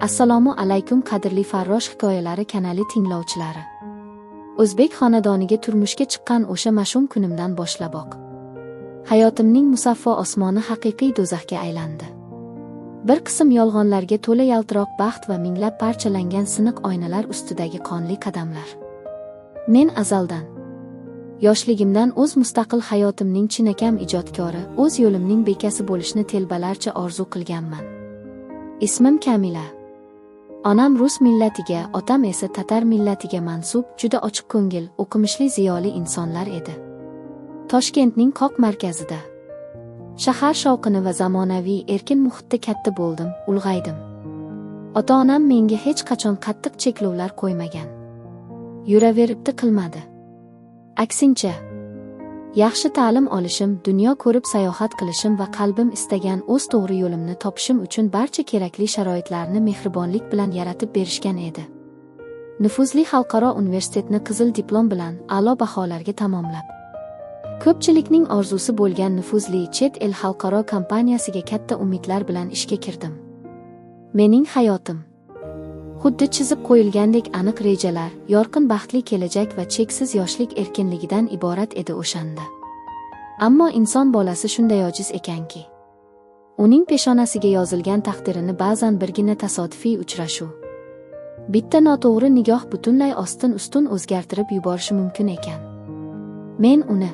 Assalomu alaykum qadrli Farrosh hikoyalari kanali tinglovchilari. O'zbek xonadoniga turmushga chiqqan o'sha mash'um kunimdan boshlaboq hayotimning musaffo osmoni haqiqiy do'zaxga aylandi. Bir qism yolg'onlarga to'la yaltiroq baxt va minglab parchalangan siniq oynalar ustidagi qonli qadamlar. Men azaldan, yoshligimdan o'z mustaqil hayotimning chinakam ijodkori, o'z yo'limning bekasi bo'lishni telbalarcha orzu qilganman. Ismim Kamila. Onam rus millatiga, otam esa tatar millatiga mansub, juda ochiq ko'ngil, o'qimishli ziyoli insonlar edi. Toshkentning qoq markazida, shahar shovqini va zamonaviy erkin muhitda katta bo'ldim, ulg'aydim. Ota-onam menga hech qachon qattiq cheklovlar qo'ymagan. Yuraveribdi qilmadi. Aksincha, yaxshi ta'lim olishim, dunyo ko'rib sayohat qilishim va qalbim istagan o'z to'g'ri yo'limni topishim uchun barcha kerakli sharoitlarni mehribonlik bilan yaratib berishgan edi. Nufuzli xalqaro universitetni qizil diplom bilan a'lo baholarga tamomlab, ko'pchilikning orzusi bo'lgan nufuzli chet el xalqaro kompaniyasiga katta umidlar bilan ishga kirdim. Mening hayotim xuddi chizib qo'yilgandek aniq rejalar, yorqin baxtli kelajak va cheksiz yoshlik erkinligidan iborat edi o'shanda. Ammo inson bolasi shunday ojiz ekanki, uning peshonasiga yozilgan taqdirini ba'zan birgina tasodifiy uchrashuv, bitta noto'g'ri nigoh butunlay ostin-ustun o'zgartirib yuborishi mumkin ekan. Men uni,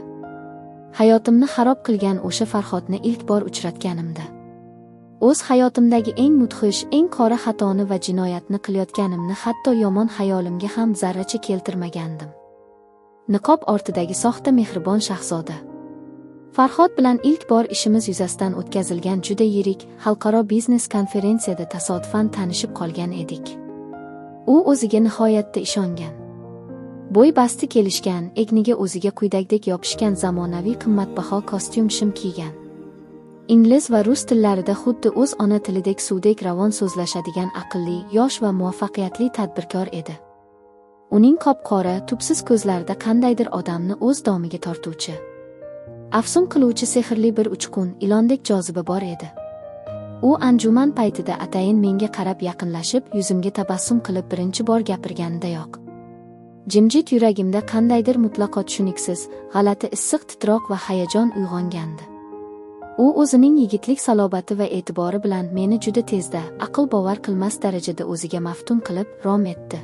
hayotimni xarob qilgan o'sha Farhodni ilk bor uchratganimda, o'z hayotimdagi eng mudhish, eng qora xatoni va jinoyatni qilayotganimni hatto yomon xayolimga ham zarracha keltirmagandim. Niqob ortidagi soxta mehribon shahzoda Farhod bilan ilk bor ishimiz yuzasidan o'tkazilgan juda yirik xalqaro biznes konferensiyada tasodifan tanishib qolgan edik. U o'ziga nihoyatda ishongan, bo'y basti kelishgan, egniga o'ziga quydagdek yopishgan zamonaviy qimmatbaho kostyum shim kiygan, ingliz va rus tillarida xuddi o'z ona tilidek suvdek ravon so'zlashadigan aqlli, yosh va muvaffaqiyatli tadbirkor edi. Uning qop-qora, tubsiz ko'zlarida qandaydir odamni o'z domiga tortuvchi, afsun qiluvchi sehrli bir uchqun, ilondek joziba bor edi. U anjuman paytida atayin menga qarab yaqinlashib, yuzimga tabassum qilib birinchi bor gapirganidayoq jimjit yuragimda qandaydir mutlaqo tushuniksiz, g'alati issiq titroq va hayajon uyg'ongandi. U o'zining yigitlik salobati va e'tibori bilan meni juda tezda, aql bovar qilmas darajada o'ziga maftun qilib, rom etdi.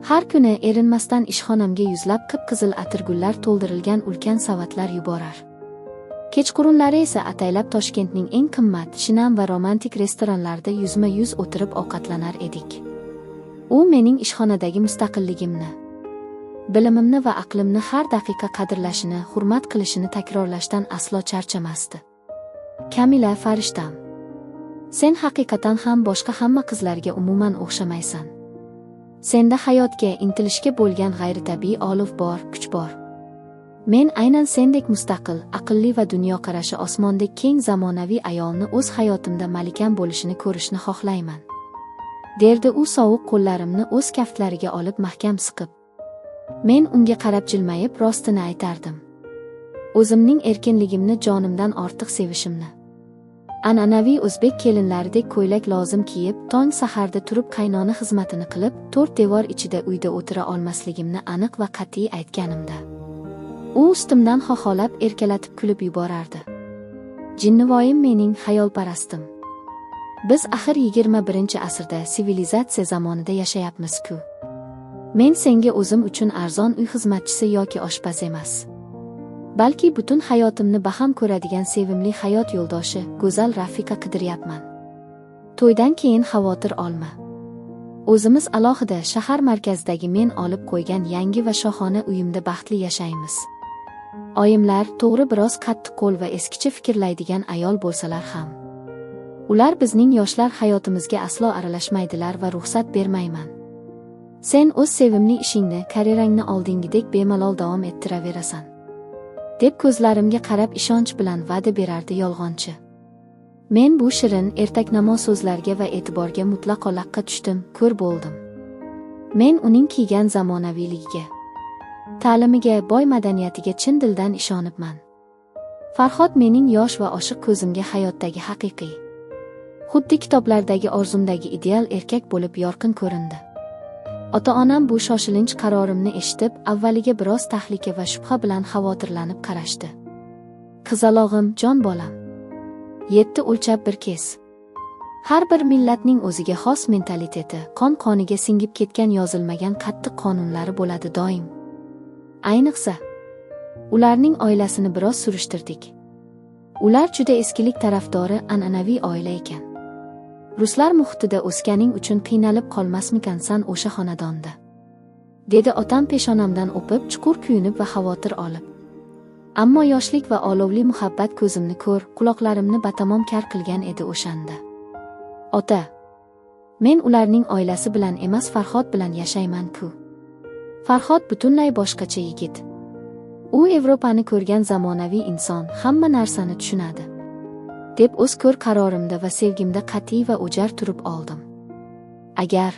Har kuni erinmasdan ishxonamga yuzlab qip-qizil atirgullar to'ldirilgan ulkan savatlar yuborar. Kechqurunlari esa ataylab Toshkentning eng qimmat, shinam va romantik restoranlarida yuzma-yuz o'tirib ovqatlanar edik. U mening ishxonadagi mustaqilligimni, bilimimni va aqlimni har daqiqa qadrlashini, hurmat qilishini takrorlashdan aslo charchamasdi. Kamila farishtam, sen haqiqatan ham boshqa hamma qizlarga umuman o'xshamaysan. Senda hayotga, intilishga bo'lgan g'ayritabiiy olov bor, kuch bor. Men aynan sendek mustaqil, aqlli va dunyoqarashi osmondek keng zamonaviy ayolni o'z hayotimda malikam bo'lishini ko'rishni xohlayman, derdi u sovuq qo'llarimni o'z kaftlariga olib mahkam siqib. Men unga qarab jilmayib rostini aytardim. O'zimning erkinligimni jonimdan ortiq sevishimni, an'anaviy o'zbek kelinlaridek ko'ylak lozim kiyib, tong saharda turib qaynona xizmatini qilib, to'rt devor ichida uyda o'tira olmasligimni aniq va qat'iy aytganimda, u ustimdan xoxolab erkalatib kulib yuborardi. Jinnivoyim mening xayolparastim. Biz axir 21-asrda sivilizatsiya zamonida yashayapmiz-ku. Men senga o'zim uchun arzon uy xizmatchisi yoki oshpaz emas, balki butun hayotimni baham ko'radigan sevimli hayot yo'ldoshi, go'zal rafiqa qidiryapman. To'ydan keyin xavotir olma. O'zimiz alohida shahar markazidagi men olib qo'ygan yangi va shohona uyimda baxtli yashaymiz. Oyimlar to'g'ri biroz qattiqqo'l va eskicha fikrlaydigan ayol bo'lsalar ham, ular bizning yoshlar hayotimizga aslo aralashmaydilar va ruxsat bermayman. Sen o'z sevimli ishingni, karyerangni oldingidek bemalol davom ettiraverasan, deb ko'zlarimga qarab ishonch bilan va'da berardi yolg'onchi. Men bu shirin, ertaknamo so'zlarga va e'tiborga mutlaqo laqqa tushdim, ko'r bo'ldim. Men uning kiygan zamonaviyligiga, ta'limiga, boy madaniyatiga chin dildan ishonibman. Farhod mening yosh va oshiq ko'zimga hayotdagi haqiqiy Xuddi kitoblardagi orzumdagi ideal erkak bo'lib yorqin ko'rindi. Ota-onam bu shoshilinch qarorimni eshitib, avvaliga biroz tahlika va shubha bilan xavotirlanib qarashdi. Qizalog'im, jon bolam. 7 o'lchab bir kes. Har bir millatning o'ziga xos mentaliteti, qon-qoniga singib ketgan yozilmagan qattiq qonunlari bo'ladi doim. Ayniqsa, ularning oilasini biroz surishtirdik. Ular juda eskilik tarafdori an'anaviy oila ekan. Ruslar muhitida o'sganing uchun qiynalib qolmasmikansan o'sha xonadonda, dedi otam peshonamdan o'pib, chuqur kuyunib va xavotir olib. Ammo yoshlik va olovli muhabbat ko'zimni ko'r, quloqlarimni batamom kar qilgan edi o'shanda. Ota, men ularning oilasi bilan emas, Farhod bilan yashayman-ku. Farhod butunlay boshqacha yigit. U Yevropani ko'rgan zamonaviy inson, hamma narsani tushunadi, deb o'z ko'r qarorimda va sevgimda qat'iy va o'jar turib oldim. Agar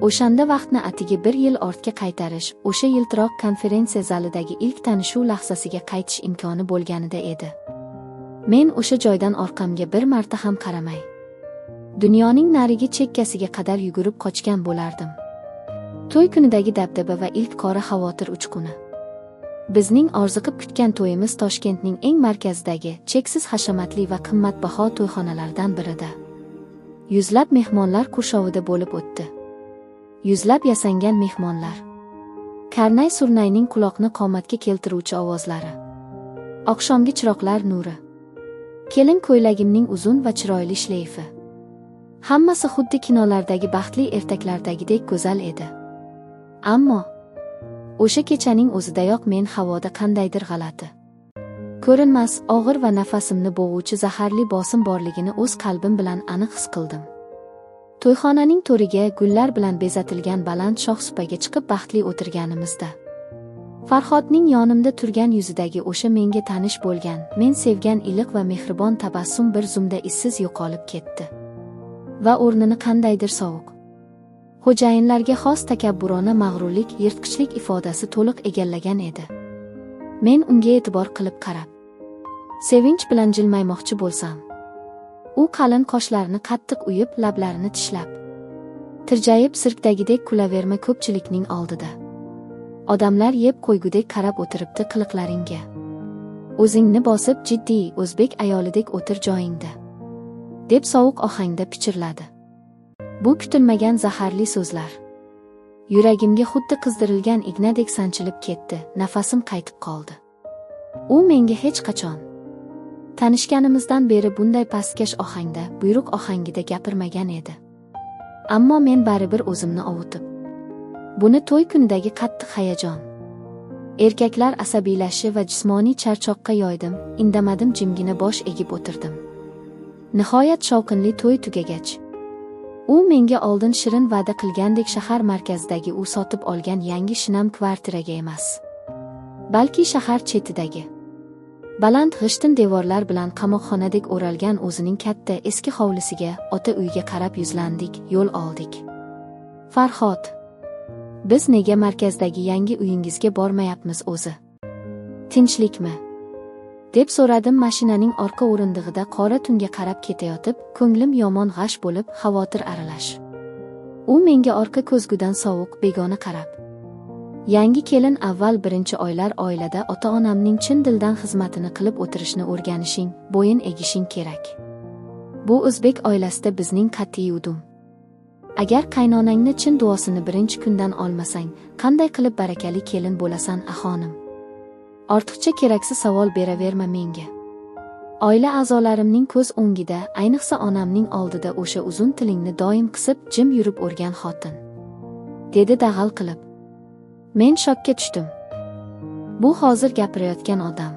o'shanda vaqtni atigi bir yil ortga qaytarish, o'sha yiltiroq konferensiya zalidagi ilk tanishuv lahzasiga qaytish imkoni bo'lganida edi. Men o'sha joydan orqamga bir marta ham qaramay, dunyoning narigi chekkasiga qadar yugurib qochgan bo'lardim. To'y kunidagi dabdaba va ilk qora xavotir uchquni. Bizning orziqib kutgan to'yimiz Toshkentning eng markazidagi, cheksiz hashamatli va qimmatbaho to'yxonalardan birida. Yuzlab mehmonlar qurshovida bo'lib o'tdi. Yuzlab yasangan mehmonlar. Karnay-surnayning quloqni qomatga keltiruvchi ovozlari. Oqshomgi chiroqlar nuri. Kelin ko'ylagimning uzun va chiroyli shleyfi. Hammasi xuddi kinolardagi baxtli ertaklardagidek go'zal edi. Ammo o'sha kechaning o'zidayoq men havoda qandaydir g'alati, ko'rinmas, og'ir va nafasimni bo'g'uvchi zaharli bosim borligini o'z qalbim bilan aniq his qildim. To'yxonaning to'riga gullar bilan bezatilgan baland shoh supaga chiqib baxtli o'tirganimizda Farhodning yonimda turgan yuzidagi o'sha menga tanish bo'lgan, men sevgan iliq va mehribon tabassum bir zumda izsiz yo'qolib ketdi. Va o'rnini qandaydir sovuq, xo'jayinlarga xos takabburona mag'rurlik, yirtqichlik ifodasi to'liq egallagan edi. Men unga e'tibor qilib qarab, sevinch bilan jilmaymoqchi bo'lsam, u qalin qoshlarini qattiq uyib, lablarini tishlab, tirjayib sirkdagidek kulaverma ko'pchilikning oldida. Odamlar yeb qo'ygudek qarab o'tiribdi qiliqlaringga. O'zingni bosib jiddiy o'zbek ayolidek o'tir joyingda, deb sovuq ohangda pichirladi. Bu kutilmagan zaharli so'zlar yuragimga xuddi qizdirilgan ignadek sanchilib ketdi, nafasim qaytib qoldi. U menga hech qachon tanishganimizdan beri bunday pastkash ohangda, buyruq ohangida gapirmagan edi. Ammo men baribir o'zimni ovutib, buni to'y kunidagi qattiq hayajon, erkaklar asabiylashi va jismoniy charchoqqa yoydim, indamadim, jimgina bosh egib o'tirdim. Nihoyat shovqinli to'y tugagach, u menga oldin shirin va'da qilgandek shahar markazidagi u sotib olgan yangi shinam kvartiraga emas, balki shahar chetidagi baland g'ishtin devorlar bilan qamoqxonadek o'ralgan o'zining katta eski hovlisiga, ota uyiga qarab yuzlandik, yo'l oldik. Farhod, biz nega markazdagi yangi uyingizga bormayapmiz o'zi? Tinchlikmi? Deb so'radim mashinaning orqa o'rindig'ida qora tunga qarab ketayotib, ko'nglim yomon g'ash bo'lib, xavotir aralash. U menga orqa ko'zgudan sovuq, begona qarab, yangi kelin avval birinchi oylar oilada ota-onamning chin dildan xizmatini qilib o'tirishni o'rganishing, bo'yin egishing kerak. Bu o'zbek oilasida bizning qat'iy udum. Agar qaynonangni chin duosini birinchi kundan olmasang, qanday qilib barakali kelin bo'lasan, axonim? Ortiqcha keraksiz savol beraverma menga. Oila a'zolarimning ko'z o'ngida, ayniqsa onamning oldida o'sha uzun tilingni doim qisib, jim yurib o'rgan xotin, dedi dag'al qilib. Men shokka tushdim. Bu hozir gapirayotgan odam.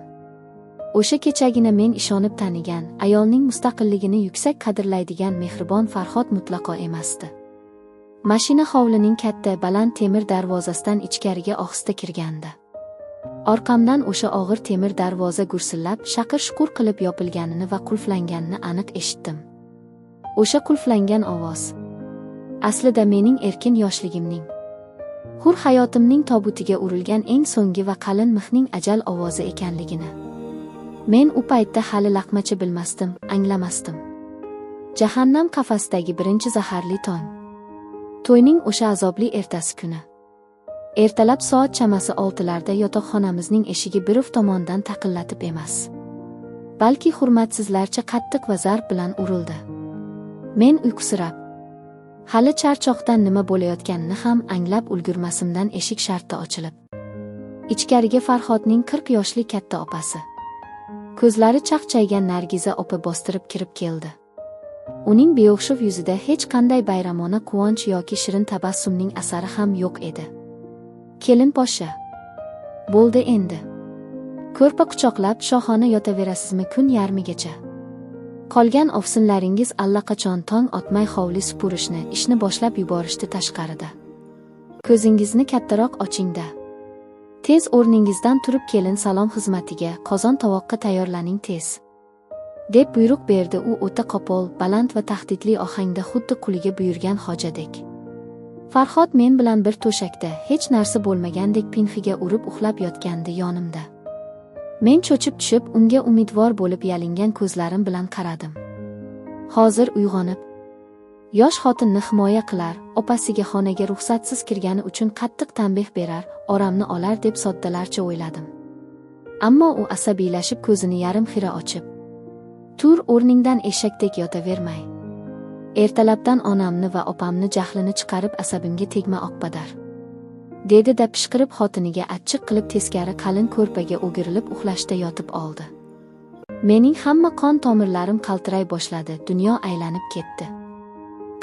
O'sha kechagina men ishonib tanigan, ayolning mustaqilligini yuksak qadrlaydigan mehribon Farhod mutlaqo emasdi. Mashina hovlining katta, baland temir darvozasidan ichkariga ohista kirgandi. Orqamdan o'sha og'ir temir darvoza gursillab, shaqir-shuqur qilib yopilganini va qulflanganini aniq eshitdim. O'sha qulflangan ovoz aslida mening erkin yoshligimning, hur hayotimning tobutiga urilgan eng so'nggi va qalin mixning ajal ovozi ekanligini men u paytda hali laqmacha bilmasdim, anglamasdim. Jahannam qafasidagi birinchi zaharli tong. To'yning o'sha azobli ertasi kuni. Ertalab soat chamasi 6larda yotoqxonamizning eshigi birov tomondan taqillatib emas, balki hurmatsizlarcha qattiq va zarb bilan urildi. Men uyqusirab, hali charchoqdan nima bo'layotganini ham anglab ulgurmasimdan eshik shartta ochilib, ichkariga Farhodning 40 yoshli katta opasi, ko'zlari chaqchaygan Nargiza opa bostirib kirib keldi. Uning beo'xshov yuzida hech qanday bayramona quvonch yoki shirin tabassumning asari ham yo'q edi. Kelin posha. Bo'ldi endi. Ko'rpa quchoqlab shohona yotaverasizmi kun yarmigacha? Qolgan ovsinlaringiz allaqachon tong otmay hovli supurishni, ishni boshlab yuborishdi tashqarida. Ko'zingizni kattaroq oching-da. Tez o'rningizdan turib kelin salom xizmatiga, qozon tovoqqa tayyorlaning tez. Deb buyruq berdi u o'ta qo'pol, baland va tahdidli ohangda, xuddi quliga buyurgan xojadek. Farhod men bilan bir to'shakda, hech narsa bo'lmagandek pinxiga urib uxlab yotgandi yonimda. Men cho'chib tushib, unga umidvor bo'lib yalingan ko'zlarim bilan qaradim. Hozir uyg'onib, yosh xotinni himoya qilar, opasiga xonaga ruxsatsiz kirgani uchun qattiq tanbeh berar, oramni olar deb soddalarcha o'yladim. Ammo u asabiylashib ko'zini yarim xira ochib, "Tur o'rningdan eshakdek yotavermay. Ertalabdan onamni va opamni jahlini chiqarib asabimga tegma oqpadar." dedi-da pishqirib xotiniga achchiq qilib teskari qalin ko'rpaga o'girilib uxlashda yotib oldi. Mening hamma qon tomirlarim qaltiray boshladi, dunyo aylanib ketdi.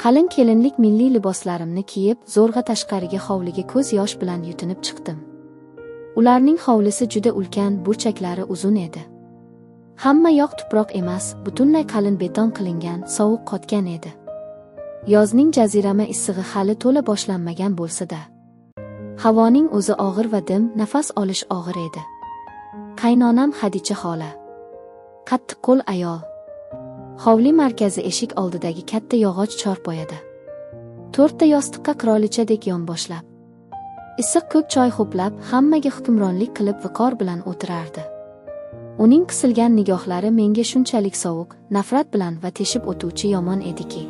Qalin kelinlik milliy liboslarimni kiyib, zo'rg'a tashqariga hovliga ko'z yosh bilan yutinib chiqdim. Ularning hovlisi juda ulkan, burchaklari uzun edi. Hamma yoq tuproq emas, butunlay qalin beton qilingan, sovuq qotgan edi. Yozning jazirama issig'i hali to'la boshlanmagan bo'lsa-da, havoning o'zi og'ir va dim, nafas olish og'ir edi. Qaynonam Hadicha xola. Qattiqqo'l ayol. Hovli markazi eshik oldidagi katta yog'och chorpoyada. 4ta yostiqqa qirolichadek yonboshlab, issiq ko'k choy ho'plab, hammaga hukmronlik qilib viqor bilan o'tirardi. Uning qisilgan nigohlari menga shunchalik sovuq, nafrat bilan va teshib o'tuvchi yomon ediki,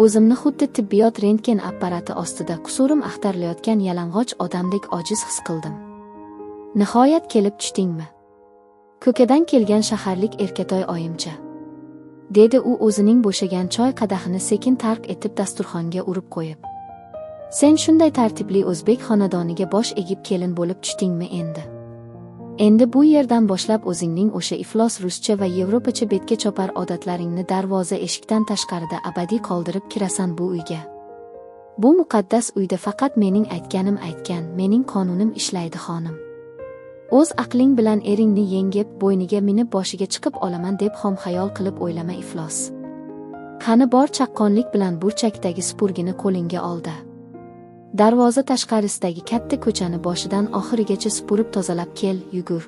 o'zimni xuddi tibbiyot rentgen apparati ostida qusurim axtarilayotgan yalang'och odamdek ojiz his qildim. Nihoyat kelib tushdingmi? Ko'kadan kelgan shaharlik erkatoy oyimcha, dedi u o'zining bo'shagan choy qadahini sekin tark etib dasturxonga urib qo'yib. Sen shunday tartibli o'zbek xonadoniga bosh egib kelin bo'lib tushdingmi endi? Endi bu yerdan boshlab o'zingning o'sha iflos ruscha va yevropacha betga chopar odatlaringni darvoza eshikdan tashqarida abadiy qoldirib kirasan bu uyga. Bu muqaddas uyda faqat mening aytganim aytgan, mening qonunim ishlaydi xonim. O'z aqling bilan eringni yengib, bo'yniga minib boshiga chiqib olaman deb xom xayol qilib o'ylama iflos. Qani bor chaqqonlik bilan burchakdagi supurgini qo'lingga oldi. Darvoza tashqarisidagi katta ko'chani boshidan oxirigacha supurib tozalab kel, yugur.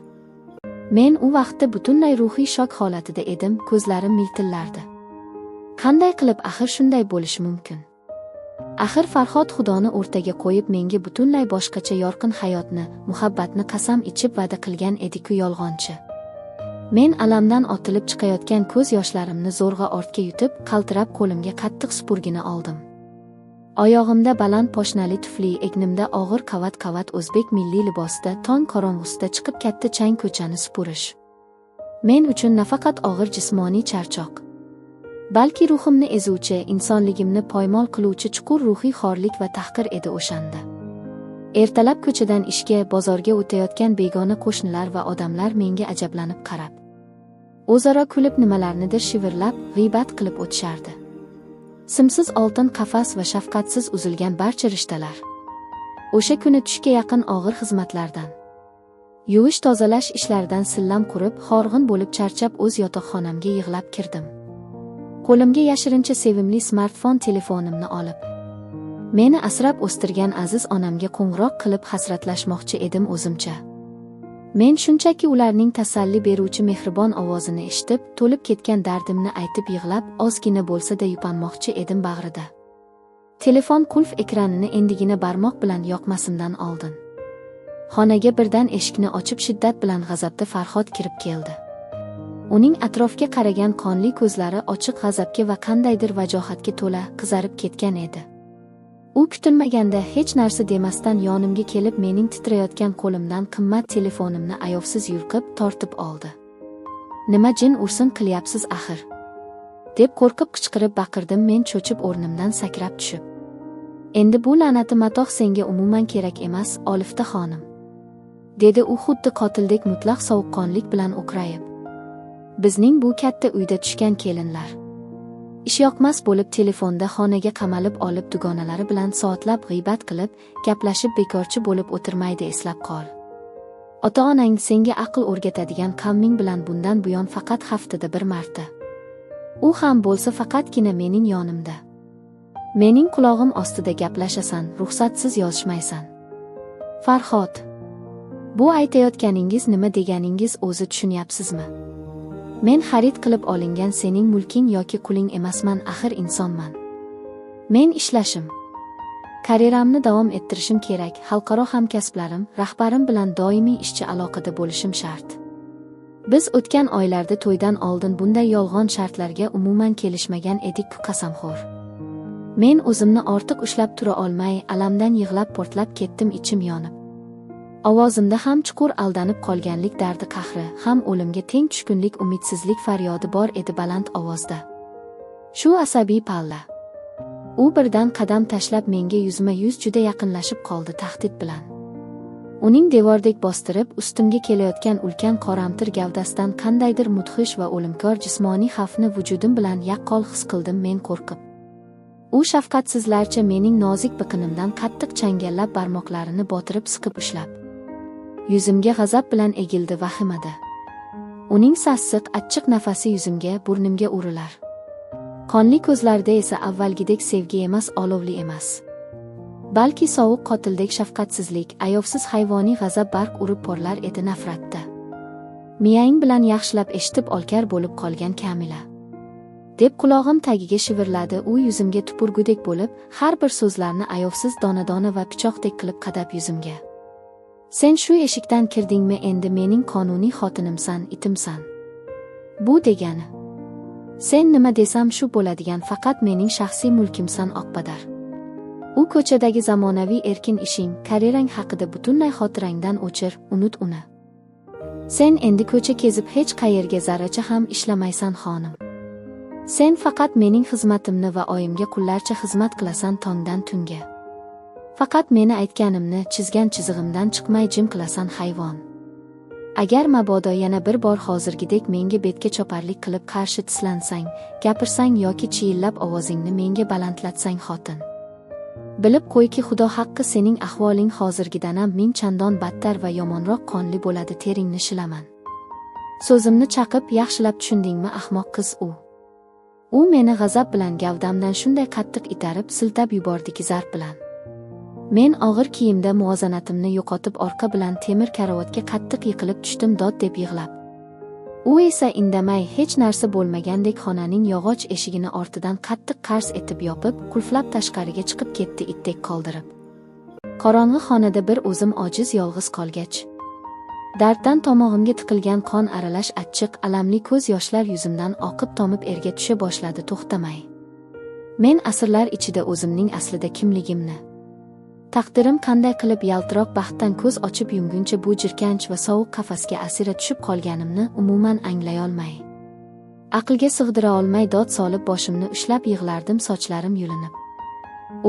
Men u vaqtda butunlay ruhiy shok holatida edim, ko'zlarim miltillardi. Qanday qilib axir shunday bo'lishi mumkin? Axir Farhod Xudoni o'rtaga qo'yib menga butunlay boshqacha yorqin hayotni, muhabbatni qasam ichib va'da qilgan edi-ku yolg'onchi. Men alamdan otilib chiqayotgan ko'z yoshlarimni zo'rg'a ortga yutib, qaltirab qo'limga qattiq supurgini oldim. Oyog'imda baland poshnali tufli, egnimda og'ir qavat-qavat o'zbek milliy libosida tong qorong'usida chiqib katta chang ko'chani supurish men uchun nafaqat og'ir jismoniy charchoq, balki ruhimni ezuvchi, insonligimni poymol qiluvchi chuqur ruhiy xorlik va tahqir edi o'shanda. Ertalab ko'chadan ishga, bozorga o'tayotgan begona qo'shnilar va odamlar menga ajablanib qarab, o'zaro kulib nimalarnidir shivirlab, g'iybat qilib o'tishardi. Simsiz oltin qafas va shafqatsiz uzilgan barcha rishtalar. O'sha kuni tushga yaqin og'ir xizmatlardan, yuvish tozalash ishlaridan sillam qurib, horg'in bo'lib charchab o'z yotoqxonamga yig'lab kirdim. Qo'limga yashirincha sevimli smartfon telefonimni olib, meni asrab o'stirgan aziz onamga qo'ng'iroq qilib hasratlashmoqchi edim o'zimcha. Men shunchaki ularning tasalli beruvchi mehribon ovozini eshitib, to'lib ketgan dardimni aytib yig'lab, ozgina bo'lsa-da yupanmoqchi edim bag'rida. Telefon qulf ekranini endigina barmoq bilan yoqmasimdan oldin xonaga birdan eshikni ochib shiddat bilan g'azabda Farhod kirib keldi. Uning atrofga qaragan qonli ko'zlari ochiq g'azabga va qandaydir vajohatga to'la qizarib ketgan edi. U kutilmaganda hech narsa demasdan yonimga kelib mening titrayotgan qo'limdan qimmat telefonimni ayovsiz yulqib, tortib oldi. Nima jin ursin qilyapsiz axir? Deb qo'rqib qichqirib baqirdim men cho'chib o'rnimdan sakrab tushib. Endi bu la'nati matoh senga umuman kerak emas, Olifta xonim. Dedi u xuddi qotildek mutlaq sovuqqonlik bilan o'qrayib. Bizning bu katta uyda tushgan kelinlar. Ishyoqmas bo'lib telefonda xonaga qamalib olib dugonalari bilan soatlab g'iybat qilib, gaplashib bekorchi bo'lib o'tirmaydi, eslab qol. Ota-onang senga aql o'rgatadigan qavming bilan bundan buyon faqat haftada bir marta. U ham bo'lsa faqatgina mening yonimda. Mening qulog'im ostida gaplashasan, ruxsatsiz yozishmaysan. Farhod, bu aytayotganingiz nima deganingiz o'zi tushunyapsizmi? Men xarid qilib olingan sening mulking yoki quling emasman, axir insonman. Men ishlashim, karyeramni davom ettirishim kerak, xalqaro hamkasblarim, rahbarim bilan doimiy ishchi aloqada bo'lishim shart. Biz o'tgan oylarda to'ydan oldin bunday yolg'on shartlarga umuman kelishmagan edik-ku, qasamxo'r. Men o'zimni ortiq ushlab tura olmay, alamdan yig'lab portlab ketdim, ichim yonib. Ovozimda ham chuqur aldanib qolganlik dardi qahri, ham o'limga teng tushkunlik, umidsizlik faryodi bor edi baland ovozda. Shu asabiy palla. U birdan qadam tashlab menga yuzma-yuz juda yaqinlashib qoldi tahdid bilan. Uning devordek bostirib ustimga kelayotgan ulkan qoramtir gavdasidan qandaydir mudhish va o'limkor jismoniy xavfni vujudim bilan yaqqol his qildim men qo'rqib. U shafqatsizlarcha mening nozik biqinimdan qattiq changallab barmoqlarini botirib siqib ushlab, yuzimga g'azab bilan egildi vahimada. Uning sassiq, achchiq nafasi yuzimga, burnimga urilar. Qonli ko'zlarida esa avvalgidek sevgi emas, olovli emas, balki sovuq qotildek shafqatsizlik, ayovsiz hayvoniy g'azab barq urib porlar edi nafratda. Miyang bilan yaxshilab eshitib olkar bo'lib qolgan Kamila, deb qulog'im tagiga shivirladi u yuzimga tupurgudek bo'lib, har bir so'zlarni ayovsiz dona-dona va pichoqdek qilib qadab yuzimga. Sen shu eshikdan kirdingmi, endi mening qonuniy xotinimsan, itimsan. Bu degani, sen nima desam shu bo'ladigan, faqat mening shaxsiy mulkimsan, oqpadar. U ko'chadagi zamonaviy erkin ishing, karyerang haqida butunlay xotirangdan o'chir, unut uni. Sen endi ko'cha kezib hech qayerga zarracha ham ishlamaysan, xonim. Sen faqat mening xizmatimni va oyimga qullarcha xizmat qilasan tongdan tunga. Faqat meni aytganimni, chizgan chizig'imdan chiqmay jim qilasan, hayvon. Agar mabodo yana bir bor hozirgidek menga betga choparlik qilib qarshi tislansang, gapirsang yoki chiyillab ovozingni menga balandlatsang, xotin, bilib qo'yki, Xudo haqqi sening ahvoling hozirgidan ham ming chandon battar va yomonroq qonli bo'ladi, teringni shilaman. So'zimni chaqib, yaxshilab tushundingmi, ahmoq qiz? U meni g'azab bilan gavdamdan shunday qattiq itarib, siltab yubordiki zarb bilan. Men og'ir kiyimda muvozanatimni yo'qotib orqa bilan temir karavotga qattiq yiqilib tushdim, dod deb yig'lab. U esa indamay, hech narsa bo'lmagandek xonaning yog'och eshigini ortidan qattiq qars etib yopib, qulflab tashqariga chiqib ketdi itdek qoldirib. Qorong'i xonada bir o'zim ojiz yolg'iz qolgach, darddan tomog'imga tiqilgan qon aralash achchiq, alamli ko'z yoshlar yuzimdan oqib tomib erga tusha boshladi to'xtamay. Men asrlar ichida o'zimning aslida kimligimni, taqdirim qanday qilib yaltiroq baxtdan ko'z ochib yumguncha bu jirkanch va sovuq qafasga asira tushib qolganimni umuman anglay olmay, aqlga sig'dira olmay dod solib boshimni ushlab yig'lardim, sochlarim yulinib.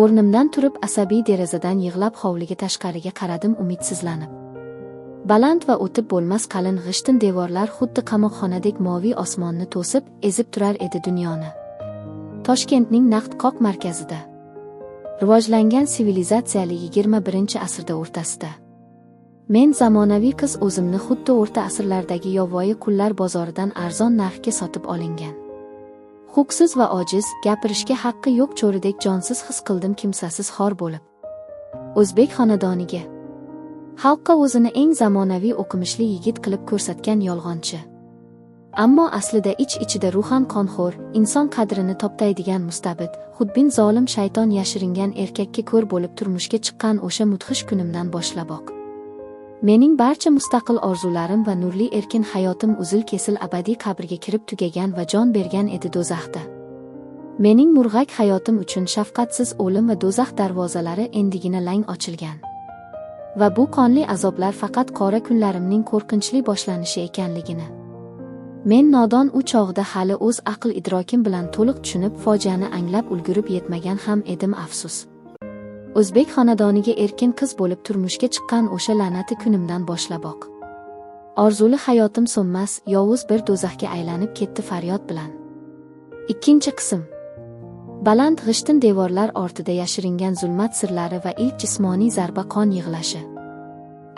O'rnimdan turib asabiy derazadan yig'lab hovliga tashqariga qaradim umidsizlanib. Baland va o'tib bo'lmas qalin g'ishtin devorlar xuddi qamoqxonadek moviy osmonni to'sib, ezib turar edi dunyoni. Toshkentning naqd qoq markazida, rivojlangan sivilizatsiyali 21-asrda o'rtasida, men zamonaviy qiz o'zimni xuddi o'rta asrlardagi yovvoyi qullar bozoridan arzon narxga sotib olingan, huquqsiz va ojiz, gapirishga haqqi yo'q cho'ridek jonsiz his qildim, kimsasiz xor bo'lib. O'zbek xonadoniga, xalqqa o'zini eng zamonaviy o'qimishli yigit qilib ko'rsatgan yolg'onchi, ammo aslida ich-ichida ruhan qonxo'r, inson qadrini toptaydigan mustabid, xudbin zolim shayton yashiringan erkakka ko'r bo'lib turmushga chiqqan o'sha mudhish kunimdan boshlaboq, Mening barcha mustaqil orzularim va nurli erkin hayotim uzil-kesil abadiy qabrga kirib tugagan va jon bergan edi do'zaxda. Mening murg'ak hayotim uchun shafqatsiz o'lim va do'zax darvozalari endigina lang ochilgan. Va bu qonli azoblar faqat qora kunlarimning qo'rqinchli boshlanishi ekanligini. Men nodon u chog'da hali o'z aql idrokim bilan to'liq tushunib, fojiani anglab ulgurib yetmagan ham edim, afsus. O'zbek xonadoniga erkin qiz bo'lib turmushga chiqqan o'sha la'nati kunimdan boshlaboq orzuli hayotim so'nmas, yovuz bir do'zaxga aylanib ketdi faryod bilan. Ikkinchi qism. Baland g'ishtin devorlar ortida yashiringan zulmat sirlari va ilk jismoniy zarba qon yig'lashi.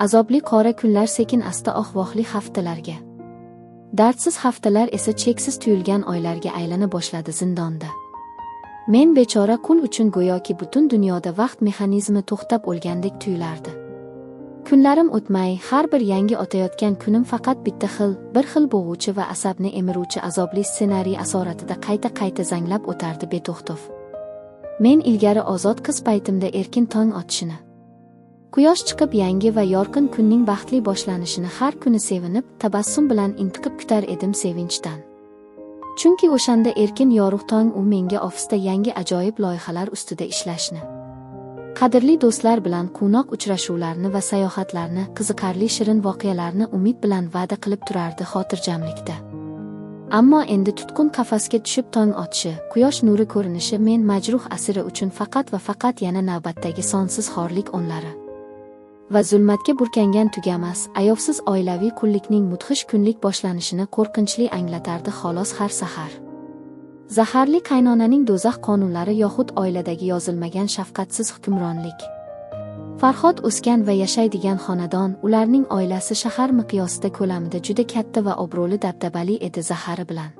Azobli qora kunlar sekin asta oh-vohli haftalarga, dardsiz haftalar esa cheksiz tuyulgan oylarga aylana boshladi zindonda. Men bechora qul uchun go'yoki butun dunyoda vaqt mexanizmi to'xtab o'lgandek tuyulardi. Kunlarim o'tmay, har bir yangi otayotgan kunim faqat bitta xil, bir xil bo'g'uvchi va asabni emiruvchi azobli ssenariy asoratida qayta-qayta zanglab o'tardi beto'xtov. Men ilgari ozod qiz paytimda erkin tong otishini, quyosh chiqib yangi va yorqin kunning baxtli boshlanishini har kuni sevinib, tabassum bilan intiqib kutar edim sevinchdan. Chunki o'shanda erkin yorug' tong u menga ofisda yangi ajoyib loyihalar ustida ishlashni, qadrli do'stlar bilan quvnoq uchrashuvlarni va sayohatlarni, qiziqarli shirin voqealarni umid bilan va'da qilib turardi xotirjamlikda. Ammo endi tutqun qafasga tushib tong otishi, quyosh nuri ko'rinishi men majruh asiri uchun faqat va faqat yana navbatdagi sonsiz xorlik onlari va zulmatga burkangan tugamas, ayovsiz oilaviy qullikning mudhish kunlik boshlanishini qo'rqinchli anglatardi xolos har sahar. Zaharli qaynonaning do'zax qonunlari yoxud oiladagi yozilmagan shafqatsiz hukmronlik. Farhod o'sgan va yashaydigan xonadon, ularning oilasi shahar miqyosida ko'lamida juda katta va obro'li dabdabali edi zahari bilan.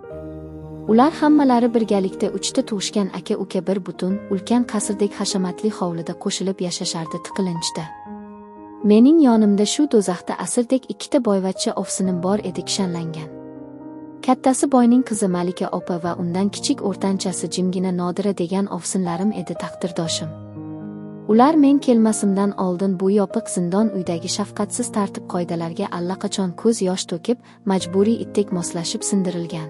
Ular hammalari birgalikda uchta tug'ishgan aka-uka bir butun, ulkan qasrdek hashamatli hovlida qo'shilib yashashardi tiqilinchda. Mening yonimda shu do'zaxda asrdek ikkita boyvachcha ofsinim bor edi kishanlangan. Kattasi boyning qizi Malika opa va undan kichik o'rtanchasi jimgina Nodira degan ofsinlarim edi taqdirdoshim. Ular men kelmasimdan oldin bu yopiq zindon uydagi shafqatsiz tartib qoidalarga allaqachon ko'z yosh to'kib, majburiy itdek moslashib sindirilgan.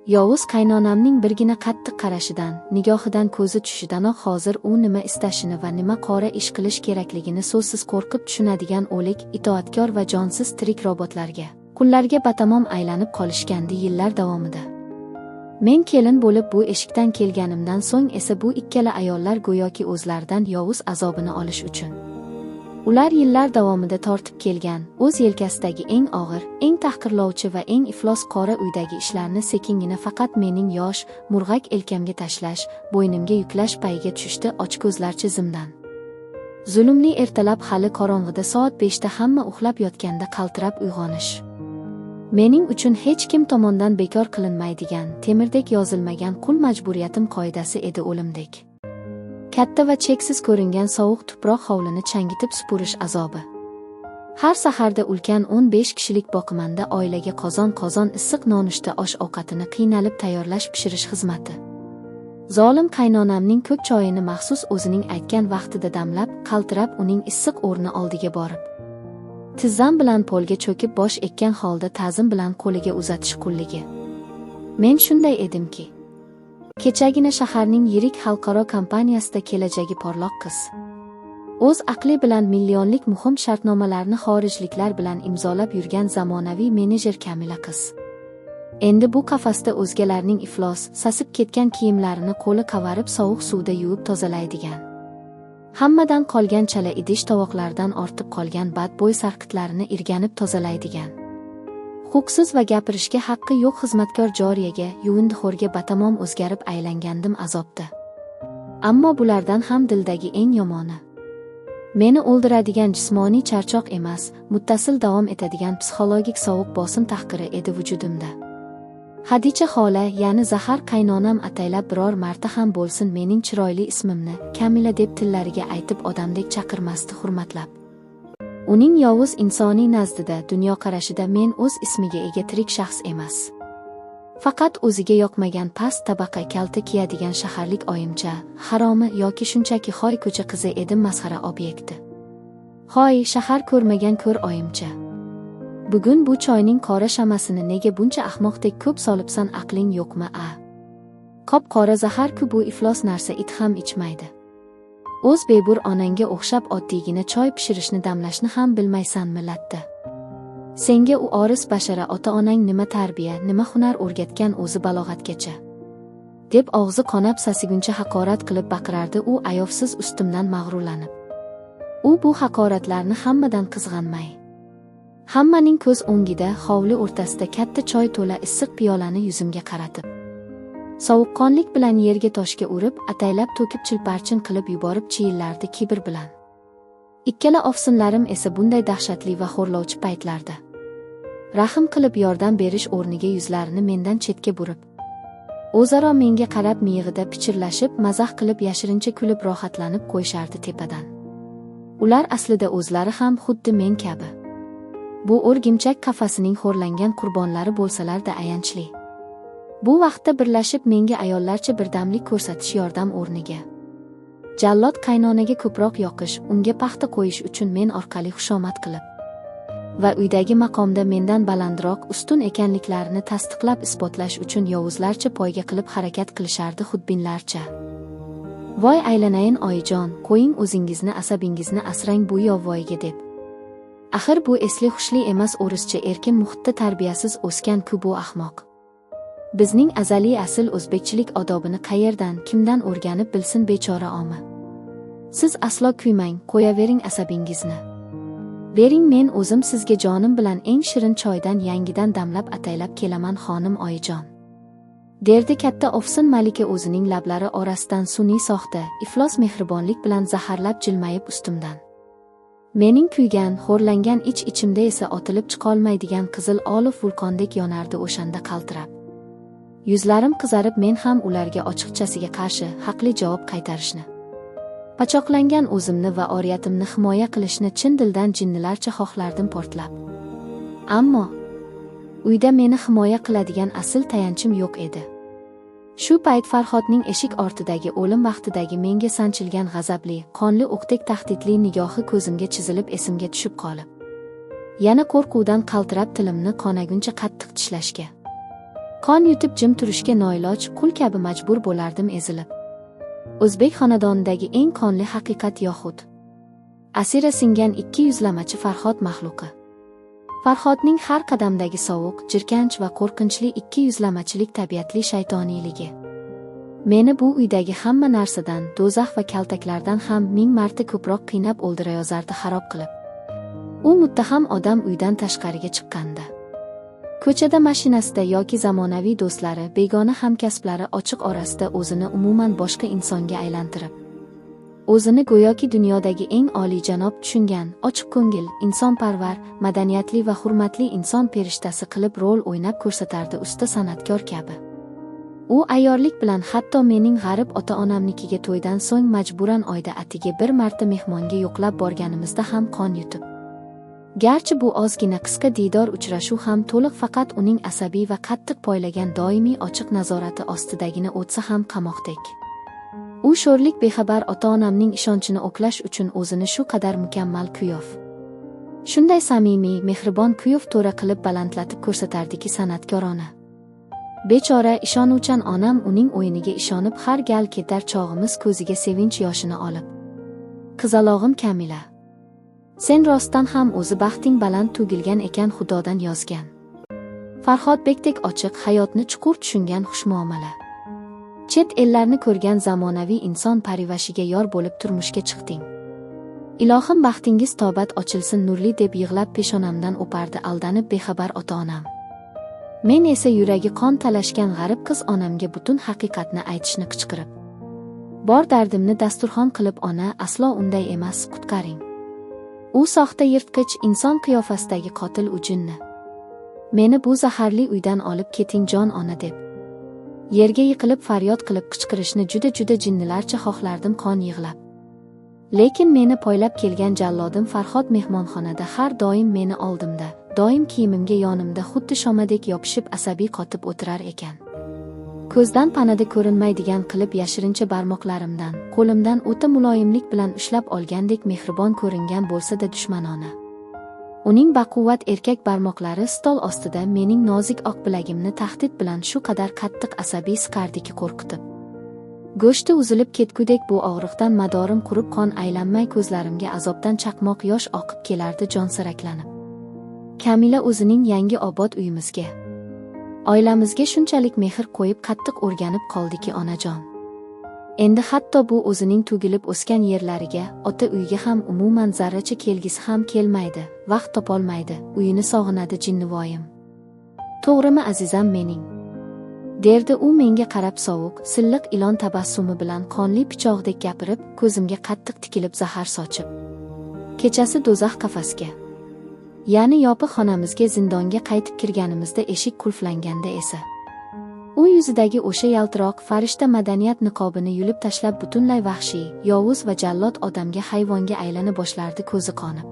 Yovuz qaynonamning birgina qattiq qarashidan, nigohidan ko'zi tushishidanoq hozir u nima istashini va nima qora ish qilish kerakligini so'zsiz qo'rqib tushunadigan o'lik, itoatkor va jonsiz tirik robotlarga, qullarga batamom aylanib qolishgandi yillar davomida. Men kelin bo'lib bu eshikdan kelganimdan so'ng esa bu ikkala ayollar go'yoki o'zlaridan yovuz azobini olish uchun ular yillar davomida tortib kelgan, o'z yelkasidagi eng og'ir, eng tahqirlovchi va eng iflos qora uydagi ishlarni sekingina faqat mening yosh, murg'ak elkamga tashlash, bo'ynimga yuklash payiga tushishdi ochko'zlarcha zimdan. Zulmli ertalab hali qorong'ida soat 5 da hamma uxlab yotganda qaltirab uyg'onish. Mening uchun hech kim tomondan bekor qilinmaydigan, temirdek yozilmagan qul majburiyatim qoidasi edi o'limdek. Katta va cheksiz ko'ringan sovuq tuproq hovlini changitib supurish azobi. Har saharda ulkan 15 kishilik boqimanda oilaga qozon-qozon issiq nonushta osh-ovqatini qiynalib tayyorlash pishirish xizmati. Zolim qaynonamning ko'k choyini maxsus o'zining aytgan vaqtida damlab, qaltirab uning issiq o'rni oldiga borib, tizzam bilan polga cho'kib bosh ekkan holda ta'zim bilan qo'liga uzatish qulligi. Men shunday edimki, kechagina shaharning yirik xalqaro kompaniyasida kelajagi porloq qiz, o'z aqli bilan millionlik muhim shartnomalarni xorijliklar bilan imzolab yurgan zamonaviy menejer Kamila qiz. Endi bu qafasda o'zgalarning iflos, sasib ketgan kiyimlarini qo'li qavarib sovuq suvda yuvib tozalaydigan, hammadan qolgan chala idish tovoqlardan ortib qolgan badbo'y sarqitlarini irganib tozalaydigan, huquqsiz va gapirishga haqqi yo'q xizmatkor joriyaga, yuvindixo'rga batamom o'zgarib aylangandim azobda. Ammo bulardan ham dildagi eng yomoni, meni o'ldiradigan jismoniy charchoq emas, muttasil davom etadigan psixologik sovuq bosim tahqiri edi vujudimda. Hadicha xola, ya'ni zahar qaynonam ataylab biror marta ham bo'lsin mening chiroyli ismimni Kamila deb tillariga aytib odamdek chaqirmasdi hurmatlab. Uning yovuz insoniy nazdida, dunyoqarashida men o'z ismiga ega tirik shaxs emas. Faqat o'ziga yoqmagan past tabaqa kalta kiyadigan shaharlik oyimcha, haromi yoki shunchaki xoy ko'cha qizi edim masxara obyekti. Hoy, shahar ko'rmagan ko'r oyimcha. Bugun bu choyning qora shamasini nega buncha ahmoqdek ko'p solibsan, aqling yo'qmi a? Qop-qora zahar-ku bu iflos narsa, it ham ichmaydi. O'z bebur onangga o'xshab oddiygina choy pishirishni, damlashni ham bilmaysanmi, latta? Senga u oris bashara ota-onang nima tarbiya, nima hunar o'rgatgan o'zi balog'atgacha? Deb og'zi qonab sasiguncha haqorat qilib baqirardi u ayovsiz ustimdan mag'rurlanib. U bu haqoratlarni hammadan qizg'anmay, hammaning ko'z o'ngida hovli o'rtasida katta choy to'la issiq piyolani yuzimga qaratib, sovuqqonlik bilan yerga toshga urib, ataylab to'kib chilparchin qilib yuborib chiyillardi kibr bilan. Ikkala ofsinlarim esa bunday dahshatli va xo'rlovchi paytlarda rahm qilib yordam berish o'rniga yuzlarini mendan chetga burib, o'zaro menga qarab miyig'ida pichirlashib, mazax qilib yashirincha kulib rohatlanib qo'yishardi tepadan. Ular aslida o'zlari ham xuddi men kabi bu o'rgimchak qafasining xo'rlangan qurbonlari bo'lsalar-da ayanchli. Bu vaqtda birlashib menga ayollarcha birdamlik ko'rsatish yordam o'rniga jallod qaynonaga ko'proq yoqish, unga paxta qo'yish uchun men orqali xushomad qilib va uydagi maqomda mendan balandroq, ustun ekanliklarini tasdiqlab isbotlash uchun yovuzlarcha poyga qilib harakat qilishardi xudbinlarcha. Voy aylanayin oyijon, qo'ying o'zingizni, asabingizni asrang bu yovvoyiga deb. Axir bu esli hushli emas, o'rischa erkin muhitda tarbiyasiz o'sgan-ku bu ahmoq. Bizning azaliy asl o'zbekchilik odobini qayerdan, kimdan o'rganib bilsin bechora omi. Siz aslo kuymang, qo'yavering asabingizni. Bering, men o'zim sizga jonim bilan eng shirin choydan yangidan damlab ataylab kelaman xonim oyijon. Derdi katta ofsin malika o'zining lablari orasidan sun'iy soxta, iflos mehribonlik bilan zaharlab jilmayib ustimdan. Mening kuygan, xo'rlangan ich-ichimda esa otilib chiqolmaydigan qizil olov vulqondek yonardi o'shanda qaltirab. Yuzlarim qizarib men ham ularga ochiqchasiga qarshi haqli javob qaytarishni, pachoqlangan o'zimni va oriyatimni himoya qilishni chin dildan jinnilarcha xohlardim portlab. Ammo uyda meni himoya qiladigan asl tayanchim yo'q edi. Shu payt Farhodning eshik ortidagi o'lim vaqtidagi menga sanchilgan g'azabli, qonli o'qdek tahdidli nigohi ko'zimga chizilib esimga tushib qolib, yana qo'rquvdan qaltirab tilimni qonaguncha qattiq tishlashga, qon yutib jim turishga noiloj qul kabi majbur bo'lardim ezilib. O'zbek xonadonidagi eng qonli haqiqat yoxud asira singan ikki yuzlamachi Farhod maxluqi. Farhodning har qadamdagi sovuq, jirkanch va qo'rqinchli ikki yuzlamachilik tabiatli shaytoniyligi meni bu uydagi hamma narsadan, do'zax va kaltaklardan ham 1000 marta ko'proq qiynab o'ldirayozardi xarob qilib. U muttaham odam uydan tashqariga chiqqanda, ko'chada mashinasida yoki zamonaviy do'stlari, begona hamkasblari ochiq orasida o'zini umuman boshqa insonga aylantirib, o'zini go'yoki dunyodagi eng oliyjanob tushungan, ochiq ko'ngil, insonparvar, madaniyatli va hurmatli inson perishtasi qilib rol o'ynab ko'rsatardi usta san'atkor kabi. U ayyorlik bilan hatto mening g'arib ota-onamnikiga to'ydan so'ng majburan oyda atiga bir marta mehmonga yo'qlab borganimizda ham qon yutib. Garchi bu ozgina qisqa diydor uchrashuv ham to'liq faqat uning asabiy va qattiq poylagan doimiy ochiq nazorati ostidagina o'tsa ham qamoqdek. U sho'rlik bexabar ota-onamning ishonchini oqlash uchun o'zini shu qadar mukammal kuyov, shunday samimiy, mehribon kuyov to'ra qilib balandlatib ko'rsatardiki san'atkor ona. Bechora ishonuvchan onam uning o'yiniga ishonib har gal ketar chog'imiz ko'ziga sevinch yoshini olib, "Qizalog'im Kamila, sen rostdan ham o'zi baxting baland tugilgan ekan, Xudodan yozgan." Farhodbekdek ochiq, hayotni chuqur tushungan xushmuomala, chet ellarni ko'rgan zamonaviy inson parivashiga yor bo'lib turmushga chiqding. Ilohim baxtingiz tobat ochilsin nurli, deb yig'lab peshonamdan o'pardi aldanib bexabar ota-onam. Men esa yuragi qon talashgan g'arib qiz onamga butun haqiqatni aytishni qichqirib, bor dardimni dasturxon qilib, "Ona, aslo unday emas, qutqaring. U soxta yirtqich inson qiyofasidagi qotil u jinni. Meni bu zaharli uydan olib keting jon ona," deb yerga yiqilib faryod qilib qichqirishni juda-juda jinnilarcha xohlardim qon yig'lab. Lekin meni poylab kelgan jallodim Farhod mehmonxonada har doim meni oldimda, doim kiyimimga yonimda xuddi shomadek yopishib asabiy qotib o'tirar ekan. Ko'zdan panada ko'rinmaydigan qilib yashirincha barmoqlarimdan, qo'limdan o'ta muloyimlik bilan ushlab olgandek mehribon ko'ringan bo'lsa-da dushmanona. Uning baquvvat erkak barmoqlari stol ostida mening nozik oq bilagimni tahdid bilan shu qadar qattiq asabiy siqardiki qo'rqitib. Go'shti uzilib ketgudek bu og'riqdan madorim qurib qon aylanmay ko'zlarimga azobdan chaqmoq yosh oqib kelardi jonsaraklanib. Kamila o'zining yangi obod uyimizga, oilamizga shunchalik mehr qo'yib qattiq o'rganib qoldiki onajon. Endi hatto bu o'zining tug'ilib o'sgan yerlariga, ota uyiga ham umuman zarracha kelgisi ham kelmaydi, vaqt topolmaydi, uyini sog'inadi jinnivoyim. To'g'rimi azizam mening? Derdi u menga qarab sovuq, silliq ilon tabassumi bilan qonli pichoqdek gapirib, ko'zimga qattiq tikilib zahar sochib. Kechasi do'zax qafasga, ya'ni yopiq xonamizga zindonga qaytib kirganimizda eshik qulflanganda esa u yuzidagi o'sha yaltiroq farishta madaniyat niqobini yulib tashlab butunlay vahshiy, yovuz va jallod odamga, hayvonga aylana boshlardi ko'zi qonib.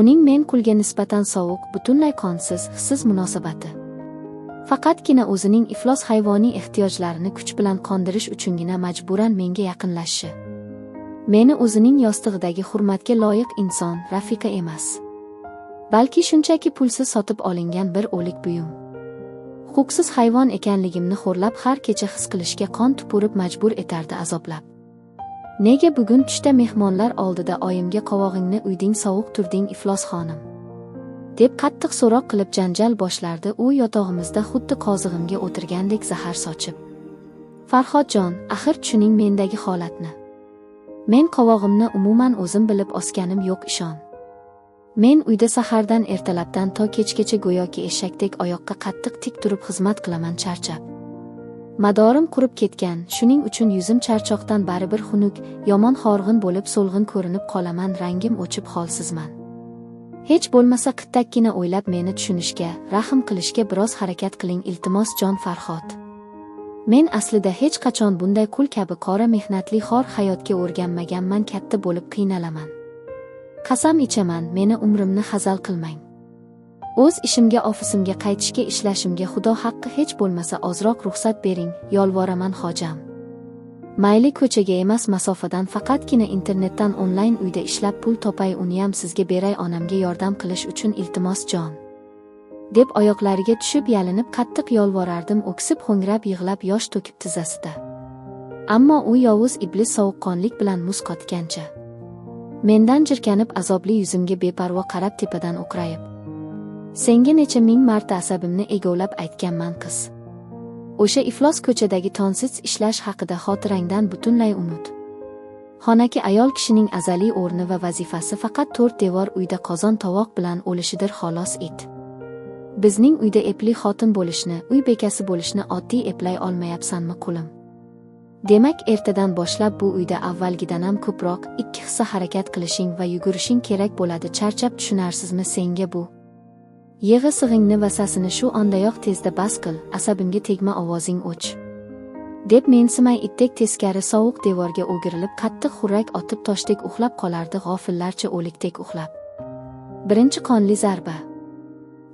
Uning men qulga nisbatan sovuq, butunlay qonsiz, hissiz munosabati faqatgina o'zining iflos hayvoniy ehtiyojlarini kuch bilan qondirish uchungina majburan menga yaqinlashishi. Meni o'zining yostig'idagi hurmatga loyiq inson, rafiqa emas, balki shunchaki pulsiz sotib olingan bir o'lik buyum, huquqsiz hayvon ekanligimni xo'rlab har kecha his qilishga qon tupurib majbur etardi azoblab. Nega bugun tushda mehmonlar oldida oyimga qovog'ingni uyding sovuq turding iflos xonim, deb qattiq so'roq qilib janjal boshlardi u yotog'imizda xuddi qozig'imga o'tirgandek zahar sochib. Farhodjon, axir tushuning mendagi holatni. Men qovog'imni umuman o'zim bilib osganim yo'q ishon. Men uyda sahardan ertalabdan to kechgacha go'yoki eshakdek oyoqqa qattiq tik turib xizmat qilaman charchab. Madorim qurib ketgan, shuning uchun yuzim charchoqdan baribir xunuk, yomon horg'in bo'lib so'lg'in ko'rinib qolaman, rangim o'chib holsizman. Hech bo'lmasa qittakkina o'ylab meni tushunishga, rahm qilishga biroz harakat qiling iltimos jon Farhod. Men aslida hech qachon bunday qul kabi qora mehnatli xor hayotga o'rganmaganman, katta bo'lib qiynalaman. Qasam ichaman, meni umrimni hazal qilmang. O'z ishimga, ofisimga qaytishga, ishlashimga Xudo haqqi hech bo'lmasa ozroq ruxsat bering, yolvoraman hojam. Mayli ko'chaga emas, masofadan faqatgina internetdan onlayn uyda ishlab pul topay, uniyam sizga beray onamga yordam qilish uchun iltimos jon. Deb oyoqlariga tushib yalinib qattiq yolvorardim, o'ksib ho'ngrab yig'lab yosh to'kib tizzasida. Ammo u yovuz iblis sovuqqonlik bilan muz qotgancha mendan jirkanib azobli yuzimga beparvo qarab tepadan o'qrayib. Senga necha ming marta asabimni egovlab aytganman qiz. O'sha iflos ko'chadagi tonsiz ishlash haqida xotirangdan butunlay unut. Xonaki ayol kishining azaliy o'rni va vazifasi faqat to'rt devor uyda qozon tovoq bilan o'lishidir xolos it. Bizning uyda epli xotin bo'lishni, uy bekasi bo'lishni oddiy eplay olmayapsanmi qulim? Demak, ertadan boshlab bu uyda avvalgidan ham ko'proq 2 hissa harakat qilishing va yugurishing kerak bo'ladi. Charchab tushunarsizmi senga bu? Yig'i sig'ingni va sasini shu ondayoq tezda bas qil, asabimga tegma, ovozing o'ch. Deb mensimay itdek teskari sovuq devorga o'girilib qattiq xurrak otib toshdek uxlab qolardi g'ofillarcha o'likdek uxlab. Birinchi qonli zarba.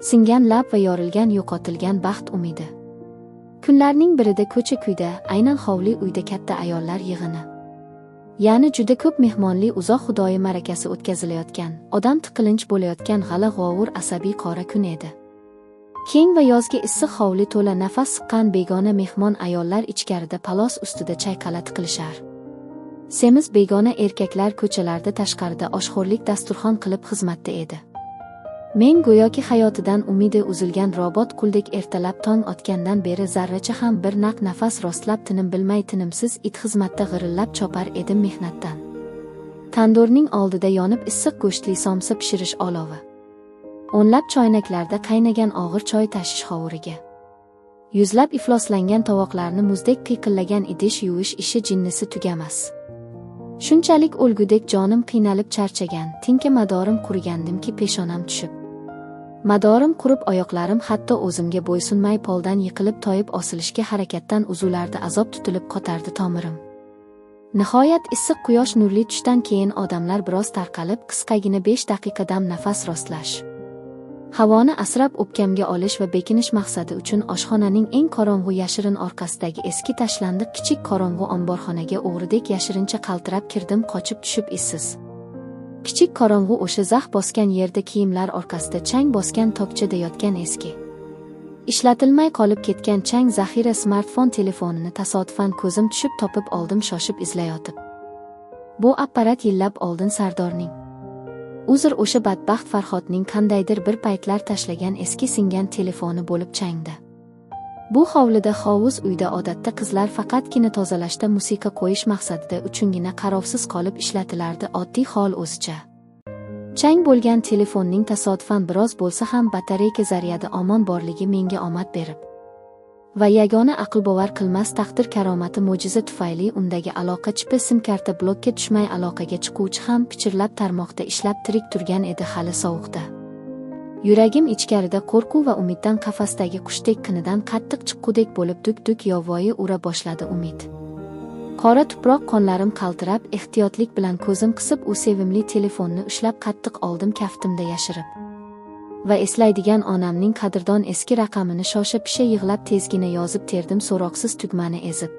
Singan lab va yorilgan yo'qotilgan baxt umidi. Kunlarning birida ko'cha-kuyda, aynan hovli uyda katta ayollar yig'ini. Ya'ni juda ko'p mehmonli uzoq xudoyi ma'rakasi o'tkazilayotgan, odam tiqilinch bo'layotgan g'ala-g'ovur asabiy qora kun edi. Keng va yozgi issiq hovli to'la nafas siqqan begona mehmon ayollar ichkarida palos ustida chayqala tiqilishar. Semiz begona erkaklar ko'chalarda tashqarida oshxo'rlik dasturxon qilib xizmatda edi. Men go'yoki hayotidan umidi uzilgan robot quldek ertalab tong otgandan beri zarracha ham bir naq nafas rostlab tinim bilmay tinimsiz it xizmatda g'irillab chopar edim mehnatdan. Tandorning oldida yonib issiq go'shtli somsa pishirish olovi. O'nlab choynaklarda qaynagan og'ir choy tashish hovuriga. Yuzlab ifloslangan tovoqlarni muzdek qiyqillagan idish yuvish ishi jinnisi tugamas. Shunchalik o'lgudek jonim qiynalib charchagan, tinka madorim qurigandimki peshonam tushib. Madorim qurib oyoqlarim hatto o'zimga bo'ysunmay poldan yiqilib toyib osilishga harakatdan uzulardi, azob tutilib qotardi tomirim. Nihoyat issiq quyosh nurli tushdan keyin odamlar biroz tarqalib, qisqagina 5 daqiqa dam nafas rostlash Havoni asrab o'pkamga olish va bekinish maqsadi uchun oshxonaning eng qorong'u yashirin orqasidagi eski tashlandiq kichik qorong'u omborxonaga o'g'ridek yashirincha qaltirab kirdim, qochib tushib izsiz. Kichik qorong'u o'sha zax bosgan yerda kiyimlar orqasida chang bosgan tokchada yotgan eski, ishlatilmay qolib ketgan chang zaxira smartfon telefonini tasodifan ko'zim tushib topib oldim, shoshib izlayotib. Bu apparat yillab oldin Sardorning, uzr, o'sha badbaxt Farhodning qandaydir bir paytlar tashlagan eski singan telefoni bo'lib changdi. Bu hovlida, hovuz uyda odatda qizlar faqatgina tozalashda musiqa qo'yish maqsadida uchungina qarovsiz qolib ishlatilardi, oddiy hol o'zicha. Chang bo'lgan telefonning tasodifan biroz bo'lsa ham batareyka zaryadi omon borligi menga omad berib va yagona aqlbovar qilmas taqdir karomati mo'jiza tufayli undagi aloqa chipi sim karta blokka tushmay aloqaga chiquvchi ham pichirlab tarmoqda ishlab tirik turgan edi hali sovuqda. Yuragim ichkarida qo'rquv va umiddan qafasdagi qushdek qinidan qattiq chiqqudek bo'lib duk-duk yovvoyi ura boshladi umid. Qora tuproq qonlarim qaltirab, ehtiyotlik bilan ko'zim qisib u sevimli telefonni ushlab qattiq oldim kaftimda yashirib. Va eslaydigan onamning qadrdon eski raqamini shosha-pisha yig'lab tezgina yozib terdim, so'roqsiz tugmani ezib.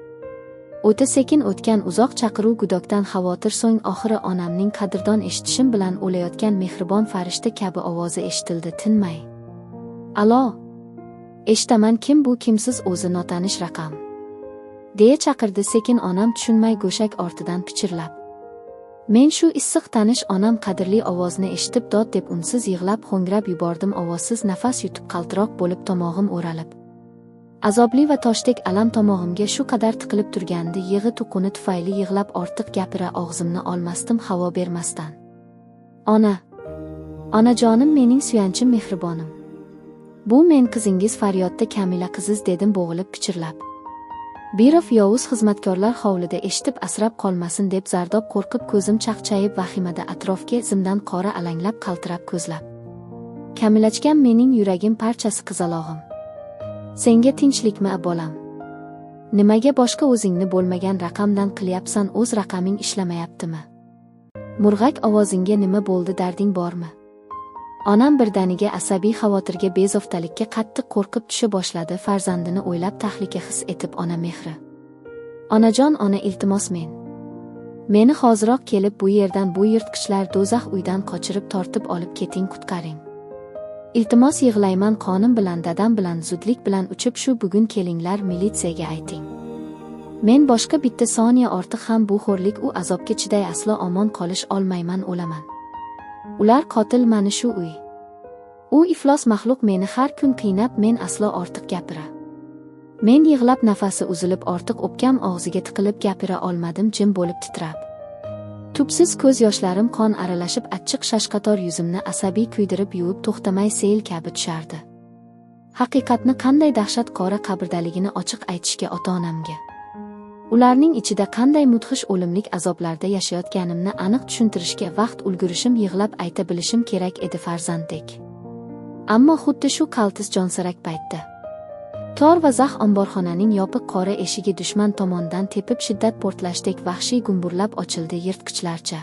O'ta sekin o'tgan uzoq chaqiruv gudokdan xavotir so'ng oxiri onamning qadrdon eshitishim bilan o'layotgan mehribon farishta kabi ovozi eshitildi tinmay. Alo! Eshitaman, kim bu, kimsiz, o'zi notanish raqam, deya chaqirdi sekin onam tushunmay go'shak ortidan pichirlab. Men shu issiq tanish onam qadrli ovozni eshitib dod deb unsiz yig'lab ho'ngrab yubordim, ovozsiz nafas yutib qaltiroq bo'lib tomog'im o'ralib. Azobli va toshdek alam tomog'imga shu qadar tiqilib turgandi, yig'i tuquni tufayli yig'lab ortiq gapira og'zimni olmasdim havo bermasdan. Ona! Onajonim, mening suyanchim, mehribonim. Bu men qizingiz faryodda Kamila qiziz, dedim bo'g'ilib pichirlab. Birov yovuz xizmatkorlar hovlida eshitib asrab qolmasin deb zardob qo'rqib ko'zim chaqchayib vahimada atrofga zimdan qora alanglab qaltirab ko'zlab. Kamilachkam, mening yuragim parchasi, qizalog'im. Senga tinchlikmi, bolam? Nimaga boshqa o'zingni bo'lmagan raqamdan qilyapsan, o'z raqaming ishlamayaptimi? Murg'ak ovozingga nima bo'ldi, darding bormi? Onam birdaniga asabiy xavotirga, bezovtalikka qattiq qo'rqib tusha boshladi, farzandini o'ylab tahlika his etib ona mehri. Onajon, ona, iltimos men. Meni hoziroq kelib bu yerdan, bu yirtqichlar do'zax uydan qochirib tortib olib keting, qutqaring. Iltimos, yig'layman qonim bilan, dadam bilan zudlik bilan uchib shu bugun kelinglar, militsiyaga ayting. Men boshqa bitta soniya ortiq ham bu xo'rlik u azobga chiday aslo omon qolish olmayman, o'laman. Ular qotil, mani shu uy. U iflos maxluq meni har kun qiynab, men aslo ortiq gapira. Men yig'lab nafasi uzilib ortiq o'pkam og'ziga tiqilib gapira olmadim, jim bo'lib titrab. Tubsiz ko'z yoshlarim qon aralashib achchiq shashqator yuzimni asabiy kuydirib yuvib to'xtamay sel kabi tushardi. Haqiqatni qanday dahshat qora qabrdaligini ochiq aytishga ota-onamga. Ularning ichida qanday mudhish o'limlik azoblarda yashayotganimni aniq tushuntirishga vaqt ulgurishim, yig'lab ayta bilishim kerak edi farzanddek. Ammo xuddi shu qaltis jonsarak paytda tor va zax omborxonaning yopiq qora eshigi dushman tomonidan tepib shiddat portlashdek vahshiy gumburlab ochildi yirtqichlarcha.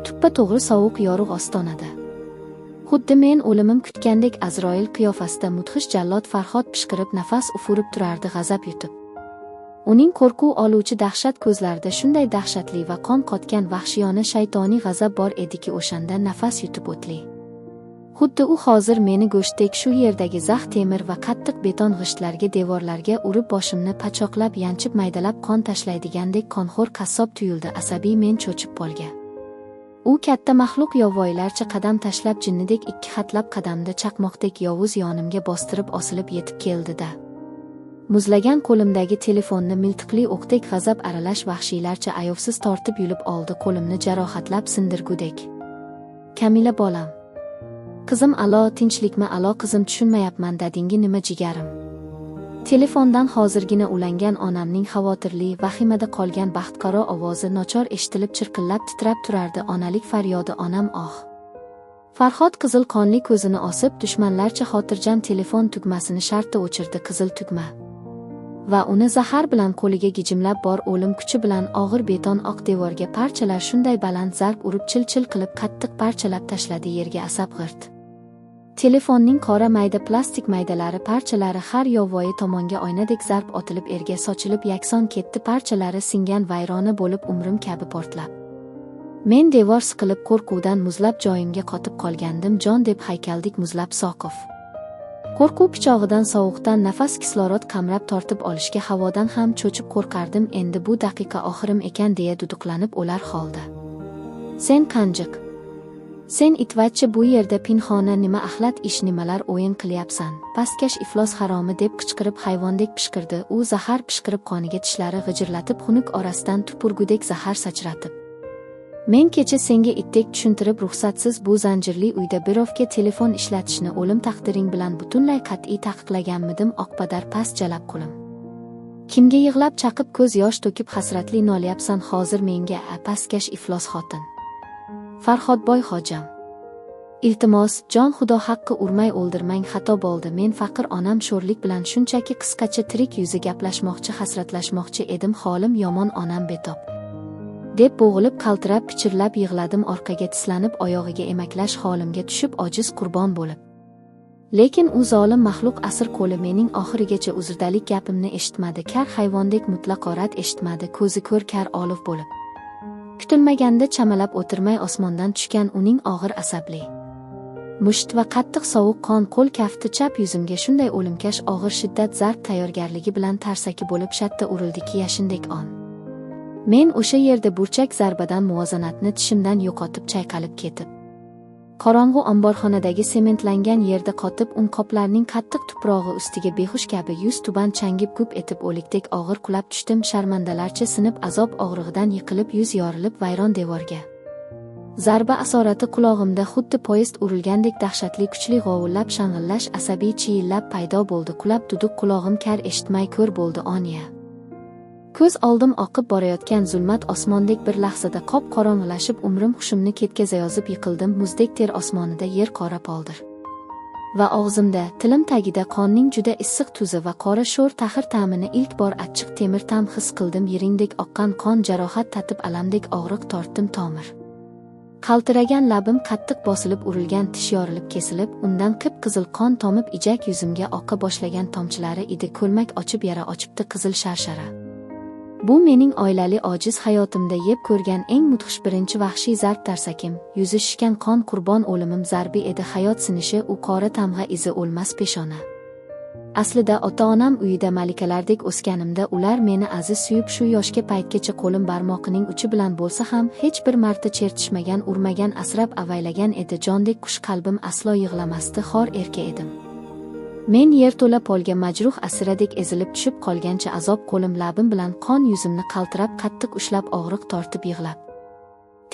Tuppa to'g'ri sovuq yorug' ostonada. Xuddi men o'limim kutgandek Azroil qiyofasida mudhish jallod Farhod pishqirib nafas ufurib turardi g'azab yutib. Uning qo'rquv oluvchi dahshat ko'zlarida shunday dahshatli va qon qotgan vahshiyona shaytoniy g'azab bor ediki, o'shanda nafas yutib o'tli. Xuddi u hozir meni go'shtdek shu yerdagi zax temir va qattiq beton g'ishtlarga, devorlarga urib boshimni pachoqlab, yanchib maydalab qon tashlaydigandek qonxo'r qassob tuyuldi asabiy men cho'chib polga. U katta maxluq yovvoyilarcha qadam tashlab jinnidek ikki xatlab qadamda chaqmoqdek yovuz yonimga bostirib osilib yetib keldi-da. Muzlagan qo'limdagi telefonni miltiqli o'qdek g'azab aralash vahshiylarcha ayovsiz tortib yulib oldi, qo'limni jarohatlab sindirgudek. Kamila bolam. Qizim, alo, tinchlikmi, alo qizim, tushunmayapman, dadingi nima jigarim? Telefondan hozirgina ulangan onamning xavotirli, vahimada qolgan baxtqaro ovozi nochor eshitilib chirqillab titrab turardi onalik faryodi, onam oh. Farhod qizil qonli ko'zini osib, dushmanlarcha xotirjam telefon tugmasini shartta o'chirdi, qizil tugma. Va uni zahar bilan qo'liga gijimlab bor o'lim kuchi bilan og'ir beton oq devorga parchalar shunday baland zarb urib chil-chil qilib qattiq parchalab tashladi yerga asab g'irt. Telefonning qora mayda plastik maydalari parchalari har yovvoyi tomonga oynadek zarb otilib erga sochilib yakson ketdi, parchalari singan vayrona bo'lib umrim kabi portlab. Men devor siqilib qo'rquvdan muzlab joyimga qotib qolgandim, jon deb haykaldik muzlab soqov. Qo'rquv pichog'idan sovuqdan nafas kislorod qamrab tortib olishga havodan ham cho'chib qo'rqardim, endi bu daqiqa oxirim ekan deya duduqlanib o'lar holda. Sen qanjiq. Sen itvatchi bu yerda pinxona nima axlat ish nimalar o'yin qilyapsan, pastkash iflos haromi deb qichqirib hayvondek pishqirdi, u zahar pishqirib qoniga tishlari g'ijirlatib xunuk orasidan tupurgudek zahar sachratib. Men kecha senga itdek tushuntirib ruxsatsiz bu zanjirli uyda birovga telefon ishlatishni o'lim taqdiring bilan butunlay qat'iy taqiqlaganmidim, oqpadar past jalab qulim. Kimga yig'lab chaqib ko'z yosh to'kib hasratli nolyapsan hozir menga, a pastkash iflos xotin. Farhodboy hojam. Iltimos, jon xudo haqqi urmay o'ldirmang, xato bo'ldi. Men faqir onam sho'rlik bilan shunchaki qisqacha tirik yuzi gaplashmoqchi, hasratlashmoqchi edim, holim yomon, onam betob. Deb bo'g'ilib qaltirab pichirlab yig'ladim, orqaga tislanib oyog'iga emaklash holimga tushib ojiz qurbon bo'lib. Lekin u zolim maxluq asir qo'li mening oxirigacha uzrdalik gapimni eshitmadi, kar hayvondek mutlaqo rad eshitmadi, ko'zi ko'r kar olif bo'lib. Kutilmaganda chamalab o'tirmay osmondan tushgan uning og'ir asabli musht va qattiq sovuq qon qo'l kafti chap yuzimga shunday o'limkash og'ir shiddat zarb tayyorgarligi bilan tarsaki bo'lib shatta urildiki yashindek on. Men o'sha yerda burchak zarbadan muvozanatni tishimdan yo'qotib chayqalib ketib, qorong'u omborxonadagi sementlangan yerda qotib unqoplarning qattiq tuprog'i ustiga behush kabi yuz tuban changib gup etib o'likdek og'ir qulab tushdim, sharmandalarcha sinib azob og'rig'idan yiqilib yuz yorilib vayron devorga. Zarba asorati qulog'imda xuddi poyezd urilgandek dahshatli kuchli g'ovullab shang'illash asabiy chiyillab paydo bo'ldi, qulab duduq qulog'im kar eshitmay ko'r bo'ldi onya. Ko'z oldim oqib borayotgan zulmat osmondek bir lahzada qop-qorong'ilashib umrim hushimni ketkazayozib yiqildim, muzdek ter osmonida yer qora poldir. Va og'zimda, tilim tagida qonning juda issiq tuzi va qora sho'r taxir ta'mini ilk bor achchiq temir ta'm his qildim, yiringdek oqqan qon jarohat tatib alamdek og'riq tortdim, tomir. Qaltiragan labim qattiq bosilib urilgan tish yorilib kesilib, undan qip-qizil qon tomib ijak yuzimga oqa boshlagan tomchilari edi, ko'lmak ochib yara ochibdi qizil sharshara. Bu mening oilali ojiz hayotimda yeb ko'rgan eng mudhish birinchi vahshiy zarb tarsakim, yuzi shishgan qon qurbon o'limim zarbi edi, hayot sinishi u qora tamg'a izi o'lmas peshona. Aslida ota-onam uyida malikalardek o'sganimda ular meni aziz suyib shu yoshga paytgacha qo'lim barmoqining uchi bilan bo'lsa ham hech bir marta chertishmagan, urmagan, asrab avaylagan edi, jondek qush qalbim aslo yig'lamasdi, xor erka edim. Men yerto'la polga majruh asiradek ezilib tushib qolgancha azob qo'lim labim bilan qon yuzimni qaltirab qattiq ushlab og'riq tortib yig'lab.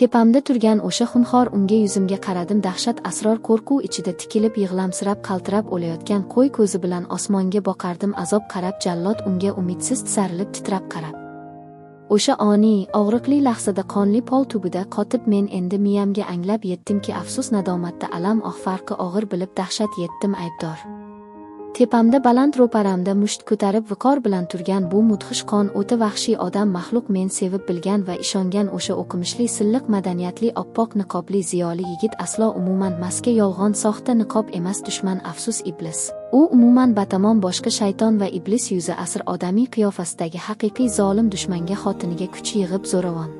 Tepamda turgan o'sha xunxor unga yuzimga qaradim, dahshat asror qo'rquv ichida tikilib yig'lamsirab qaltirab o'layotgan qo'y ko'zi bilan osmonga boqardim, azob qarab jallod unga umidsiz tisarilib titrab qarab. O'sha oniy, og'riqli lahzada qonli pol tubida qotib men endi miyamga anglab yetdimki afsus nadomatda alam oh farqi og'ir bilib dahshat yetdim aybdor. Tepamda baland ro'paramda musht ko'tarib viqor bilan turgan bu mudhish qon o'ta vahshiy odam maxluq men sevib bilgan va ishongan o'sha o'qimishli silliq madaniyatli oppoq niqobli ziyoli yigit aslo umuman maska yolg'on soxta niqob emas, dushman afsus iblis. U umuman batamom boshqa shayton va iblis yuzi asr odamiy qiyofasidagi haqiqiy zolim dushmanga xotiniga kuch yig'ib zo'ravon.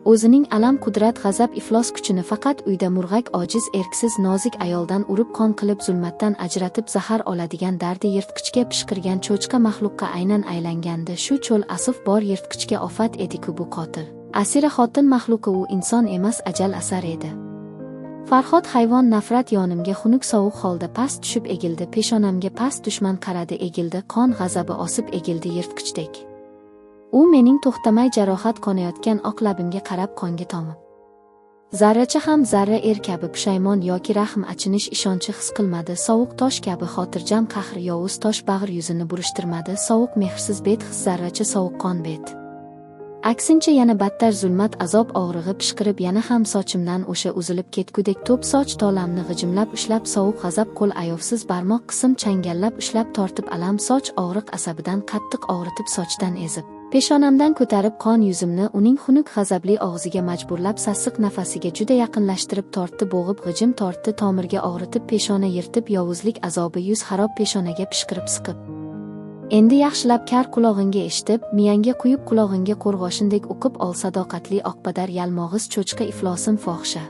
O'zining alam qudrat g'azab iflos kuchini faqat uyda murg'ak ojiz erksiz nozik ayoldan urib qon qilib zulmatdan ajratib zahar oladigan dardi yirtqichga pishqirgan cho'chqa maxluqqa aynan aylangandi, shu cho'l asuf bor yirtqichga ofat ediku bu qotil. Asira xotin maxluqi u inson emas ajal asar edi. Farhod hayvon nafrat yonimga xunuk sovuq holda past tushib egildi, peshonamga past dushman qaradi egildi, qon g'azabi osib egildi yirtqichdek. U mening to'xtamay jarohat qonayotgan oq labimga qarab qonga tomib. Zarracha ham zarra er kabi pushaymon yoki rahm achinish ishonchi his qilmadi, sovuq tosh kabi xotirjam qahr yovuz tosh bag'ir yuzini burishtirmadi, sovuq mehrsiz bet his zarracha sovuqqon bet. Aksincha yana battar zulmat azob og'rig'i pishqirib yana ham sochimdan o'sha uzilib ketgudek to'p soch tolamni g'ijimlab ushlab sovuq g'azab qo'l ayovsiz barmoq qism changallab ushlab tortib alam soch og'riq asabidan qattiq og'ritib sochdan ezib. Peshonamdan ko'tarib qon yuzimni uning xunuk g'azabli og'ziga majburlab sassiq nafasiga juda yaqinlashtirib tortdi, bo'g'ib g'ijim tortdi, tomirga og'ritib peshona yirtib yovuzlik azobi yuz xarob peshonaga pishqirib siqib. Endi yaxshilab kar qulog'ingga eshitib, miyangga quyib qulog'ingga qo'rg'oshindek uqib ol sadoqatli oqpadar yalmog'iz cho'chqa iflosim fohisha.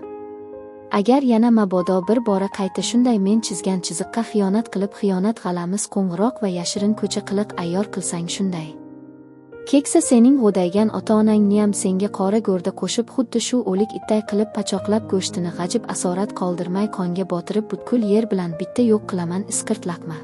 Agar yana mabodo bir bora qayta shunday men chizgan chiziqqa xiyonat qilib xiyonat g'alamiz qo'ng'iroq va yashirin ko'cha qiliq ayyor qilsang shunday. Keksa sening g'o'daygan ota-onangniyam senga qora go'rda qo'shib xuddi shu o'lik itday qilib pachoqlab go'shtini g'ajib asorat qoldirmay qonga botirib butkul yer bilan bitta yo'q qilaman isqirt laqma.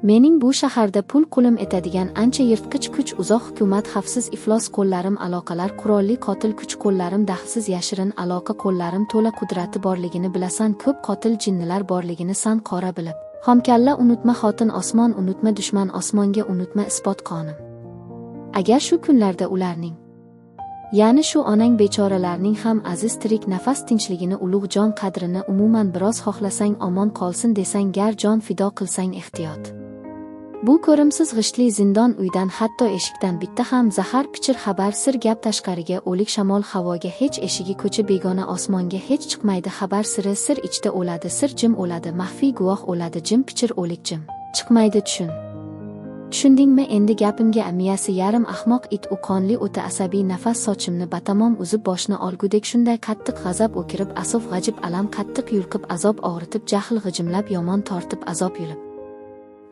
Mening bu shaharda pul qulim etadigan ancha yirtqich kuch uzoq hukumat xavfsiz iflos qo'llarim aloqalar qurolli qotil kuch qo'llarim daxlsiz yashirin aloqa qo'llarim to'la qudrati borligini bilasan ko'p qotil jinnilar borligini san qora bilib. Xomkalla unutma xotin osmon unutma dushman osmonga unutma isbot qonim. Agar shu kunlarda ularning, ya'ni shu onang bechoralarning ham aziz tirik nafas tinchligini ulug' jon qadrini umuman biroz xohlasang omon qolsin desang gar jon fido qilsang ehtiyot. Bu ko'rimsiz g'ishtli zindon uydan hatto eshikdan bitta ham zahar pichir xabar sir gap tashqariga o'lik shamol havoga hech eshigi ko'cha begona osmonga hech chiqmaydi xabar siri sir ichda o'ladi sir jim o'ladi maxfiy guvoh o'ladi jim pichir o'lik jim chiqmaydi tushun. Tushundingmi endi gapimga miyasi yarim ahmoq it u qonli o'ta asabiy nafas sochimni batamom uzib boshni olgudek shunday qattiq g'azab o'kirib asof g'ajib alam qattiq yulqib azob og'ritib jahl g'ijimlab yomon tortib azob yulib.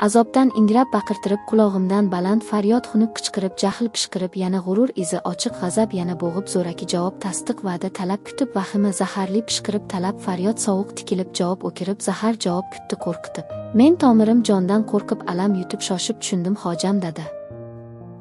Azobdan ingrab baqirtirib qulog'imdan baland faryod xunuk qichqirib jahl pishqirib yana g'urur izi ochiq g'azab yana bo'g'ib zo'raki javob tasdiq va'da talab kutib vahima zaharli pishqirib talab faryod sovuq tikilib javob o'kirib zahar javob kutdi qo'rqitib. Men tomirim jondan qo'rqib alam yutib shoshib tushundim hojam dada.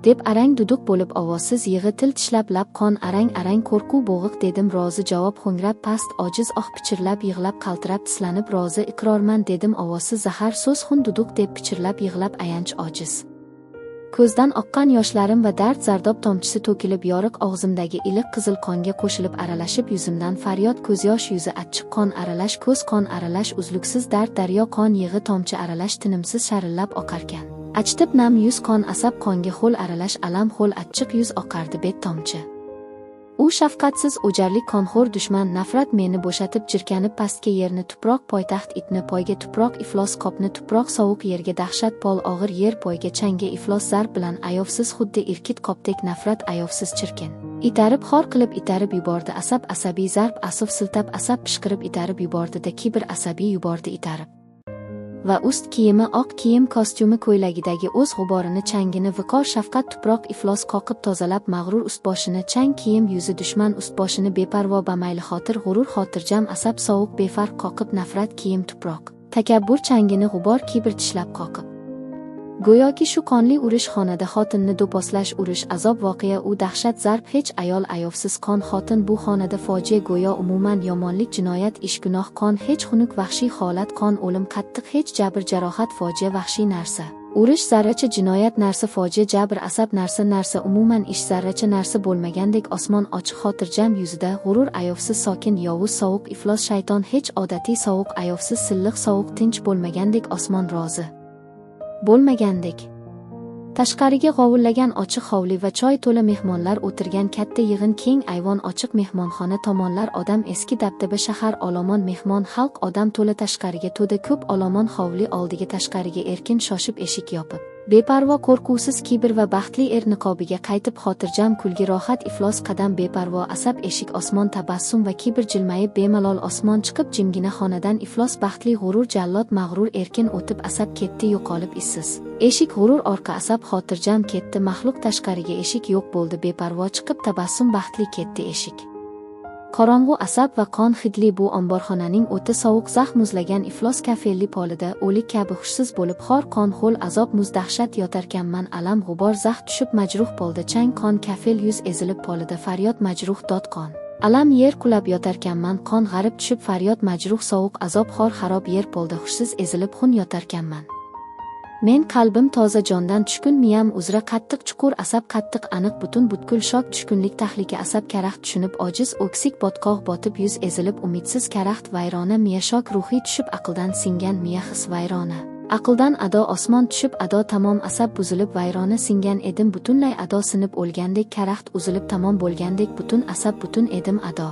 Deb arang duduq bo'lib ovozsiz yig'i til tishlab lab qon arang arang qo'rquv bo'g'iq dedim rozi javob ho'ngrab past ojiz oh pichirlab yig'lab qaltirab tislanib rozi iqrorman dedim ovozsiz zahar so'z xun duduq deb pichirlab yig'lab ayanch ojiz. Ko'zdan oqqan yoshlarim va dard zardob tomchisi to'kilib yoriq og'zimdagi iliq qizil qonga qo'shilib aralashib yuzimdan faryod ko'z yosh yuzi achchiq qon aralash ko'z qon aralash uzluksiz dard daryo qon yig'i tomchi aralash tinimsiz sharillab oqarkan. Achitib nam yuz qon asab qonga ho'l aralash alam ho'l achchiq yuz oqardi bet tomchi. U shafqatsiz o'jarlik qonxo'r dushman nafrat meni bo'shatib jirkanib pastga yerni tuproq poytaxt itni poyga tuproq iflos qopni tuproq sovuq yerga dahshat pol og'ir yer poyga changga iflos zarb bilan ayovsiz xuddi irkit qopdek nafrat ayovsiz chirkin. Itarib xor qilib itarib yubordi asab asabiy zarb asof siltab asab pishqirib itarib yubordi da kibr asabiy yubordi itarib. Va ust kiyimi oq kiyim kostyumi ko'ylagidagi o'z g'uborini changini viqor shafqat tuproq iflos qoqib tozalab mag'rur ust boshini chang kiyim yuzi dushman ust boshini beparvo bamayli xotir g'urur xotirjam asab sovuq befarq qoqib nafrat kiyim tuproq takabbur changini g'ubor kibr tishlab qoqib. Go'yoki shu qonli urush xonada xotinni do'pposlash urush azob voqea u dahshat zarb hech ayol ayovsiz qon xotin bu xonada fojia go'yo umuman yomonlik jinoyat ish gunoh qon hech xunuk vahshiy holat qon o'lim qattiq hech jabr jarohat fojia vahshiy narsa. Urush zarracha jinoyat narsa fojia jabr asab narsa narsa umuman ish zarracha narsa bo'lmagandek osmon ochiq xotirjam yuzida g'urur ayovsiz sokin yovuz sovuq iflos shayton hech odatiy sovuq ayovsiz silliq sovuq tinch bo'lmagandek osmon rozi bo'lmagandek. Tashqariga g'ovullagan ochiq hovli va choy to'la mehmonlar o'tirgan katta yig'in keng ayvon ochiq mehmonxona tomonlar odam eski dabdaba shahar olomon mehmon xalq odam to'la tashqariga to'da ko'p olomon hovli oldiga tashqariga erkin shoshib eshik yopib. Beparvo qo'rquvsiz kibr va baxtli er niqobiga qaytib xotirjam kulgi rohat iflos qadam beparvo asab eshik osmon tabassum va kibr jilmayib bemalol osmon chiqib jimgina xonadan iflos baxtli g'urur jallod mag'rur erkin o'tib asab ketdi yo'qolib izsiz. Eshik g'urur orqa asab xotirjam ketdi maxluq tashqariga eshik yo'q bo'ldi beparvo chiqib tabassum baxtli ketdi eshik. Qorong'u asab va qon hidli bu omborxonaning o'ta sovuq zax muzlagan iflos kafelli polida o'lik kabi hushsiz bo'lib xor qon ho'l azob muz dahshat yotarkanman alam g'ubor zax tushib majruh polda chang qon kafel yuz ezilib polida faryod majruh dod qon. Alam yer qulab yotarkanman qon g'arib tushib faryod majruh sovuq azob xor xarob yer polda hushsiz ezilib xun yotarkanman. Men qalbim toza jondan tushkun miyam uzra qattiq chuqur asab qattiq aniq butun butkul shok tushkunlik tahlika asab karaxt tushunib ojiz o'ksik botqoq botib yuz ezilib umidsiz karaxt vayrona miya shok ruhiy tushib aqldan singan miya his vayrona. Aqldan ado osmon tushib ado tamom asab buzilib vayrona singan edim butunlay ado sinib o'lgandek karaxt uzilib tamom bo'lgandek butun asab butun edim ado.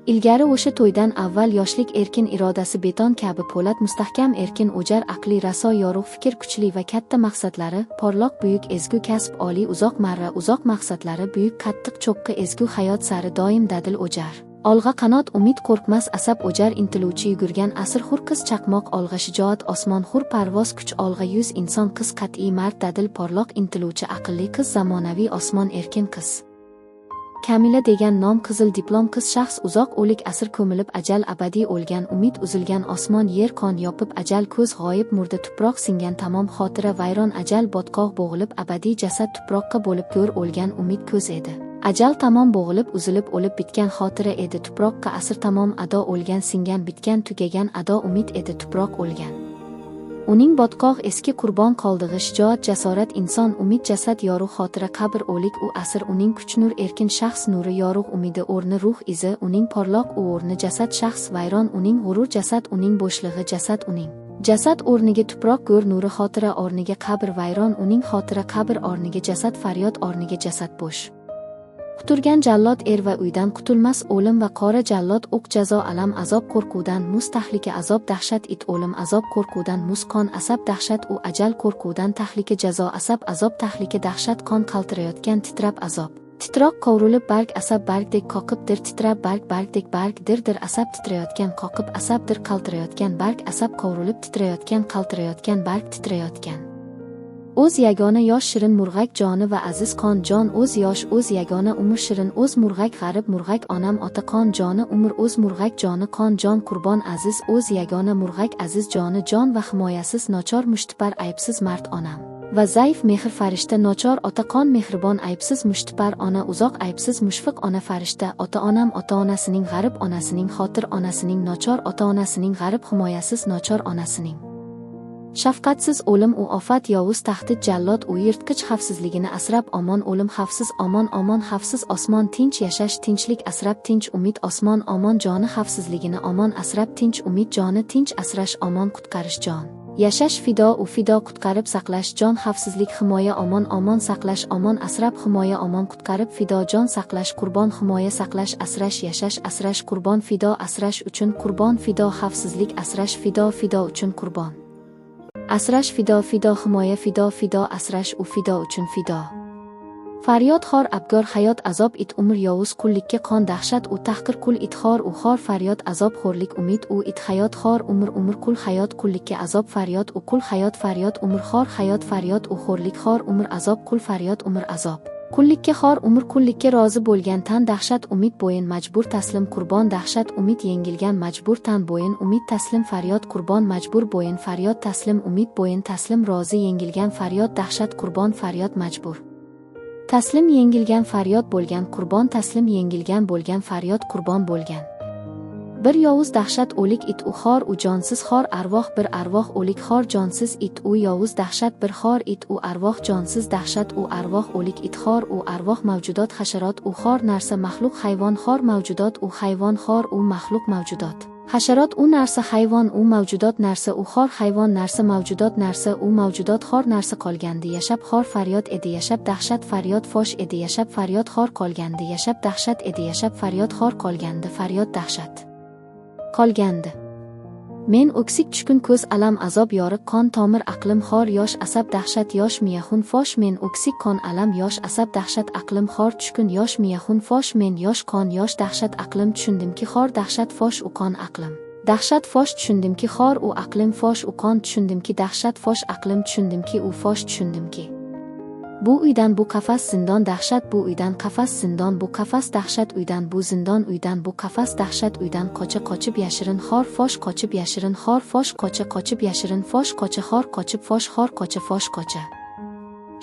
Ilgari o'sha to'ydan avval yoshlik erkin irodasi beton kabi po'lat mustahkam erkin o'jar aqli raso yorug' fikr kuchli va katta maqsadlari porloq buyuk ezgu kasb oliy uzoq marra uzoq maqsadlari buyuk qattiq cho'qqi ezgu hayot sari doim dadil o'jar. Olg'a qanot umid qo'rqmas asab o'jar intiluvchi yugurgan asr hur qiz chaqmoq olg'a shijoat osmon hur parvoz kuch olg'a yuz inson qiz qat'iy mard dadil porloq intiluvchi aqlli qiz zamonaviy osmon erkin qiz. Kamila degan nom qizil diplom qiz shaxs uzoq o'lik asr ko'milib ajal abadiy o'lgan umid uzilgan osmon yer qon yopib ajal ko'z g'oyib murda tuproq singan tamom xotira vayron ajal botqoq bo'g'ilib abadiy jasad tuproqqa bo'lib go'r o'lgan umid ko'z edi. Ajal tamom bo'g'ilib uzilib o'lib bitgan xotira edi tuproqqa asr tamom ado o'lgan singan bitgan tugagan ado umid edi tuproq o'lgan. Uning botqoq eski qurbon qoldig'i shijoat jasorat inson umid jasad yorug' xotira qabr o'lik u asr uning kuch nur erkin shaxs nuri yorug' umidi o'rni ruh izi uning porloq u o'rni jasad shaxs vayron uning g'urur jasad uning bo'shlig'i jasad uning. Jasad o'rniga tuproq go'r nuri xotira o'rniga qabr vayron uning xotira qabr o'rniga jasad faryod o'rniga jasad bo'sh. Quturgan jallod er va uydan qutulmas o'lim va qora jallod o'q jazo alam azob qo'rquvdan muz tahlika azob dahshat it o'lim azob qo'rquvdan muz qon asab dahshat u ajal qo'rquvdan tahlika jazo asab azob tahlika dahshat qon qaltirayotgan titrab azob. Titroq qovrilib barg asab bargdek qoqib dir titrab barg bargdek barg dir dir asab titrayotgan qoqib asab dir qaltirayotgan barg asab qovrilib titrayotgan qaltirayotgan barg titrayotgan. O'z yagona yosh shirin murg'ak joni va aziz qon jon o'z yosh o'z yagona umr shirin o'z murg'ak g'arib murg'ak onam ota qon joni umr o'z murg'ak joni qon jon qurbon aziz o'z yagona murg'ak aziz joni jon va himoyasiz nochor mushtipar aybsiz mard onam va zaif mehr farishta nochor ota qon mehribon aybsiz mushtipar ona uzoq aybsiz mushfiq ona farishta ota onam ota onasining g'arib onasining xotir onasining nochor ota onasining g'arib himoyasiz nochor onasining. Shafqatsiz o'lim u ofat yovuz tahdid jallod u yirtqich xavfsizligini asrab omon o'lim xavfsiz omon omon xavfsiz osmon tinch yashash tinchlik asrab tinch umid osmon omon joni xavfsizligini omon asrab tinch umid joni tinch asrash omon qutqarish jon. Yashash fido u fido qutqarib saqlash jon xavfsizlik himoya omon omon saqlash omon asrab himoya omon qutqarib fido jon saqlash qurbon himoya saqlash asrash yashash asrash qurbon fido asrash uchun qurbon fido xavfsizlik asrash fido fido uchun qurbon. Asrash fido fido himoya fido fido asrash u fido uchun fido. Faryod xor abgor hayot azob it umr yovuz qullikka qon dahshat u tahqir qul it xor u xor faryod azob xo'rlik umid u it hayot xor umr umr qul hayot qullikka azob faryod u qul hayot faryod umr xor hayot faryod u xo'rlik xor umr azob qul faryod umr azob. Qullikka xor umr qullikka rozi bo'lgan tan dahshat umid bo'yin majbur taslim qurbon dahshat umid yengilgan majbur tan bo'yin umid taslim faryod qurbon majbur bo'yin faryod taslim umid bo'yin taslim rozi yengilgan faryod dahshat qurbon faryod majbur. Taslim yengilgan faryod bo'lgan qurbon taslim yengilgan bo'lgan faryod qurbon bo'lgan. Bir yovuz dahshat o'lik it u xor u jonsiz xor arvoh bir arvoh o'lik xor jonsiz it u yovuz dahshat bir xor it u arvoh jonsiz dahshat u arvoh o'lik it xor u arvoh mavjudot hasharot u xor narsa maxluq hayvon xor mavjudot u hayvon xor u maxluq mavjudot. Hasharot u narsa hayvon u mavjudot narsa u xor hayvon narsa mavjudot narsa u mavjudot xor narsa qolgandi yashab xor faryod edi yashab dahshat faryod fosh edi yashab faryod xor qolgandi yashab dahshat edi yashab faryod xor qolgandi faryod dahshat. Qolgandi. Men o'ksik tushkun ko'z alam azob yoriq qon tomir aqlim xor yosh asab dahshat yosh miya xun fosh men o'ksik qon alam yosh asab dahshat aqlim xor tushkun yosh miya xun fosh men yosh qon yosh dahshat aqlim tushundimki xor dahshat fosh u qon aqlim. Dahshat fosh tushundimki xor u aqlim fosh u qon tushundimki dahshat fosh aqlim tushundimki u fosh tushundimki. Bu uydan bu qafas zindon dahshat bu uydan qafas zindon bu qafas dahshat uydan bu zindon uydan bu qafas dahshat uydan qocha qochib yashirin xor fosh qochib yashirin xor fosh qocha qochib yashirin fosh qocha xor qochib fosh xor qocha fosh qocha.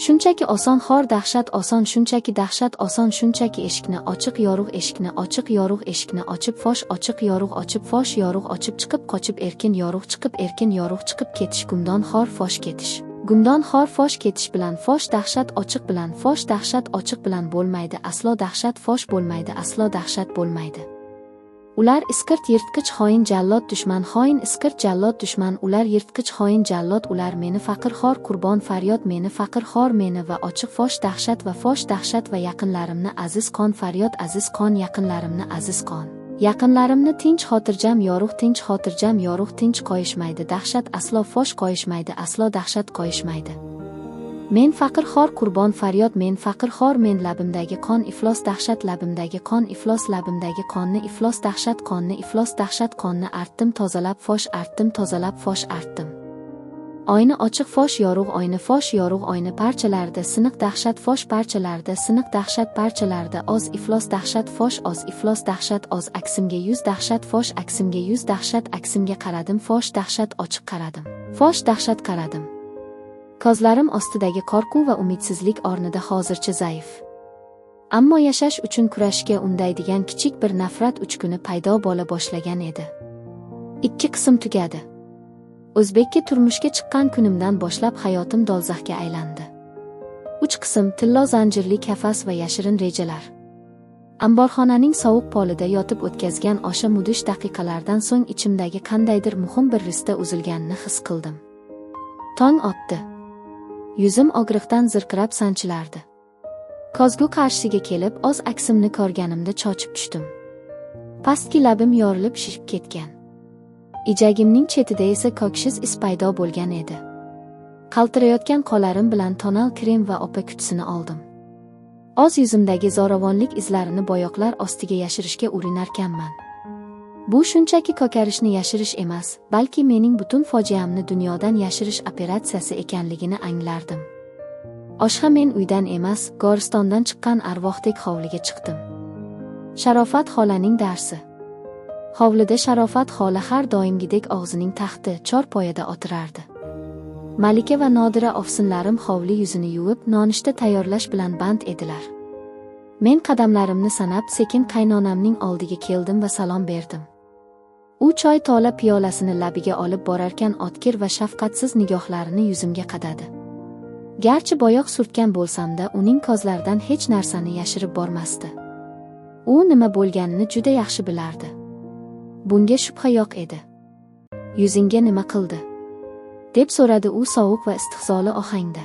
Shunchaki oson xor dahshat oson shunchaki dahshat oson shunchaki eshikni ochiq yorug' eshikni ochiq yorug' eshikni ochib fosh ochiq yorug' ochib fosh yorug' ochib chiqib qochib erkin yorug' chiqib erkin yorug' chiqib ketish gumdon xor fosh ketish. Gumdon xor fosh ketish bilan fosh dahshat ochiq bilan fosh dahshat ochiq bilan bo'lmaydi aslo dahshat fosh bo'lmaydi aslo dahshat bo'lmaydi. Ular isqirt yirtqich xoin jallod dushman xoin isqirt jallod dushman ular yirtqich xoin jallod ular meni faqir xor qurbon faryod meni faqir xor meni va ochiq fosh dahshat va fosh dahshat va yaqinlarimni aziz qon faryod aziz qon yaqinlarimni aziz qon yaqinlarimni tinch xotirjam yorug' tinch xotirjam yorug' tinch qoyishmaydi dahshat aslo fosh qoyishmaydi aslo dahshat qoyishmaydi. Men faqir xor qurbon faryod men faqir xor men labimdagi qon iflos dahshat labimdagi qon iflos labimdagi qonni iflos dahshat qonni iflos dahshat qonni artdim tozalab fosh artdim tozalab fosh artdim. Oyna ochiq fosh yorug' oyna fosh yorug' oyna parchalarida siniq dahshat fosh parchalarida siniq dahshat parchalarida oz iflos dahshat fosh oz iflos dahshat oz aksimga yuz dahshat fosh aksimga yuz dahshat aksimga qaradim fosh dahshat ochiq qaradim fosh dahshat qaradim. Ko'zlarim ostidagi qo'rquv va umidsizlik o'rnida hozircha zaif. Ammo yashash uchun kurashga undaydigan kichik bir nafrat uchkuni paydo bo'la boshlagan edi. 2 qism tugadi. O'zbekka turmushga chiqqan kunimdan boshlab hayotim dolzahga aylandi. 3 qism tillo zanjirli qafas va yashirin rejalar. Amborxonaning sovuq polida yotib o'tkazgan o'sha mudish daqiqalardan so'ng ichimdagi qandaydir muhim bir rista uzilganini his qildim. Tong otdi. Yuzim og'riqdan zirqirab sanchilardi. Ko'zgu qarshisiga kelib, oz aksimni ko'rganimda chochib tushdim. Pastki labim yorilib shishib ketgan. Ijagimning chetida esa ko'kshiz iz paydo bo'lgan edi. Qaltirayotgan qo'llarim bilan tonal krem va opa kutisini oldim. Oz yuzimdagi zo'ravonlik izlarini bo'yoqlar ostiga yashirishga urinarkanman. Bu shunchaki ko'karishni yashirish emas, balki mening butun fojiamni dunyodan yashirish operatsiyasi ekanligini anglardim. Oshxa men uydan emas, goristondan chiqqan arvohdek hovliga chiqdim. Sharofat xolaning darsi. Hovlida Sharofat xola har doimgidek og'zining taxti chorpoyada o'tirardi. Malika va Nodira ofsinlarim hovli yuzini yuvib, nonishta tayyorlash bilan band edilar. Men qadamlarimni sanab, sekin qaynonamning oldiga keldim va salom berdim. U choy tola piyolasini labiga olib borarkan o'tkir va shafqatsiz nigohlarini yuzimga qadadi. Garchi boyoq surtgan bo'lsam-da, uning ko'zlaridan hech narsani yashirib bormasdi. U nima bo'lganini juda yaxshi bilardi. Bunga shubha yo'q edi. Yuzingga nima qildi? Deb so'radi u sovuq va istehzoli ohangda.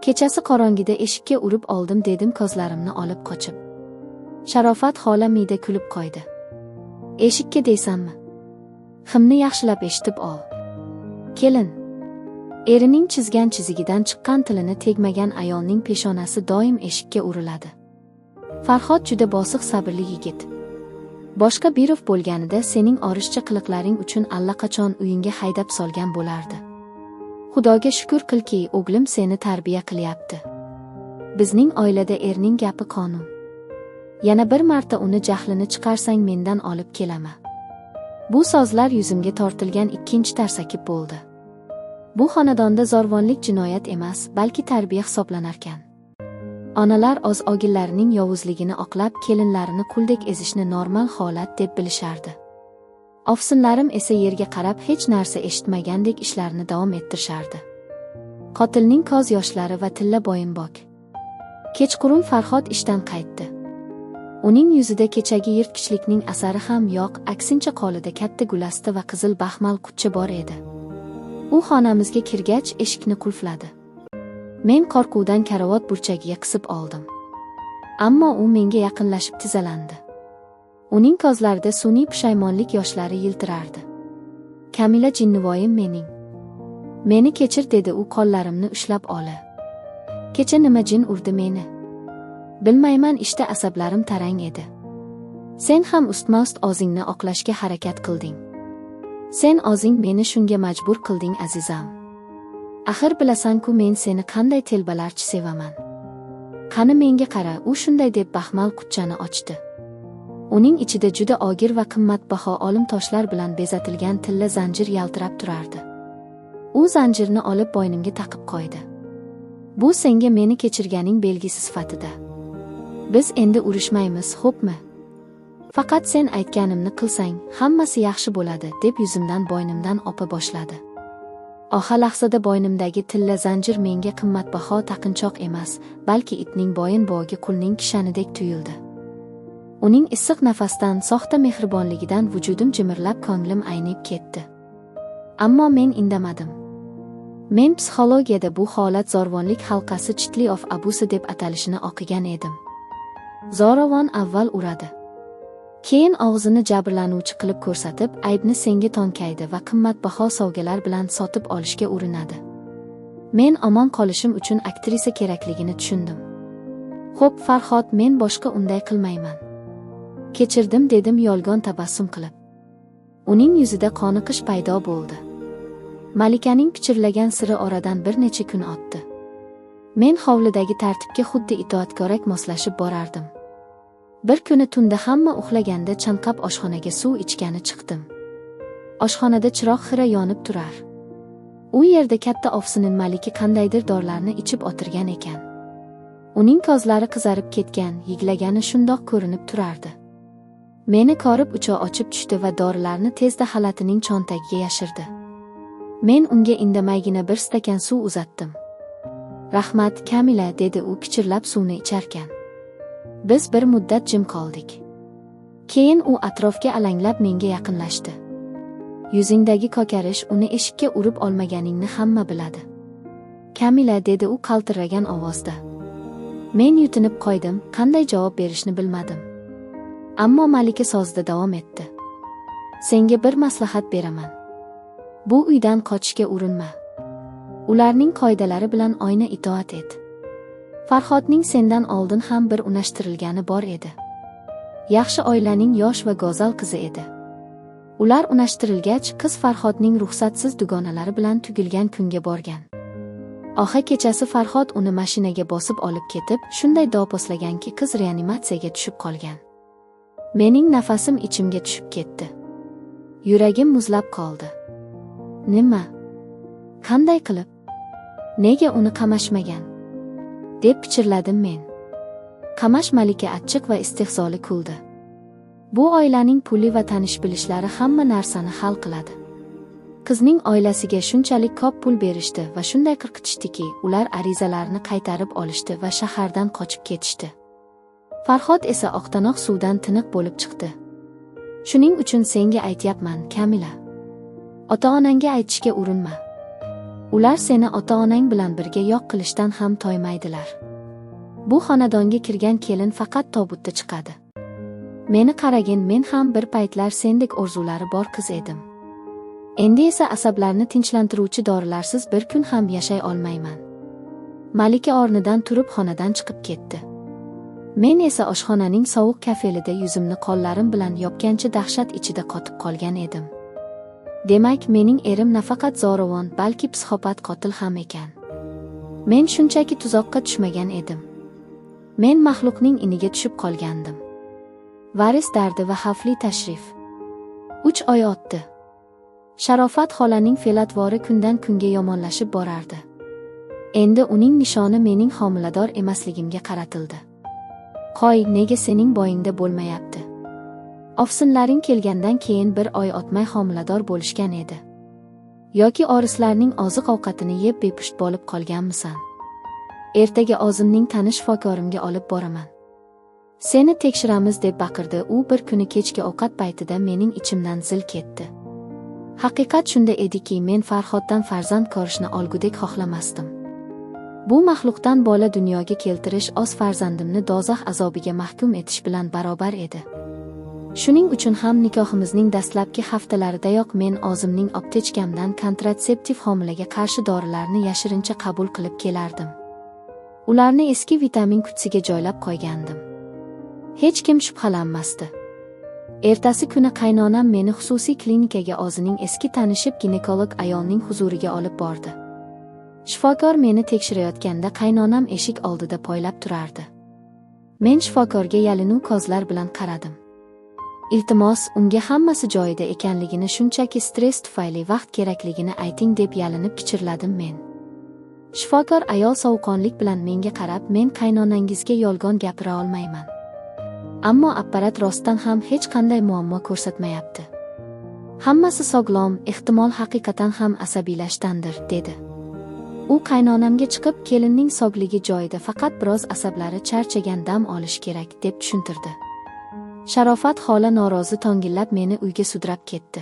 Kechasi qorong'ida eshikka urib oldim dedim ko'zlarimni olib qochib. Sharofat xola miyda kulib qo'ydi. Eshikka deysanmi? Himni yaxshilab eshitib ol. Kelin. Erining chizgan chizigidan chiqqan tilini tegmagan ayolning peshonasi doim eshikka uriladi. Farhod juda bosiq sabrli yigit. Boshqa birov bo'lganida sening orishcha qiliqlaring uchun allaqachon uyingga haydab solgan bo'lardi. Xudoga shukr qilki, o'g'lim seni tarbiya qilyapti. Bizning oilada erning gapi qonun. Yana bir marta uni jahlini chiqarsang mendan olib kelama. Bu so'zlar yuzimga tortilgan ikkinchi tarsakib bo'ldi. Bu xonadonda zo'rvonlik jinoyat emas, balki tarbiya hisoblanarkan. Onalar o'z o'g'illarining yovuzligini oqlab, kelinlarini quldek ezishni normal holat deb bilishardi. Ofsinlarim esa yerga qarab hech narsa eshitmagandek ishlarini davom ettirishardi. Qotilning ko'z yoshlari va tilla bo'yinbog'. Kechqurun Farhod ishdan qaytdi. Uning yuzida kechagi yirtqichlikning asari ham yo'q, aksincha qo'lida katta gulasta va qizil baxmal qutcha bor edi. U xonamizga kirgach eshikni qulfladi. Men qo'rquvdan karavot burchagiga qisib oldim. Ammo u menga yaqinlashib tizalandi. Uning ko'zlarida sun'iy pushaymonlik yoshlari yiltirardi. Kamila jinnivoyim mening. Meni kechir dedi u qo'llarimni ushlab ola. Kecha nima jin urdi meni? Bilmayman, ishda asablarim tarang edi. Sen ham ustma-ust o'zingni oqlashga harakat qilding. Sen o'zing meni shunga majbur qilding azizam. Axir bilasan-ku men seni qanday telbalarcha sevaman. Qani menga qara, u shunday deb baxmal qutchani ochdi. Uning ichida juda og'ir va qimmatbaho olim toshlar bilan bezatilgan tilla zanjir yaltirab turardi. U zanjirni olib bo'ynimga taqib qo'ydi. Bu senga meni kechirganing belgisi sifatida. Biz endi urushmaymiz, xo'pmi? Faqat sen aytganimni qilsang, hammasi yaxshi bo'ladi, deb yuzimdan bo'ynimdan opa boshladi. Oha lahzada bo'ynimdagi tilla zanjir menga qimmatbaho taqinchoq emas, balki itning bo'yin bo'gi qulning kishanidek tuyuldi. Uning issiq nafasdan, soxta mehribonligidan vujudim jimirlab, ko'nglim aynib ketdi. Ammo men indamadim. Men psixologiyada bu holat zo'ravonlik halqasi chitli of abusi deb atalishini o'qigan edim. Zo'ravon avval uradi. Keyin og'zini jabrlanuvchi qilib ko'rsatib, aybni senga to'nkaydi va qimmatbaho sovg'alar bilan sotib olishga urinadi. Men omon qolishim uchun aktrisa kerakligini tushundim. Xo'p, Farhod, men boshqa unday qilmayman. Kechirdim, dedim yolg'on tabassum qilib. Uning yuzida qoniqish paydo bo'ldi. Malikaning pichirlagan siri oradan bir necha kun o'tdi. Men hovlidagi tartibga xuddi itoatkorek moslashib borardim. Bir kuni tunda hamma uxlaganda chanqab oshxonaga suv ichgani chiqdim. Oshxonada chiroq xira yonib turar. U yerda katta ofsinin Malika qandaydir dorilarni ichib o'tirgan ekan. Uning ko'zlari qizarib ketgan, yig'lagani shundoq ko'rinib turardi. Meni ko'rib ucha ochib tushdi va dorilarni tezda xalatining cho'ntagiga yashirdi. Men unga indamaygina bir stakan suv uzatdim. Rahmat, Kamila, dedi u pichirlab suvni icharkan. Biz bir muddat jim qoldik. Keyin u atrofga alanglab menga yaqinlashdi. Yuzingdagi kokarish uni eshikka urib olmaganingni hamma biladi. Kamila, dedi u qaltiragan ovozda. Men yutinib qo'ydim, qanday javob berishni bilmadim. Ammo Malika so'zida davom etdi. Senga bir maslahat beraman. Bu uydan qochishga urinma. Ularning qoidalari bilan oyna itoat et. Farhodning sendan oldin ham bir unashtirilgani bor edi. Yaxshi oilaning yosh va go'zal qizi edi. Ular unashtirilgach, qiz Farhodning ruxsatsiz dugonalari bilan tugilgan kunga borgan. Oxa kechasi Farhod uni mashinaga bosib olib ketib, shunday do'pposlaganki, qiz reanimatsiyaga tushib qolgan. Mening nafasim ichimga tushib ketdi. Yuragim muzlab qoldi. Nima? Qanday qilib? Nega uni qamashmagan? Deb pichirladim men. Qamash Malika achchiq va istehzoli kuldi. Bu oilaning puli va tanish bilishlari hamma narsani hal qiladi. Qizning oilasiga shunchalik ko'p pul berishdi va shunday qirqitishdiki, ular arizalarni qaytarib olishdi va shahardan qochib ketishdi. Farhod esa oqtanoq suvdan tiniq bo'lib chiqdi. Shuning uchun senga aytyapman, Kamila. Ota-onangga aytishga urinma. Ular seni ota-onang bilan birga yo'q qilishdan ham toymaydilar. Bu xonadonga kirgan kelin faqat tobutda chiqadi. Meni qaragin, men ham bir paytlar sendek orzulari bor qiz edim. Endi esa asablarni tinchlantiruvchi dorilarsiz bir kun ham yashay olmayman. Malika o'rnidan turib xonadan chiqib ketdi. Men esa oshxonaning sovuq kafelida yuzimni qo'llarim bilan yopgancha dahshat ichida qotib qolgan edim. Demak, mening erim nafaqat zo'ravon, balki psixopat qotil ham ekan. Men shunchaki tuzoqqa tushmagan edim. Men maxluqning iniga tushib qolgandim. Varis dardi va xavfli tashrif. 3 oy o'tdi. Sharofat xolaning fe'l-atvori kundan kunga yomonlashib borardi. Endi uning nishoni mening homilador emasligimga qaratildi. Qo'y, nega sening boyingda bo'lmayapti? Ofsinlaring kelgandan keyin bir oy o'tmay homilador bo'lishgan edi. Yoki orislarning oziq-ovqatini yeb bepusht bo'lib qolganmisan? Ertaga o'zimning tanish shifokorimga olib boraman. Seni tekshiramiz, deb baqirdi u bir kuni kechki ovqat paytida mening ichimdan zil ketdi. Haqiqat shunda ediki, men Farhoddan farzand ko'rishni olgudek xohlamasdim. Bu maxluqdan bola dunyoga keltirish o'z farzandimni do'zax azobiga mahkum etish bilan barobar edi. Shuning uchun ham nikohimizning dastlabki haftalaridayoq men o'zimning aptechkamdan kontratseptiv homilaga qarshi dorilarni yashirincha qabul qilib kelardim. Ularni eski vitamin qutisiga joylab qo'ygandim. Hech kim shubhalanmasdi. Ertasi kuni qaynonam meni xususiy klinikaga o'zining eski tanishib ginekolog ayolning huzuriga olib bordi. Shifokor meni tekshirayotganda qaynonam eshik oldida poylab turardi. Men shifokorga yalinu ko'zlar bilan qaradim. Iltimos, unga hammasi joyida ekanligini, shunchaki stress tufayli vaqt kerakligini ayting, deb yalinib pichirladim men. Shifokor ayol sovuqqonlik bilan menga qarab, men qaynonangizga yolg'on gapira olmayman. Ammo apparat rostdan ham hech qanday muammo ko'rsatmayapti. Hammasi sog'lom, ehtimol haqiqatan ham asabiylashdandir, dedi. U qaynonamga chiqib, kelinning sogligi joyida, faqat biroz asablari charchagan, dam olish kerak, deb tushuntirdi. Sharofat xola norozi tongillab meni uyga sudrab ketdi.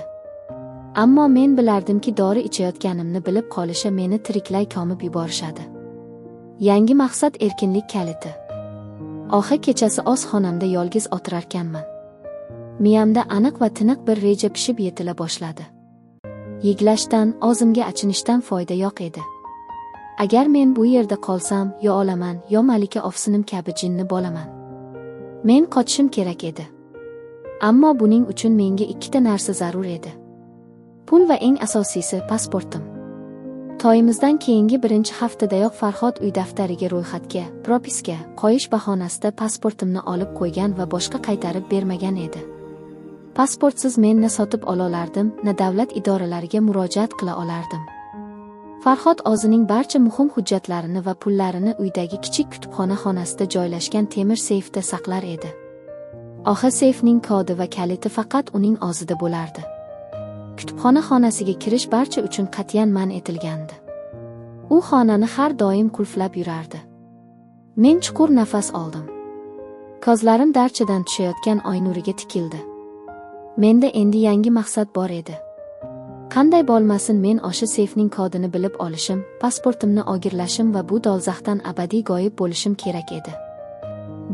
Ammo men bilardimki, dori ichayotganimni bilib qolisha meni tiriklay komib yuborishadi. Yangi maqsad erkinlik kaliti. Oxi kechasi oz xonamda yolg'iz o'tirarkanman. Miyamda aniq va tiniq bir reja pishib yetila boshladi. Yig'lashdan, o'zimga achinishdan foyda yo'q edi. Agar men bu yerda qolsam, yo olaman, yo Malika ofsinim kabi jinni bo'laman. Men qochishim kerak edi. Ammo buning uchun menga ikkita narsa zarur edi. Pul va eng asosiysi pasportim. Toyimizdan keyingi birinchi haftadayoq Farhod uy daftariga ro'yxatga, propiska qo'yish bahonasida pasportimni olib qo'ygan va boshqa qaytarib bermagan edi. Pasportsiz men na sotib ola olardim, na davlat idoralariga murojaat qila olardim. Farhod o'zining barcha muhim hujjatlarini va pullarini uydagi kichik kutubxona xonasida joylashgan temir seyfda saqlar edi. Oxi seyfning kodi va kaliti faqat uning o'zida bo'lardi. Kutubxona xonasiga kirish barcha uchun qat'iyan man etilgandi. U xonani har doim qulflab yurardi. Men chuqur nafas oldim. Ko'zlarim darchadan tushayotgan oy nuriga tikildi. Menda endi yangi maqsad bor edi. Qanday bo'lmasin men o'sha seyfning kodini bilib olishim, pasportimni o'girlashim va bu dolzahdan abadiy g'oyib bo'lishim kerak edi.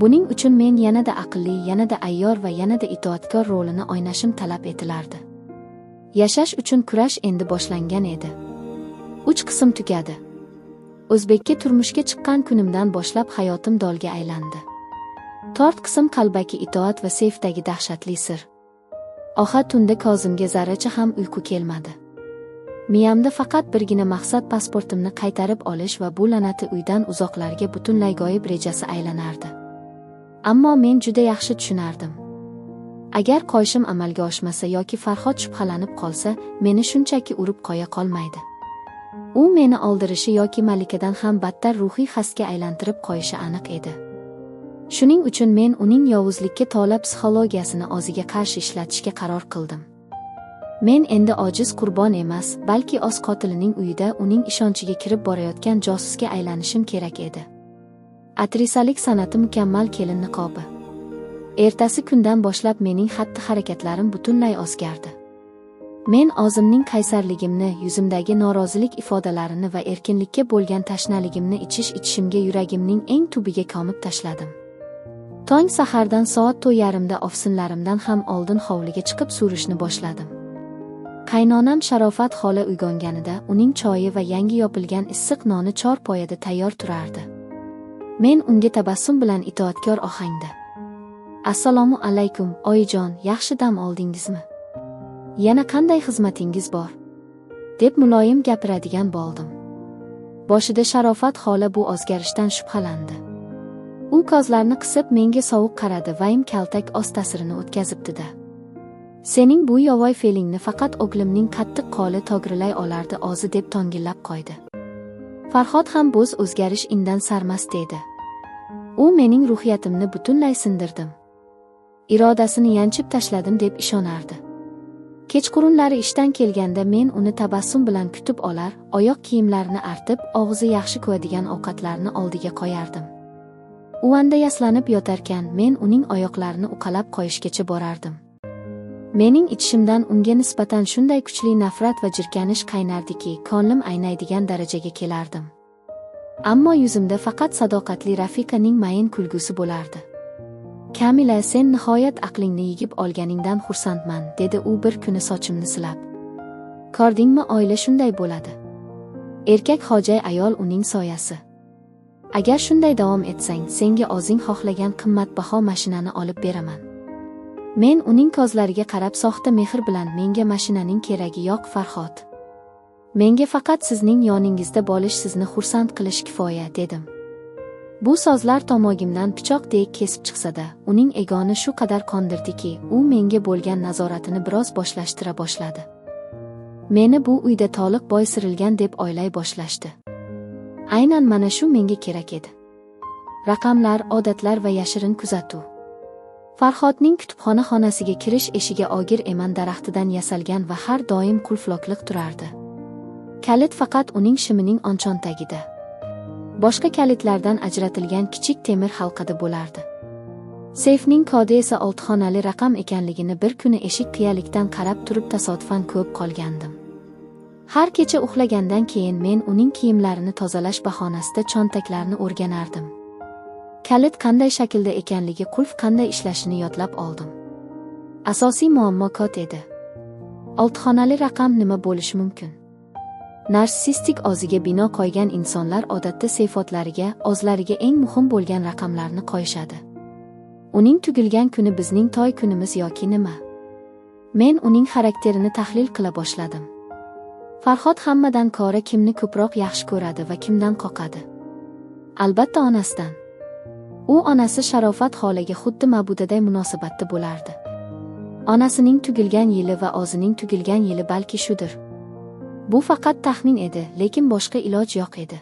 Buning uchun men yanada aqlli, yanada ayyor va yanada itoatkor rolini o'ynashim talab etilardi. Yashash uchun kurash endi boshlangan edi. 3 qism tugadi. O'zbekka turmushga chiqqan kunimdan boshlab hayotim dolga aylandi. 4 qism qalbaki itoat va seyfdagi dahshatli sir. Oxa tunda ko'zimga zarracha ham uyqu kelmadi. Miyamda faqat birgina maqsad pasportimni qaytarib olish va bu la'nati uydan uzoqlarga butunlay g'oyib rejasi aylanardi. Ammo men juda yaxshi tushunardim. Agar qo'yishim amalga oshmasa yoki Farhod shubhalanib qolsa, meni shunchaki urib qo'ya qolmaydi. U meni oldirishi yoki Malikadan ham battar ruhiy xastga aylantirib qo'yishi aniq edi. Shuning uchun men uning yovuzlikka to'la psixologiyasini o'ziga qarshi ishlatishga qaror qildim. Men endi ojiz qurbon emas, balki o'z qotilining uyida uning ishonchiga kirib borayotgan josusga aylanishim kerak edi. Aktrisalik san'ati mukammal kelin niqobi. Ertasi kundan boshlab mening xatti-harakatlarim butunlay o'zgardi. Men o'zimning qaysarligimni, yuzimdagi norozilik ifodalarini va erkinlikka bo'lgan tashnaligimni ichish-ichishimga yuragimning eng tubiga komib tashladim. Tong sahardan soat 4:30da ofsinlarimdan ham oldin hovliga chiqib surishni boshladim. Qaynonam Sharofat xola uyg'onganida uning choyi va yangi yopilgan issiq noni chorpoyada tayyor turardi. Men unga tabassum bilan itoatkor ohangda: "Assalomu alaykum, oyijon, yaxshi dam oldingizmi? Yana qanday xizmatingiz bor?" deb muloyim gapiradigan bo'ldim. Boshida Sharofat xola bu o'zgarishdan shubhalandi. U ko'zlarini qisib menga sovuq qaradi va im kaltak oz ta'sirini o'tkazibdi-da. "Sening bu yovvoyi fe'lingni faqat o'g'limning qattiq qo'li to'g'rilay olardi o'zi" deb tongillab qo'ydi. Farhod ham bo'z o'zgarish indan sarmast edi. U mening ruhiyatimni butunlay sindirdim. Irodasini yanchib tashladim deb ishonardi. Kechqurunlari ishdan kelganda men uni tabassum bilan kutib olar, oyoq kiyimlarini artib, og'zi yaxshi ko'radigan ovqatlarni oldiga qo'yardim. Uvanda yaslanib yotarkan men uning oyoqlarini uqalab qo'yishgacha borardim. Mening ichishimdan unga nisbatan shunday kuchli nafrat va jirkanish qaynardiki, ko'nglim aynaydigan darajaga kelardim. Ammo yuzimda faqat sadoqatli rafiqaning mayin kulgusi bo'lardi. "Kamila, sen nihoyat aqlingni yig'ib olganingdan xursandman", dedi u bir kuni sochimni silab. "Ko'rdingmi, oila shunday bo'ladi. Erkak xo'jay, ayol uning soyasi. Agar shunday davom etsang, senga o'zing xohlagan qimmatbaho mashinani olib beraman." Men uning ko'zlariga qarab soxta mehr bilan: "Menga mashinaning keragi yo'q, Farhod. Menga faqat sizning yoningizda bo'lish, sizni xursand qilish kifoya", dedim. Bu so'zlar tomog'imdan pichoqdek kesib chiqsa-da, uning egoni shu qadar qondirdiki, u menga bo'lgan nazoratini biroz boshlashtira boshladi. Meni bu uyda to'liq boysirilgan deb o'ylay boshlashdi. Aynan mana shu menga kerak edi. Raqamlar, odatlar va yashirin kuzatuv. Farhodning kutubxona xonasiga kirish eshigi og'ir eman daraxtidan yasalgan va har doim qulfloqliq turardi. Kalit faqat uning shimining onchon tagida. Boshqa kalitlardan ajratilgan kichik temir halqada bo'lardi. Seyfning kodi esa 6 xonali raqam ekanligini bir kuni eshik qiyalikdan qarab turib tasodifan ko'rib qolgandim. Har kecha uxlagandan keyin men uning kiyimlarini tozalash bahonasida cho'ntaklarini o'rganardim. Kalit qanday shaklda ekanligi, qulf qanday ishlashini yodlab oldim. Asosiy muammo kod edi. 6 xonali raqam nima bo'lishi mumkin? Narsistik o'ziga bino qo'ygan insonlar odatda seyfotlariga, o'zlariga eng muhim bo'lgan raqamlarni qo'yishadi. Uning tug'ilgan kuni bizning to'y kunimiz yoki nima? Men uning xarakterini tahlil qila boshladim. Farhod hammadan ko'ra kimni ko'proq yaxshi ko'radi va kimdan qo'rqadi? Albatta onasidan. U onasi Sharofat xolaga xuddi ma'budaday munosabatda bo'lardi. Onasining tug'ilgan yili va o'zining tug'ilgan yili balki shudir. Bu faqat taxmin edi, lekin boshqa iloj yo'q edi.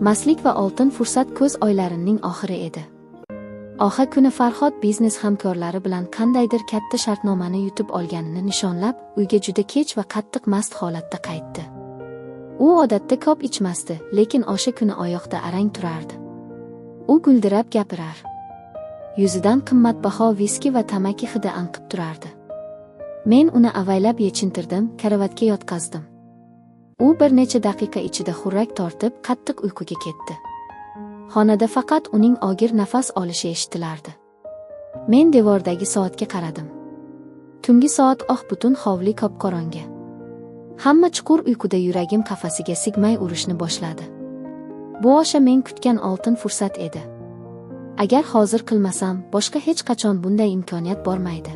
Maslik va oltin fursat ko'z oylarining oxiri edi. Oxa kuni Farhod biznes hamkorlari bilan qandaydir katta shartnomani yutib olganini nishonlab, uyga juda kech va qattiq mast holatda qaytdi. U odatda ko'p ichmasdi, lekin o'sha kuni oyoqda arang turardi. U guldirab gapirar. Yuzidan qimmatbaho viski va tamaki hidi anqib turardi. Men uni avaylab yechintirdim, karavotga yotqazdim. U bir necha daqiqa ichida xurrak tortib, qattiq uyquga ketdi. Xonada faqat uning og'ir nafas olishi eshitilardi. Men devordagi soatga qaradim. Tungi soat butun hovli qop-qorong'i. Hamma chuqur uyquda, yuragim qafasiga sig'may urishni boshladi. Bu o'sha men kutgan oltin fursat edi. Agar hozir qilmasam, boshqa hech qachon bunday imkoniyat bormaydi.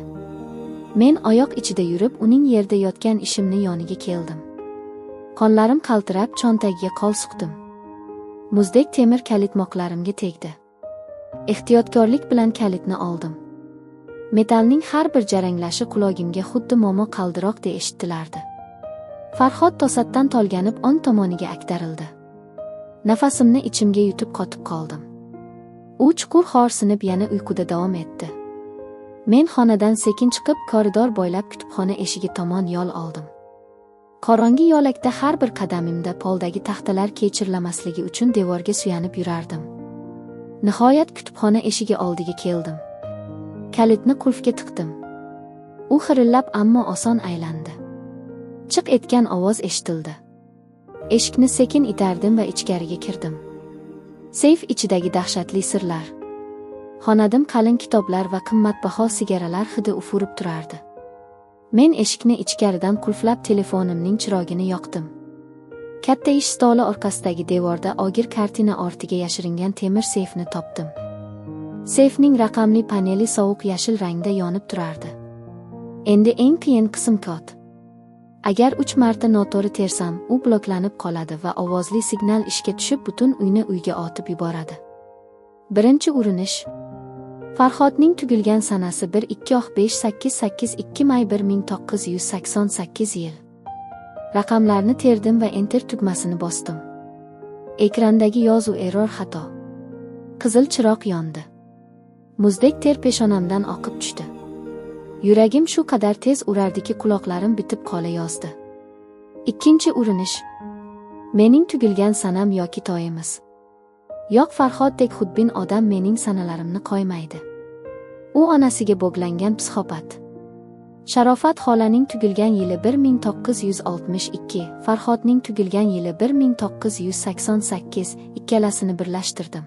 Men oyoq ichida yurib, uning yerda yotgan ishimni yoniga keldim. Qonlarim qaltirab, cho'ntagiga qo'l suqdim. Muzdek temir kalit moqlarimga tegdi. Ehtiyotkorlik bilan kalitni oldim. Metalning har bir jaranglashi qulog'imga xuddi momo qaldiroqdek eshitilardi. Farhod to'satdan tolganib o'ng tomoniga aktarildi. Nafasimni ichimga yutib qotib qoldim. U chuqur xorsinib yana uyquda davom etdi. Men xonadan sekin chiqib, koridor bo'ylab kutubxona eshigi tomon yo'l oldim. Qorong'i yo'lakda har bir qadamimda poldagi taxtalar kechirlamasligi uchun devorga suyanib yurardim. Nihoyat kutubxona eshigi oldiga keldim. Kalitni qulfga tiqdim. U xirillab, ammo oson aylandi. Chiq etgan ovoz eshitildi. Eshikni sekin itardim va ichkariga kirdim. Seyf ichidagi dahshatli sirlar. Xonadim qalin kitoblar va qimmatbaho sigaralar hidi ufurib turardi. Men eshikni ichkaridan qulflab, telefonimning chirog'ini yoqdim. Katta ish stoli orqasidagi devorda og'ir kartina ortiga yashiringan temir seyfni topdim. Seyfning raqamli paneli sovuq yashil rangda yonib turardi. Endi eng qiyin qism kod. Agar 3 marta noto'g'ri tersam, u bloklanib qoladi va ovozli signal ishga tushib, butun uyni uyga otib yuboradi. Birinchi urinish. Farhodning tug'ilgan sanasi 1 2 5 8 8 2 may 1988 yil. Raqamlarni terdim va enter tugmasini bosdim. Ekrandagi yozuv error xato. Qizil chiroq yondi. Muzdek ter peshonamdan oqib tushdi. Yuragim shu qadar tez urardiki, quloqlarim bitib qola yozdi. Ikkinchi urinish. Mening tug'ilgan sanam yoki toyimiz. Yo'q, Farhoddek xudbin odam mening sanalarimni qo'ymaydi. U onasiga bog'langan psixopat. Sharofat xolaning tug'ilgan yili 1962, Farhodning tug'ilgan yili 1988, ikkalasini birlashtirdim.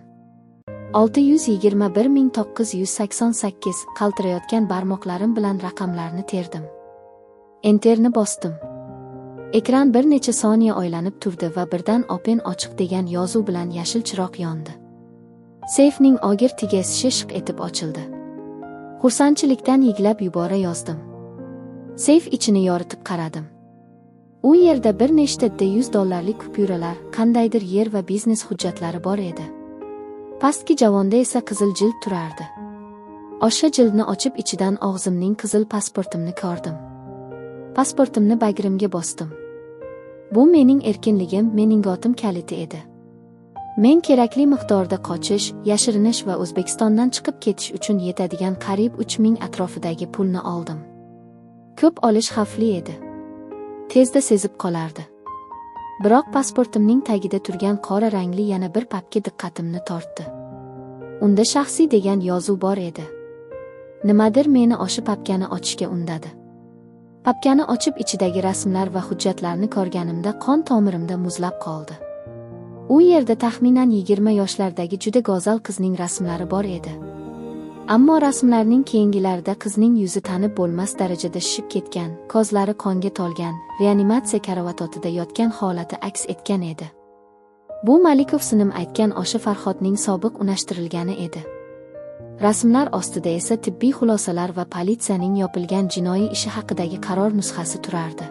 621 988. Qaltirayotgan barmoqlarim bilan raqamlarni terdim. Enterni bosdim. Ekran bir necha soniya aylanib turdi va birdan open ochiq degan yozuv bilan yashil chiroq yondi. Seyfning og'ir tugmasi shiq etib ochildi. Xursandchilikdan yig'lab yubora yozdim. Seyf ichini yoritib qaradim. U yerda bir nechta 100 dollarlik kupyuralar, qandaydir yer va biznes hujjatlari bor edi. Pastki javonda esa qizil jild turardi. O'sha jildni ochib, ichidan o'zimning qizil pasportimni ko'rdim. Pasportimni bag'rimga bosdim. Bu mening erkinligim, mening gotim kaliti edi. Men kerakli miqdorda qochish, yashirinish va O'zbekistondan chiqib ketish uchun yetadigan qariyb 3000 atrofidagi pulni oldim. Ko'p olish xavfli edi. Tezda sezib qolardi. Biroq pasportimning tagida turgan qora rangli yana bir papka diqqatimni tortdi. Unda shaxsiy degan yozuv bor edi. Nimadir meni o'sha papkani ochishga undadi. Papkani ochib ichidagi rasmlar va hujjatlarni ko'rganimda qon tomirimda muzlab qoldi. U yerda taxminan 20 yoshlardagi juda go'zal qizning rasmlari bor edi. Ammo rasmlarning keyingilarida qizning yuzi tanib bo'lmas darajada shishib ketgan, ko'zlari qonga to'lgan, reanimatsiya karavotida yotgan holati aks etgan edi. Bu Malikov sinim aytgan o'sha Farhodning sobiq unashtirilgani edi. Rasmlar ostida esa tibbiy xulosalar va politsiyaning yopilgan jinoiy ishi haqidagi qaror nusxasi turardi.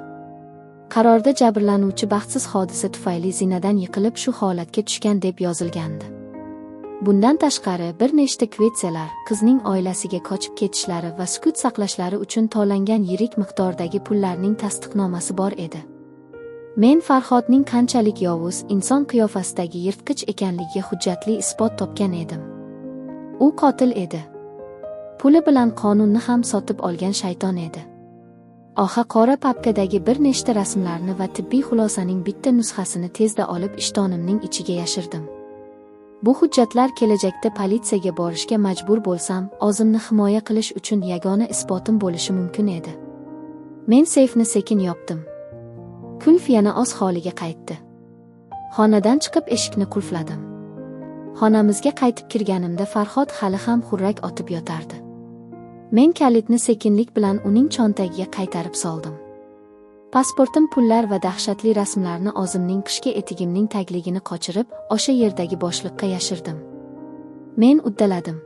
Qarorda jabrlanuvchi baxtsiz hodisa tufayli zinadan yiqilib shu holatga tushgan deb yozilgandi. Bundan tashqari bir nechta kvetsiyalar, qizning oilasiga qochib ketishlari va sukut saqlashlari uchun to'langan yirik miqdordagi pullarning tasdiqnomasi bor edi. Men Farhodning qanchalik yovuz, inson qiyofasidagi yirtqich ekanligiga hujjatli isbot topgan edim. U qotil edi. Puli bilan qonunni ham sotib olgan shayton edi. Oha qora papkadagi bir nechta rasmlarni va tibbiy xulosaning bitta nusxasini tezda olib ishtonimning ichiga yashirdim. Bu hujjatlar kelajakda politsiyaga borishga majbur bo'lsam, o'zimni himoya qilish uchun yagona isbotim bo'lishi mumkin edi. Men seyfni sekin yopdim. Qulf yana o'z holiga qaytdi. Xonadan chiqib eshikni qulfladim. Xonamizga qaytib kirganimda Farhod hali ham xurrak otib yotardi. Men kalitni sekinlik bilan uning cho'ntagiga qaytarib soldim. Pasportim, pullar va dahshatli rasmlarni o'zimning qishki etigimning tagligini qochirib, o'sha yerdagi bo'shliqqa yashirdim. Men uddaladim.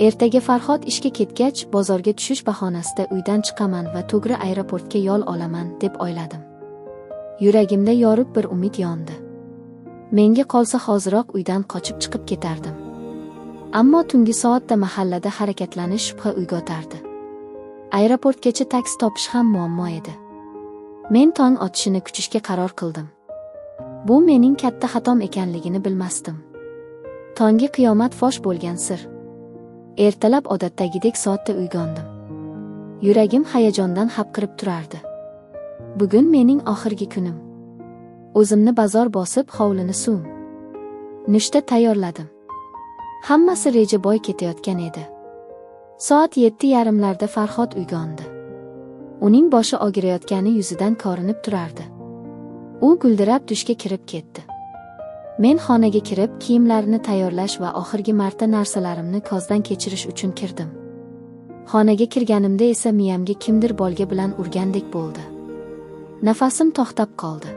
Ertaga Farhod ishga ketgach, bozorga tushish bahonasida uydan chiqaman va to'g'ri aeroportga yo'l olaman deb o'yladim. Yuragimda yorug' bir umid yondi. Menga qolsa hoziroq uydan qochib chiqib ketardim. Ammo tungi soatda mahallada harakatlanish shubha uyg'otardi. Aeroportgacha taksi topish ham muammo edi. Men tong otishini kutishga qaror qildim. Bu mening katta xatom ekanligini bilmasdim. Tongi qiyomat fosh bo'lgan sir. Ertalab odatdagidek soatda uyg'ondim. Yuragim hayajondan hapqirib turardi. Bugun mening oxirgi kunim. O'zimni bozor bosib, hovlini suv. Nushta tayyorladim. Hammasi reja boy ketayotgan edi. Soat 7:30larda Farhod uyg'ondi. Uning boshi og'riyotgani yuzidan ko'rinib turardi. U guldirab dushga kirib ketdi. Men xonaga kirib, kiyimlarini tayyorlash va oxirgi marta narsalarimni ko'zdan kechirish uchun kirdim. Xonaga kirganimda esa miyamga kimdir bolga bilan urgandek bo'ldi. Nafasim to'xtab qoldi.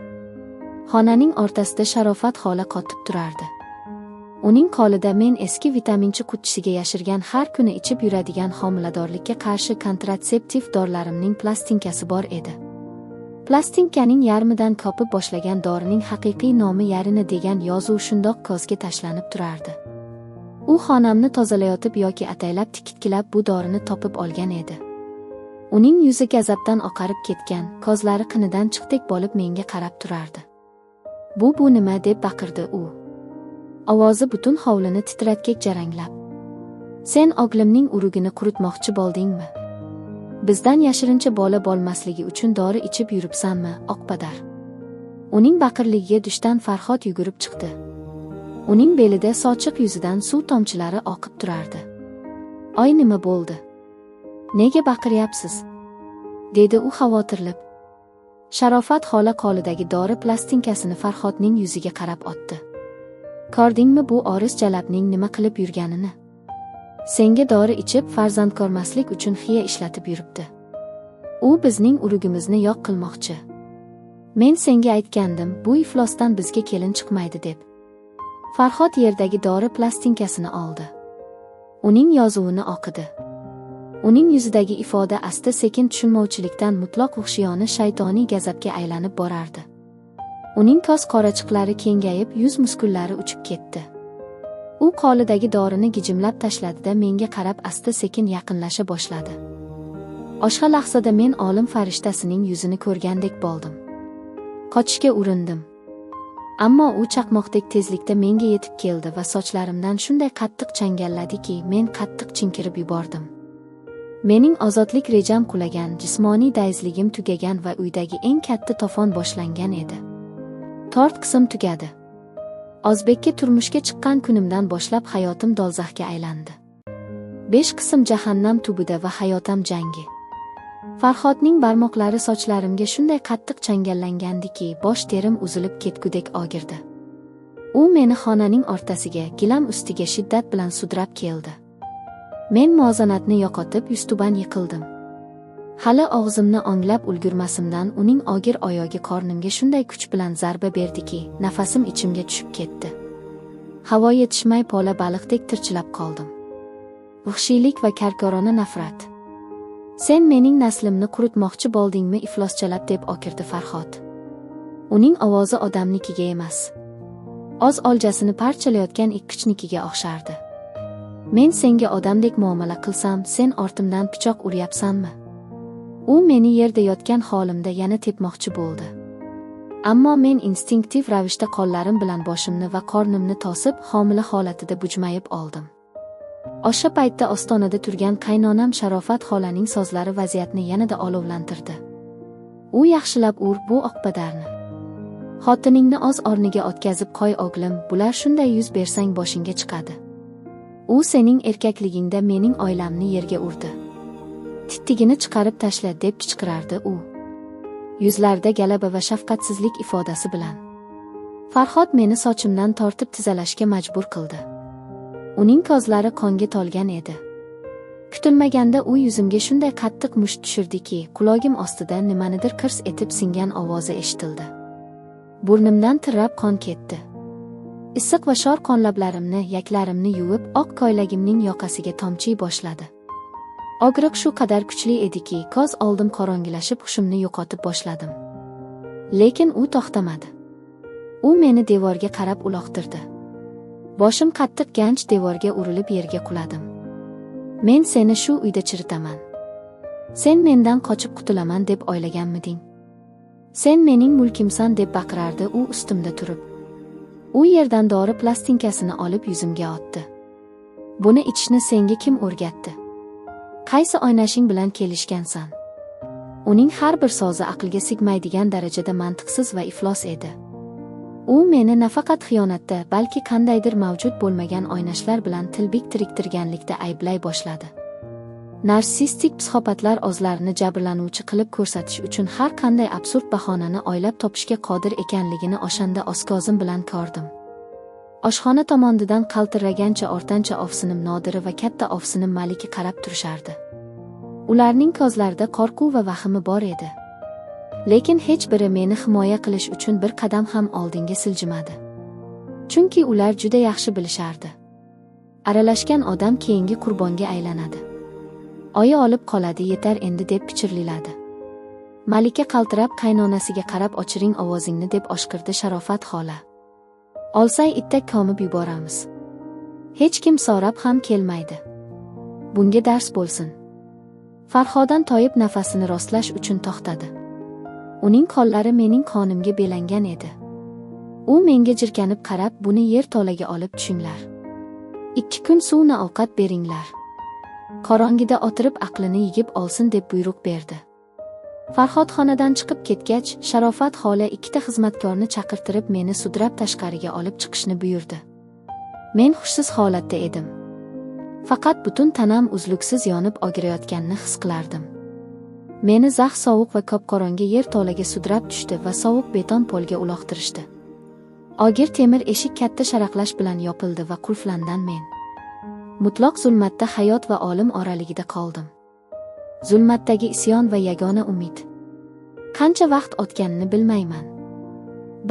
Xonaning o'rtasida Sharofat xola qotib turardi. Uning qo'lida men eski vitaminchi qutisiga yashirgan har kuni ichib yuradigan homiladorlikka qarshi kontratseptiv dorilarimning plastinkasi bor edi. Plastinkaning yarmidan kopib boshlagan dorining haqiqiy nomi Yarina degan yozuv shundoq ko'zga tashlanib turardi. U xonamni tozalayotib yoki ataylab tikitkilab bu dorini topib olgan edi. Uning yuzi g'azabdan oqarib ketgan, ko'zlari qinidan chiqdek bo'lib menga qarab turardi. Bu nima deb baqirdi u. Ovozi butun hovlini titratgek jaranglab. Sen o'g'limning urugini quritmoqchi bo'ldingmi? Bizdan yashirincha bola bo'lmasligi uchun dori ichib yuribsanmi, oqpadar? Uning baqirligiga dushdan Farhod yugurib chiqdi. Uning belida sochiq yuzidan suv tomchilari oqib turardi. Oy, nima bo'ldi? Nega baqiryapsiz? Dedi u xavotirlib. Sharofat xola qo'lidagi dori plastinkasini Farhodning yuziga qarab otdi. Ko'rdingmi bu oris jalabning nima qilib yurganini? Senga dori ichib farzand ko'rmaslik uchun xiya ishlatib yuribdi. U bizning urugimizni yo'q qilmoqchi. Men senga aytgandim, bu iflosdan bizga kelin chiqmaydi deb. Farhod yerdagi dori plastinkasini oldi. Uning yozuvini o'qidi. Uning yuzidagi ifoda asta-sekin tushunmovchilikdan mutlaq vahshiyona shaytoniy g'azabga aylanib borardi. Uning ko'z qorachiqlari kengayib, yuz muskullari uchib ketdi. U qo'lidagi dorini gijimlab tashladi-da menga qarab asta-sekin yaqinlasha boshladi. O'sha lahzada men olim farishtasining yuzini ko'rgandek bo'ldim. Qochishga urindim. Ammo u chaqmoqdek tezlikda menga yetib keldi va sochlarimdan shunday qattiq changalladiki, men qattiq chinkirib yubordim. Mening ozodlik rejam qulagan, jismoniy dayzligim tugagan va uydagi eng katta tofon boshlangan edi. Tort qism tugadi. O'zbekka turmushga chiqqan kunimdan boshlab hayotim dolzahga aylandi. 5 qism jahannam tubida va hayotam jangi. Farhodning barmoqlari sochlarimga shunday qattiq changallangandiki, bosh terim uzilib ketgudek ogirdi. U meni xonaning o'rtasiga, gilam ustiga shiddat bilan sudrab keldi. Men muvozanatni yo'qotib, yuztuban yiqildim. Hali og'zimni onglab ulgurmasimdan uning og'ir oyog'i qornimga shunday kuch bilan zarba berdiki, nafasim ichimga tushib ketdi. Havo yetishmay pola baliqdek tirchilab qoldim. Vahshiylik va karkorona nafrat. Sen mening naslimni quritmoqchi bo'ldingmi ifloschalab deb okirdi Farhod. Uning ovozi odamnikiga emas, oz oljasini parchalayotgan ikkichnikiga o'xshardi. Men senga odamdek muomala qilsam, sen ortimdan pichoq uryapsanmi? U meni yerda yotgan holimda yana tepmoqchi bo'ldi. Ammo men instinktiv ravishda qo'llarim bilan boshimni va qornimni tosib, homila holatida bujmayib oldim. O'sha paytda ostonada turgan qaynonam Sharofat xolaning so'zlari vaziyatni yanada olovlantirdi. U yaxshilab ur bu oqpadarni. Xotiningni oz o'rniga o'tkazib qo'y o'g'lim, bular shunday yuz bersang boshingga chiqadi. U sening erkakligingda mening oilamni yerga urdi. Tittigini chiqarib tashla deb qichqirardi u. Yuzlarida g'alaba va shafqatsizlik ifodasi bilan. Farhod meni sochimdan tortib tizalashga majbur qildi. Uning ko'zlari qonga to'lgan edi. Kutilmaganda u yuzimga shunday qattiq musht tushirdiki, qulog'im ostida nimanidir qirs etib singan ovozi eshitildi. Burnimdan tirrab qon ketdi. Issiq va shor qonlablarimni, yaklarimni yuvib, oq ko'ylagimning yoqasiga tomchiy boshladi. Og'riq shu qadar kuchli ediki, ko'z oldim qorong'ilashib, hushimni yo'qotib boshladim. Lekin u to'xtamadi. U meni devorga qarab uloqtirdi. Boshim qattiq ganch devorga urilib yerga quladim. Men seni shu uyda chiritaman. Sen mendan qochib qutulaman deb o'ylaganmiding? Sen mening mulkimsan deb baqirardi u ustimda turib. U yerdan dori plastinkasini olib yuzimga otdi. Buni ichishni senga kim o'rgatdi? Qaysi oynashing bilan kelishgansan? Uning har bir so'zi aqlga sig'maydigan darajada mantiqsiz va iflos edi. U meni nafaqat xiyonatda, balki qandaydir mavjud bo'lmagan oynashlar bilan tilbik tiriktirganlikda ayblay boshladi. Narsistik psixopatlar o'zlarini jabrlanuvchi qilib ko'rsatish uchun har qanday absurd bahonani o'ylab topishga qodir ekanligini o'shanda o'z ko'zim bilan ko'rdim. Oshxona tomonidan qaltiragancha o'rtancha ovsinim Nodira va katta ovsinim Malika qarab turishardi. Ularning ko'zlarida qo'rquv va vahimi bor edi. Lekin hech biri meni himoya qilish uchun bir qadam ham oldinga siljimadi. Chunki ular juda yaxshi bilishardi. Aralashgan odam keyingi qurbonga aylanadi. Oyi olib qoladi, yetar endi deb pichirladi. Malika qaltirab qaynonasiga qarab ochiring ovozingni deb oshqirdi Sharofat xola. Olsay ittak komib yuboramiz. Hech kim so'rab ham kelmaydi. Bunga dars bo'lsin. Farhodan toyib nafasini rostlash uchun to'xtadi. Uning qo'llari mening qonimga belangan edi. U menga jirkanib qarab, buni yer tolaga olib tushinglar. 2 kun suvni ovqat beringlar. Qorong'ida o'tirib aqlini yig'ib olsin deb buyruq berdi. Farhod xonadan chiqib ketgach, Sharofat xola 2 xizmatkorni chaqirtirib meni sudrab tashqariga olib chiqishni buyurdi. Men hushsiz holatda edim. Faqat butun tanam uzluksiz yonib og'riyotganini his qilardim. Meni zax sovuq va qop-qorong'i yer tolaga sudrab tushdi va sovuq beton polga uloqtirishdi. Og'ir temir eshik katta sharaqlash bilan yopildi va qulflandan men mutlaq zulmatda hayot va olim oraligida qoldim. Zulmatdagi isyon va yagona umid. Qancha vaqt o'tganini bilmayman.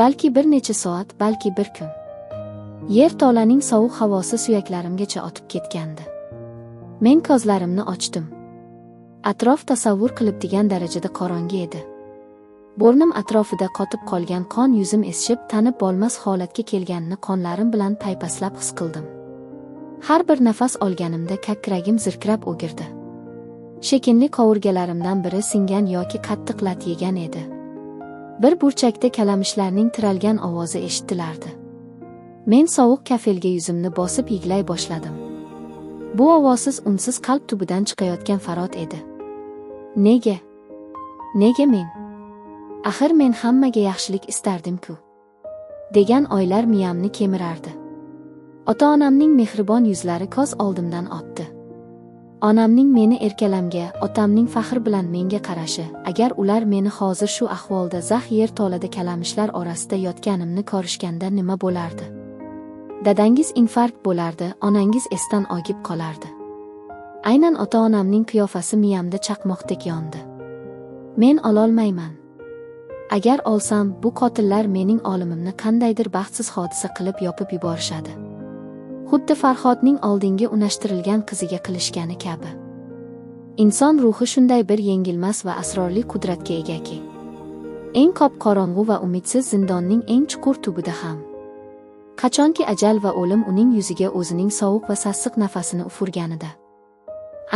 Balki bir necha soat, balki bir kun. Yer tolaning sovuq havosi suyaklarimgacha otib ketgandi. Men ko'zlarimni ochdim. Atrof tasavvur qilib degan darajada qorong'i edi. Burnim atrofida qotib qolgan qon yuzim esishib, tanib bo'lmas holatga kelganini qonlarim bilan paypaslab his qildim. Har bir nafas olganimda kakragim zirkirab o'girdi. Shekinli qovurgalarimdan biri singan yoki qattiq lat yegan edi. Bir burchakda kalamishlarning tiralgan ovozi eshitilardi. Men sovuq kafelga yuzimni bosib yig'lay boshladim. Bu ovozsiz unsiz qalb tubidan chiqayotgan farod edi. Nega? Nega men? Axir men hammaga yaxshilik istardim-ku. Degan o'ylar miyamni kemirardi. Ota-onamning mehribon yuzlari ko'z oldimdan o'tdi. Onamning meni erkalamga, otamning faxr bilan menga qarashi, agar ular meni hozir shu ahvolda zax yer to'lada kalamishlar orasida yotganimni ko'rishganda nima bo'lardi? Dadangiz infarkt bo'lardi, onangiz esdan og'ib qolardi. Aynan ota-onamning qiyofasi miyamda chaqmoqdek yondi. Men ololmayman. Agar olsam, bu qotillar mening olimimni qandaydir baxtsiz hodisa qilib yopib yuborishadi. Xuddi Farhodning oldingi unashtirilgan qiziga qilishgani kabi. Inson ruhi shunday bir yengilmas va asrorli qudratga egaki, eng qop-qorong'u va umidsiz zindonning eng chuqur tubida ham, qachonki ajal va o'lim uning yuziga o'zining sovuq va sassiq nafasini ufurganida,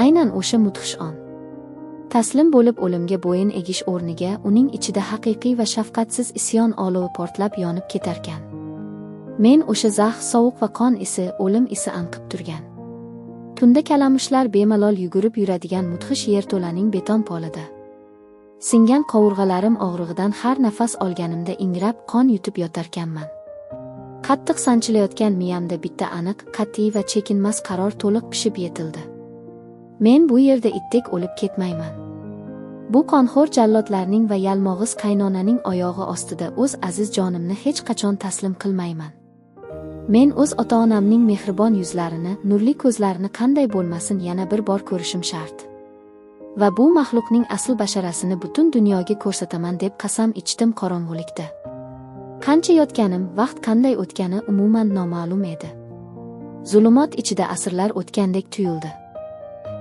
aynan o'sha mudhish on, taslim bo'lib o'limga bo'yin egish o'rniga uning ichida haqiqiy va shafqatsiz isyon olovi portlab yonib ketarkan. Men o'sha zax, sovuq va qon isi, o'lim isi anqib turgan tunda kalamushlar bemalol yugurib yuradigan mudhish yerto'laning beton polida singan qovurg'alarim og'rig'idan har nafas olganimda ingrab qon yutib yotarkanman. Qattiq sanchilayotgan miyamda bitta aniq, qat'iy va chekinmas qaror to'liq pishib yetildi. Men bu yerda itdek o'lib ketmayman. Bu qonxo'r jallodlarning va yalmog'iz qaynonaning oyog'i ostida o'z aziz jonimni hech qachon taslim qilmayman. Men o'z ota-onamning mehribon yuzlarini, nurli ko'zlarini qanday bo'lmasin yana bir bor ko'rishim shart. Va bu maxluqning asl basharasini butun dunyoga ko'rsataman deb qasam ichdim qorong'ulikda. Qancha yotganim, vaqt qanday o'tgani umuman noma'lum edi. Zulumot ichida asrlar o'tgandek tuyuldi.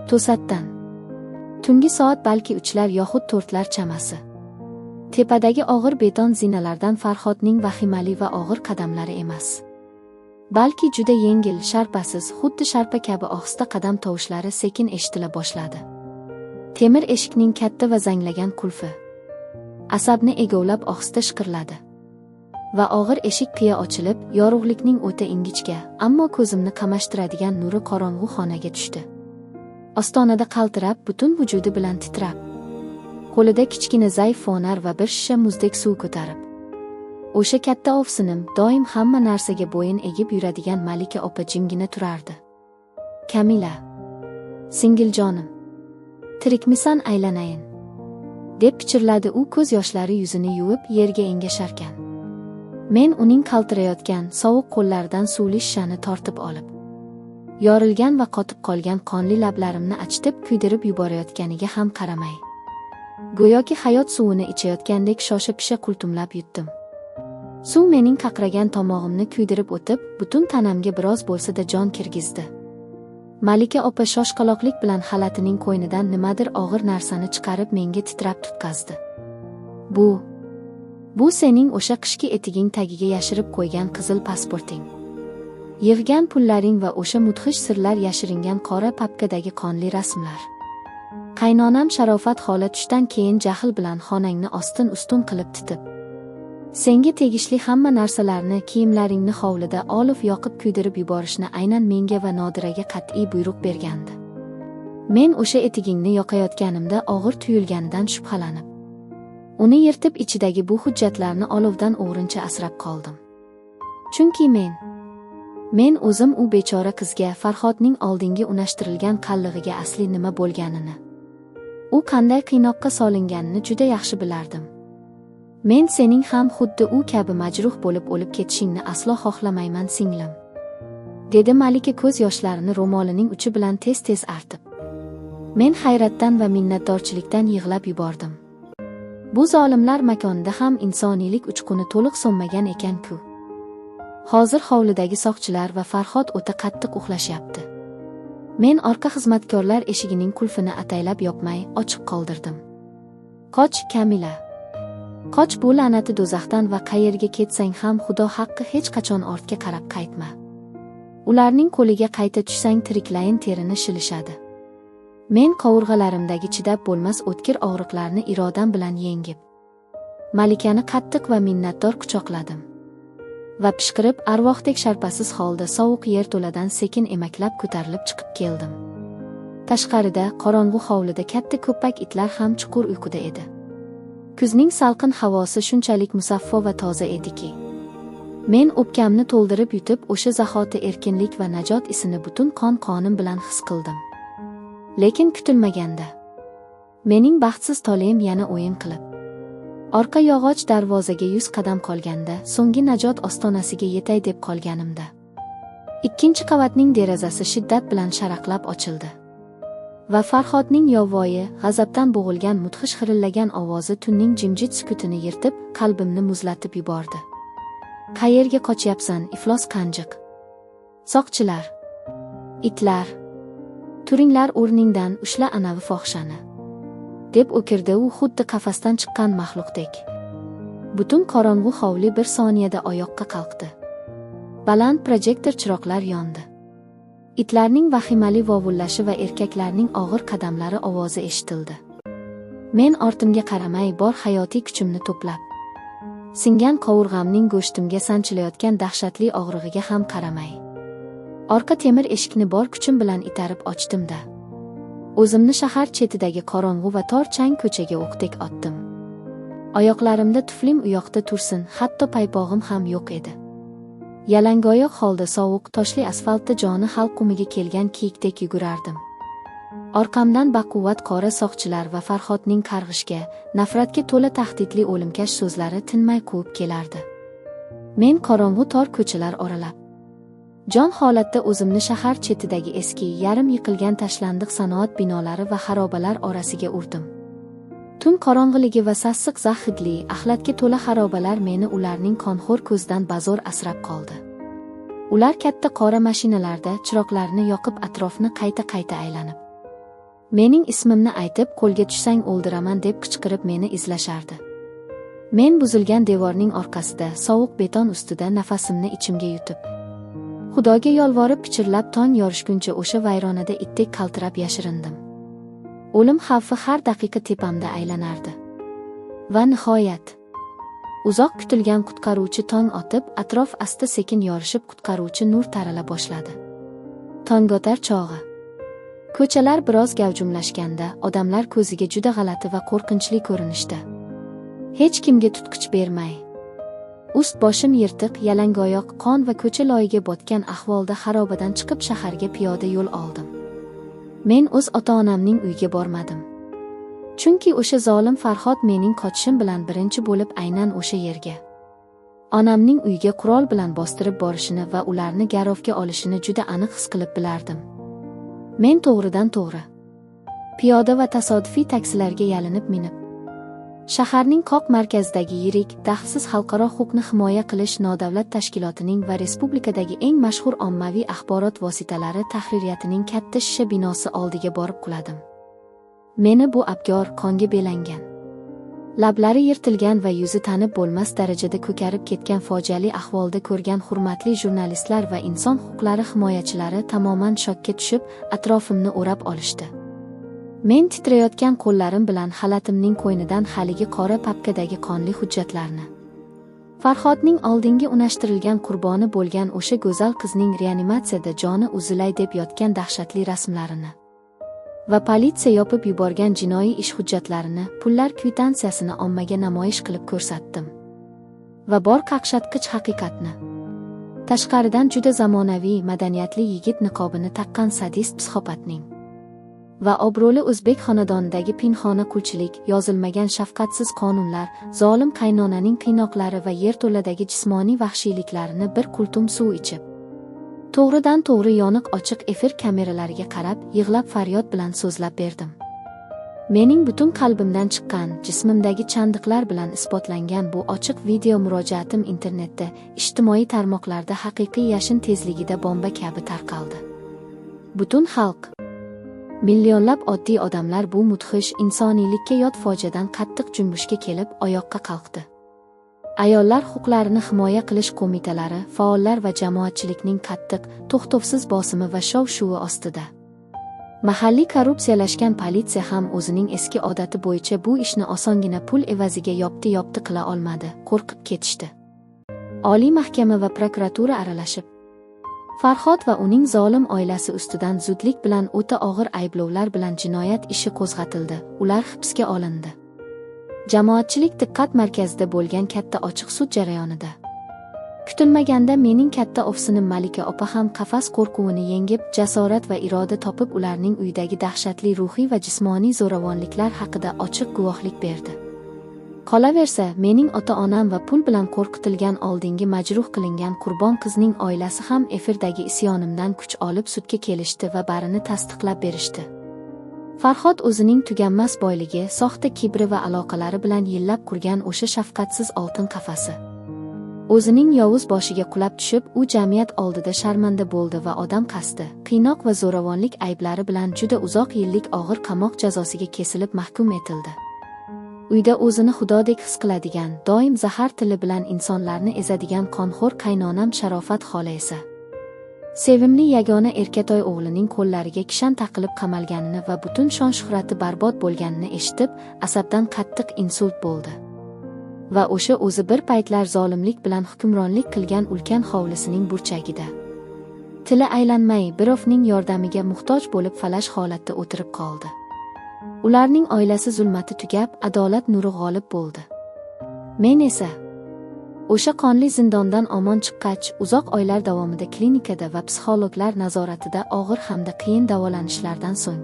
To'satdan tungi soat balki 3lar yoxud 4lar chamasi. Tepadagi og'ir beton zinalardan Farhodning vahimali va og'ir qadamlari emas, balki juda yengil, sharpasiz, xuddi sharpa kabi ohista qadam tovushlari sekin eshitila boshladi. Temir eshikning katta va zanglagan qulfi asabni egovlab ohista shiqirladi. Va og'ir eshik qiya ochilib, yorug'likning o'ta ingichka, ammo ko'zimni qamashtiradigan nuri qorong'u xonaga tushdi. Ostonada qaltirab, butun vujudi bilan titrab, qo'lida kichkina zaif fonar va bir shisha muzdek suv ko'tarib, o'sha katta ovsinim, doim hamma narsaga bo'yin egib yuradigan Malika opa jimgina turardi. Kamila, singiljonim, tirikmisan aylanayin, deb pichirladi u ko'z yoshlari yuzini yuvib yerga engasharkan. Men uning qaltirayotgan sovuq qo'llaridan suvli shishani tortib olib, yorilgan va qotib qolgan qonli lablarimni achitib kuydirib yuborayotganiga ham qaramay, go'yoki hayot suvini ichayotgandek shosha-pisha qultumlab yutdim. Suv mening qaqragan tomog'imni kuydirib o'tib, butun tanamga biroz bo'lsa-da jon kirgizdi. Malika opa shoshqaloqlik bilan xalatining qo'ynidan nimadir og'ir narsani chiqarib menga titrab tutqazdi. Bu sening o'sha qishki etiging tagiga yashirib qo'ygan qizil pasporting. Yig'gan pullaring va o'sha mudhish sirlar yashiringan qora papkadagi qonli rasmlar. Qaynonam Sharofat xola tushdan keyin jahl bilan xonangni ostin-ustun qilib titib, senga tegishli hamma narsalarni, kiyimlaringni hovlida olov yoqib kuydirib yuborishni aynan menga va Nodiraga qat'iy buyruq bergandi. Men o'sha etigingni yoqayotganimda og'ir tuyulganidan shubhalanib, uni yirtib ichidagi bu hujjatlarni olovdan o'g'rincha asrab qoldim. Chunki men o'zim u bechora qizga, Farhodning oldingi unashtirilgan qallig'iga asli nima bo'lganini, u qanday qiynoqqa solinganini juda yaxshi bilardim. Men sening ham xuddi u kabi majruh bo'lib o'lib ketishingni aslo xohlamayman, singlim, dedi Malika ko'z yoshlarini ro'molining uchi bilan tez-tez artib. Men hayratdan va minnatdorchilikdan yig'lab yubordim. Bu zolimlar makonida ham insoniylik uchquni to'liq so'nmagan ekan-ku. Hozir hovlidagi soqchilar va Farhod o'ta qattiq uxlashyapti. Men orqa xizmatkorlar eshigining qulfini ataylab yopmay, ochiq qoldirdim. Qoch, Kamila. Qoch bu la'nati do'zaxdan va qayerga ketsang ham Xudo haqqi hech qachon ortga qarab qaytma. Ularning qo'liga qayta tushsang tiriklayin terini shilishadi. Men qovurg'alarimdagi chidab bo'lmas o'tkir og'riqlarni irodam bilan yengib, Malikani qattiq va minnatdor quchoqladim. Va pishqirib arvohdek sharpasiz holda sovuq yerto'ladan sekin emaklab ko'tarilib chiqib keldim. Tashqarida, qorong'u hovlida katta ko'ppak itlar ham chuqur uyquda edi. Kuzning salqin havosi shunchalik musaffo va toza ediki, Men o'pkamni to'ldirib yutib, o'sha zahoti erkinlik va najot isini butun qon-qonim bilan his qildim. Lekin kutilmaganda mening baxtsiz toleyim yana o'yin qilib, orqa yog'och darvozaga 100 qadam qolganda, so'nggi najot ostonasiga yetay deb qolganimda, ikkinchi qavatning derazasi shiddat bilan sharaqlab ochildi. Va Farhodning yovvoyi, g'azabdan bo'g'ilgan mudhish xirillagan ovozi tunning jimjit sukutini yirtib, qalbimni muzlatib yubordi. Qayerga qochyapsan, iflos qanjiq? Soqchilar! Itlar! Turinglar o'rningdan, ushla anavi fohishani! Deb o'kirdi u xuddi qafasdan chiqqan maxluqdek. Butun qorong'u hovli bir soniyada oyoqqa qalqdi. Baland projektor chiroqlar yondi. Itlarning vahimali vovullashi va erkaklarning og'ir qadamlari ovozi eshitildi. Men ortimga qaramay bor hayotiy kuchimni to'plab, singan qovurg'amning go'shtimga sanchilayotgan dahshatli og'rig'iga ham qaramay, orqa temir eshikni bor kuchim bilan itarib ochdim-da, o'zimni shahar chetidagi qorong'u va tor chang ko'chaga o'qdek otdim. Oyoqlarimda tuflim uyoqda tursin, hatto paypog'im ham yo'q edi. Yalangoyoq holda sovuq toshli asfaltda joni halqumiga kelgan kiyikdek yugurardim. Orqamdan baquvvat qora soqchilar va Farhodning qarg'ishga, nafratga to'la tahdidli o'limkash so'zlari tinmay quvib kelardi. Men qorong'u tor ko'chalar oralab, jon holatda o'zimni shahar chetidagi eski, yarim yiqilgan tashlandiq sanoat binolari va xarobalar orasiga urdim. Tun qorong'iligi va sassiq zax hidli, axlatga to'la xarobalar meni ularning qonxo'r ko'zidan bazo'r asrab qoldi. Ular katta qora mashinalarda chiroqlarni yoqib atrofni qayta-qayta aylanib, mening ismimni aytib, qo'lga tushsang o'ldiraman deb qichqirib meni izlashardi. Men buzilgan devorning orqasida, sovuq beton ustida nafasimni ichimga yutib, Xudoga yolvorib pichirlab tong yorishguncha o'sha vayronada itdek qaltirab yashirindim. O'lim xavfi har daqiqa tepamda aylanardi. Va nihoyat, uzoq kutilgan qutqaruvchi tong otib, atrof asta-sekin yorishib qutqaruvchi nur tarala boshladi. Tongotar chog'i. Ko'chalar biroz gavjumlashganda, odamlar ko'ziga juda g'alati va qo'rqinchli ko'rinishda. Hech kimga tutqich bermay, ust boshim yirtiq, yalangoyoq, qon va ko'cha loyiga botgan ahvolda xarobadan chiqib shaharga piyoda yo'l oldim. Men o'z ota-onamning uyiga bormadim. Chunki o'sha zolim Farhod mening qochishim bilan birinchi bo'lib aynan o'sha yerga, onamning uyiga qurol bilan bostirib borishini va ularni garovga olishini juda aniq his qilib bilardim. Men to'g'ridan to'g'ri piyoda va tasodifiy taksilarga yalinib minib, shaharning qoq markazidagi yirik, daxlsiz xalqaro huquqni himoya qilish nodavlat tashkilotining va respublikadagi eng mashhur ommaviy axborot vositalari tahririyatining katta shisha binosi oldiga borib quladim. Meni bu abgor, qonga belangan, lablari yirtilgan va yuzi tanib bo'lmas darajada ko'karib ketgan fojiali ahvolda ko'rgan hurmatli jurnalistlar va inson huquqlari himoyachilari tamoman shokka tushib, atrofimni o'rab olishdi. Men titrayotgan qo'llarim bilan xalatimning qo'ynidan haligi qora papkadagi qonli hujjatlarni, Farhodning oldingi unashtirilgan qurboni bo'lgan o'sha go'zal qizning reanimatsiyada joni uzilay deb yotgan dahshatli rasmlarini va politsiya yopib yuborgan jinoiy ish hujjatlarini, pullar kvitansiyasini ommaga namoyish qilib ko'rsatdim. Va bor qaqshatqich haqiqatni, tashqaridan juda zamonaviy, madaniyatli yigit niqobini taqqan sadist psixopatning va obro'li o'zbek xonadonidagi pinhona qulchilik, yozilmagan shafqatsiz qonunlar, zolim qaynonaning qiynoqlari va yerto'ladagi jismoniy vahshiyliklarini bir qultum suv ichib, to'g'ridan to'g'ri yoniq ochiq efir kameralariga qarab, yig'lab faryod bilan so'zlab berdim. Mening butun qalbimdan chiqqan, jismimdagi chandiqlar bilan isbotlangan bu ochiq video murojaatim internetda, ijtimoiy tarmoqlarda haqiqiy yashin tezligida bomba kabi tarqaldi. Butun xalq, millionlab oddiy odamlar bu mudhish insoniylikka yot fojiadan qattiq junbushga kelib, oyoqqa qalqdi. Ayollar huquqlarini himoya qilish qo'mitalari, faollar va jamoatchilikning qattiq, to'xtovsiz bosimi va shov-shuvi ostida mahalliy korrupsiyalashgan politsiya ham o'zining eski odati bo'yicha bu ishni osongina pul evaziga yopti-yopti qila olmadi, qo'rqib ketishdi. Oliy mahkama va prokuratura aralashib, Farhod va uning zolim oilasi ustidan zudlik bilan o'ta og'ir ayblovlar bilan jinoyat ishi qo'zg'atildi, ular hibsga olindi. Jamoatchilik diqqat markazida bo'lgan katta ochiq sud jarayonida Kutilmaganda mening katta ofsinim Malika opa ham qafas qo'rquvini yengib, jasorat va iroda topib ularning uyidagi dahshatli ruhiy va jismoniy zo'ravonliklar haqida ochiq guvohlik berdi. Qolaversa, mening ota-onam va pul bilan qo'rqitilgan oldingi majruh qilingan Qurbon qizning oilasi ham efirdagi isyonimdan kuch olib sudga kelishdi va barini tasdiqlab berishdi. Farhod o'zining tuganmas boyligi, soxta kibri va aloqalari bilan yillab qurgan o'sha shafqatsiz oltin qafasi o'zining yovuz boshiga qulab tushib, u jamiyat oldida sharmanda bo'ldi va odam qasdi, qiynoq va zo'ravonlik ayblari bilan juda uzoq yillik og'ir qamoq jazosiga kesilib mahkum etildi. Uyda o'zini xudodek his qiladigan, doim zahar tili bilan insonlarni ezadigan qonxo'r qaynonam Sharofat xola esa sevimli yagona erkatoy o'g'lining qo'llariga kishan taqilib qamalganini va butun shon-shuhrati barbod bo'lganini eshitib, asabdan qattiq insult bo'ldi. Va o'sha o'zi bir paytlar zolimlik bilan hukmronlik qilgan ulkan hovlisining burchagida tili aylanmay birovning yordamiga muhtoj bo'lib falaj holatda o'tirib qoldi. Ularning oilasi zulmati tugab, adolat nuri g'olib bo'ldi. Men esa o'sha qonli zindondan omon chiqqach, uzoq oylar davomida klinikada va psixologlar nazoratida og'ir hamda qiyin davolanishlardan so'ng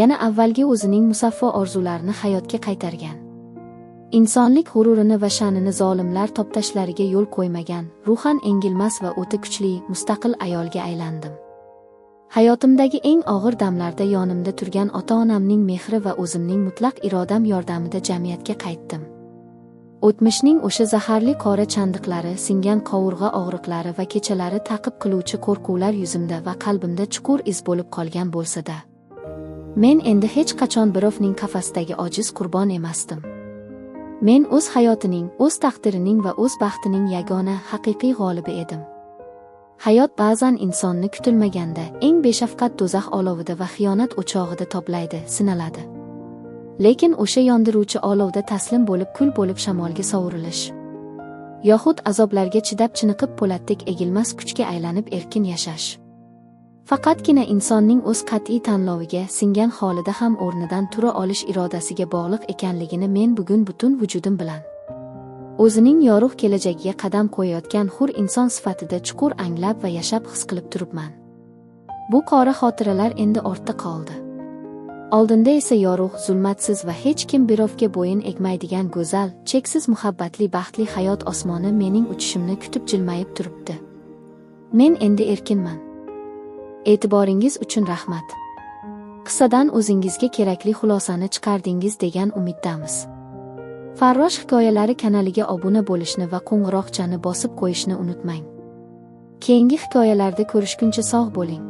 yana avvalgi o'zining musaffo orzularini hayotga qaytargan, insonlik g'ururini va sha'nini zolimlar toptashlariga yo'l qo'ymagan, ruhan engilmas va o'ta kuchli, mustaqil ayolga aylandim. Hayotimdagi eng og'ir damlarda yonimda turgan ota-onamning mehri va o'zimning mutlaq irodam yordamida jamiyatga qaytdim. O'tmishning o'sha zaharli qora chandiqlari, singan qovurg'a og'riqlari va kechalari ta'qib qiluvchi qo'rquvlar yuzimda va qalbimda chuqur iz bo'lib qolgan bo'lsa-da, men endi hech qachon birovning qafasidagi ojiz qurbon emasdim. Men o'z hayotining, o'z taqdirining va o'z baxtining yagona, haqiqiy g'olibi edim. Hayot ba'zan insonni kutilmaganda, eng beshafqat do'zax olovida va xiyonat o'chog'ida toblaydi, sinaladi. Lekin o'sha yondiruvchi olovda taslim bo'lib, kul bo'lib shamolga sovurilish yoxud azoblarga chidab chiniqib po'latdek egilmas kuchga aylanib erkin yashash faqatgina insonning o'z qat'iy tanloviga singan holida ham o'rnidan tura olish irodasiga bog'liq ekanligini men bugun butun vujudim bilan o'zining yorug' kelajagiga qadam qo'yayotgan hur inson sifatida chuqur anglab va yashab his qilib turibman. Bu qora xotiralar endi ortda qoldi. Oldinda esa yorug', zulmatsiz va hech kim birovga bo'yin egmaydigan go'zal, cheksiz muhabbatli, baxtli hayot osmoni mening uchishimni kutib jilmayib turibdi. Men endi erkinman. E'tiboringiz uchun rahmat. Qissadan o'zingizga kerakli xulosani chiqardingiz degan umiddamiz. Farrosh hikoyalari kanaliga obuna bo'lishni va qo'ng'iroqchani bosib qo'yishni unutmang. Keyingi hikoyalarda ko'rishguncha sog' bo'ling.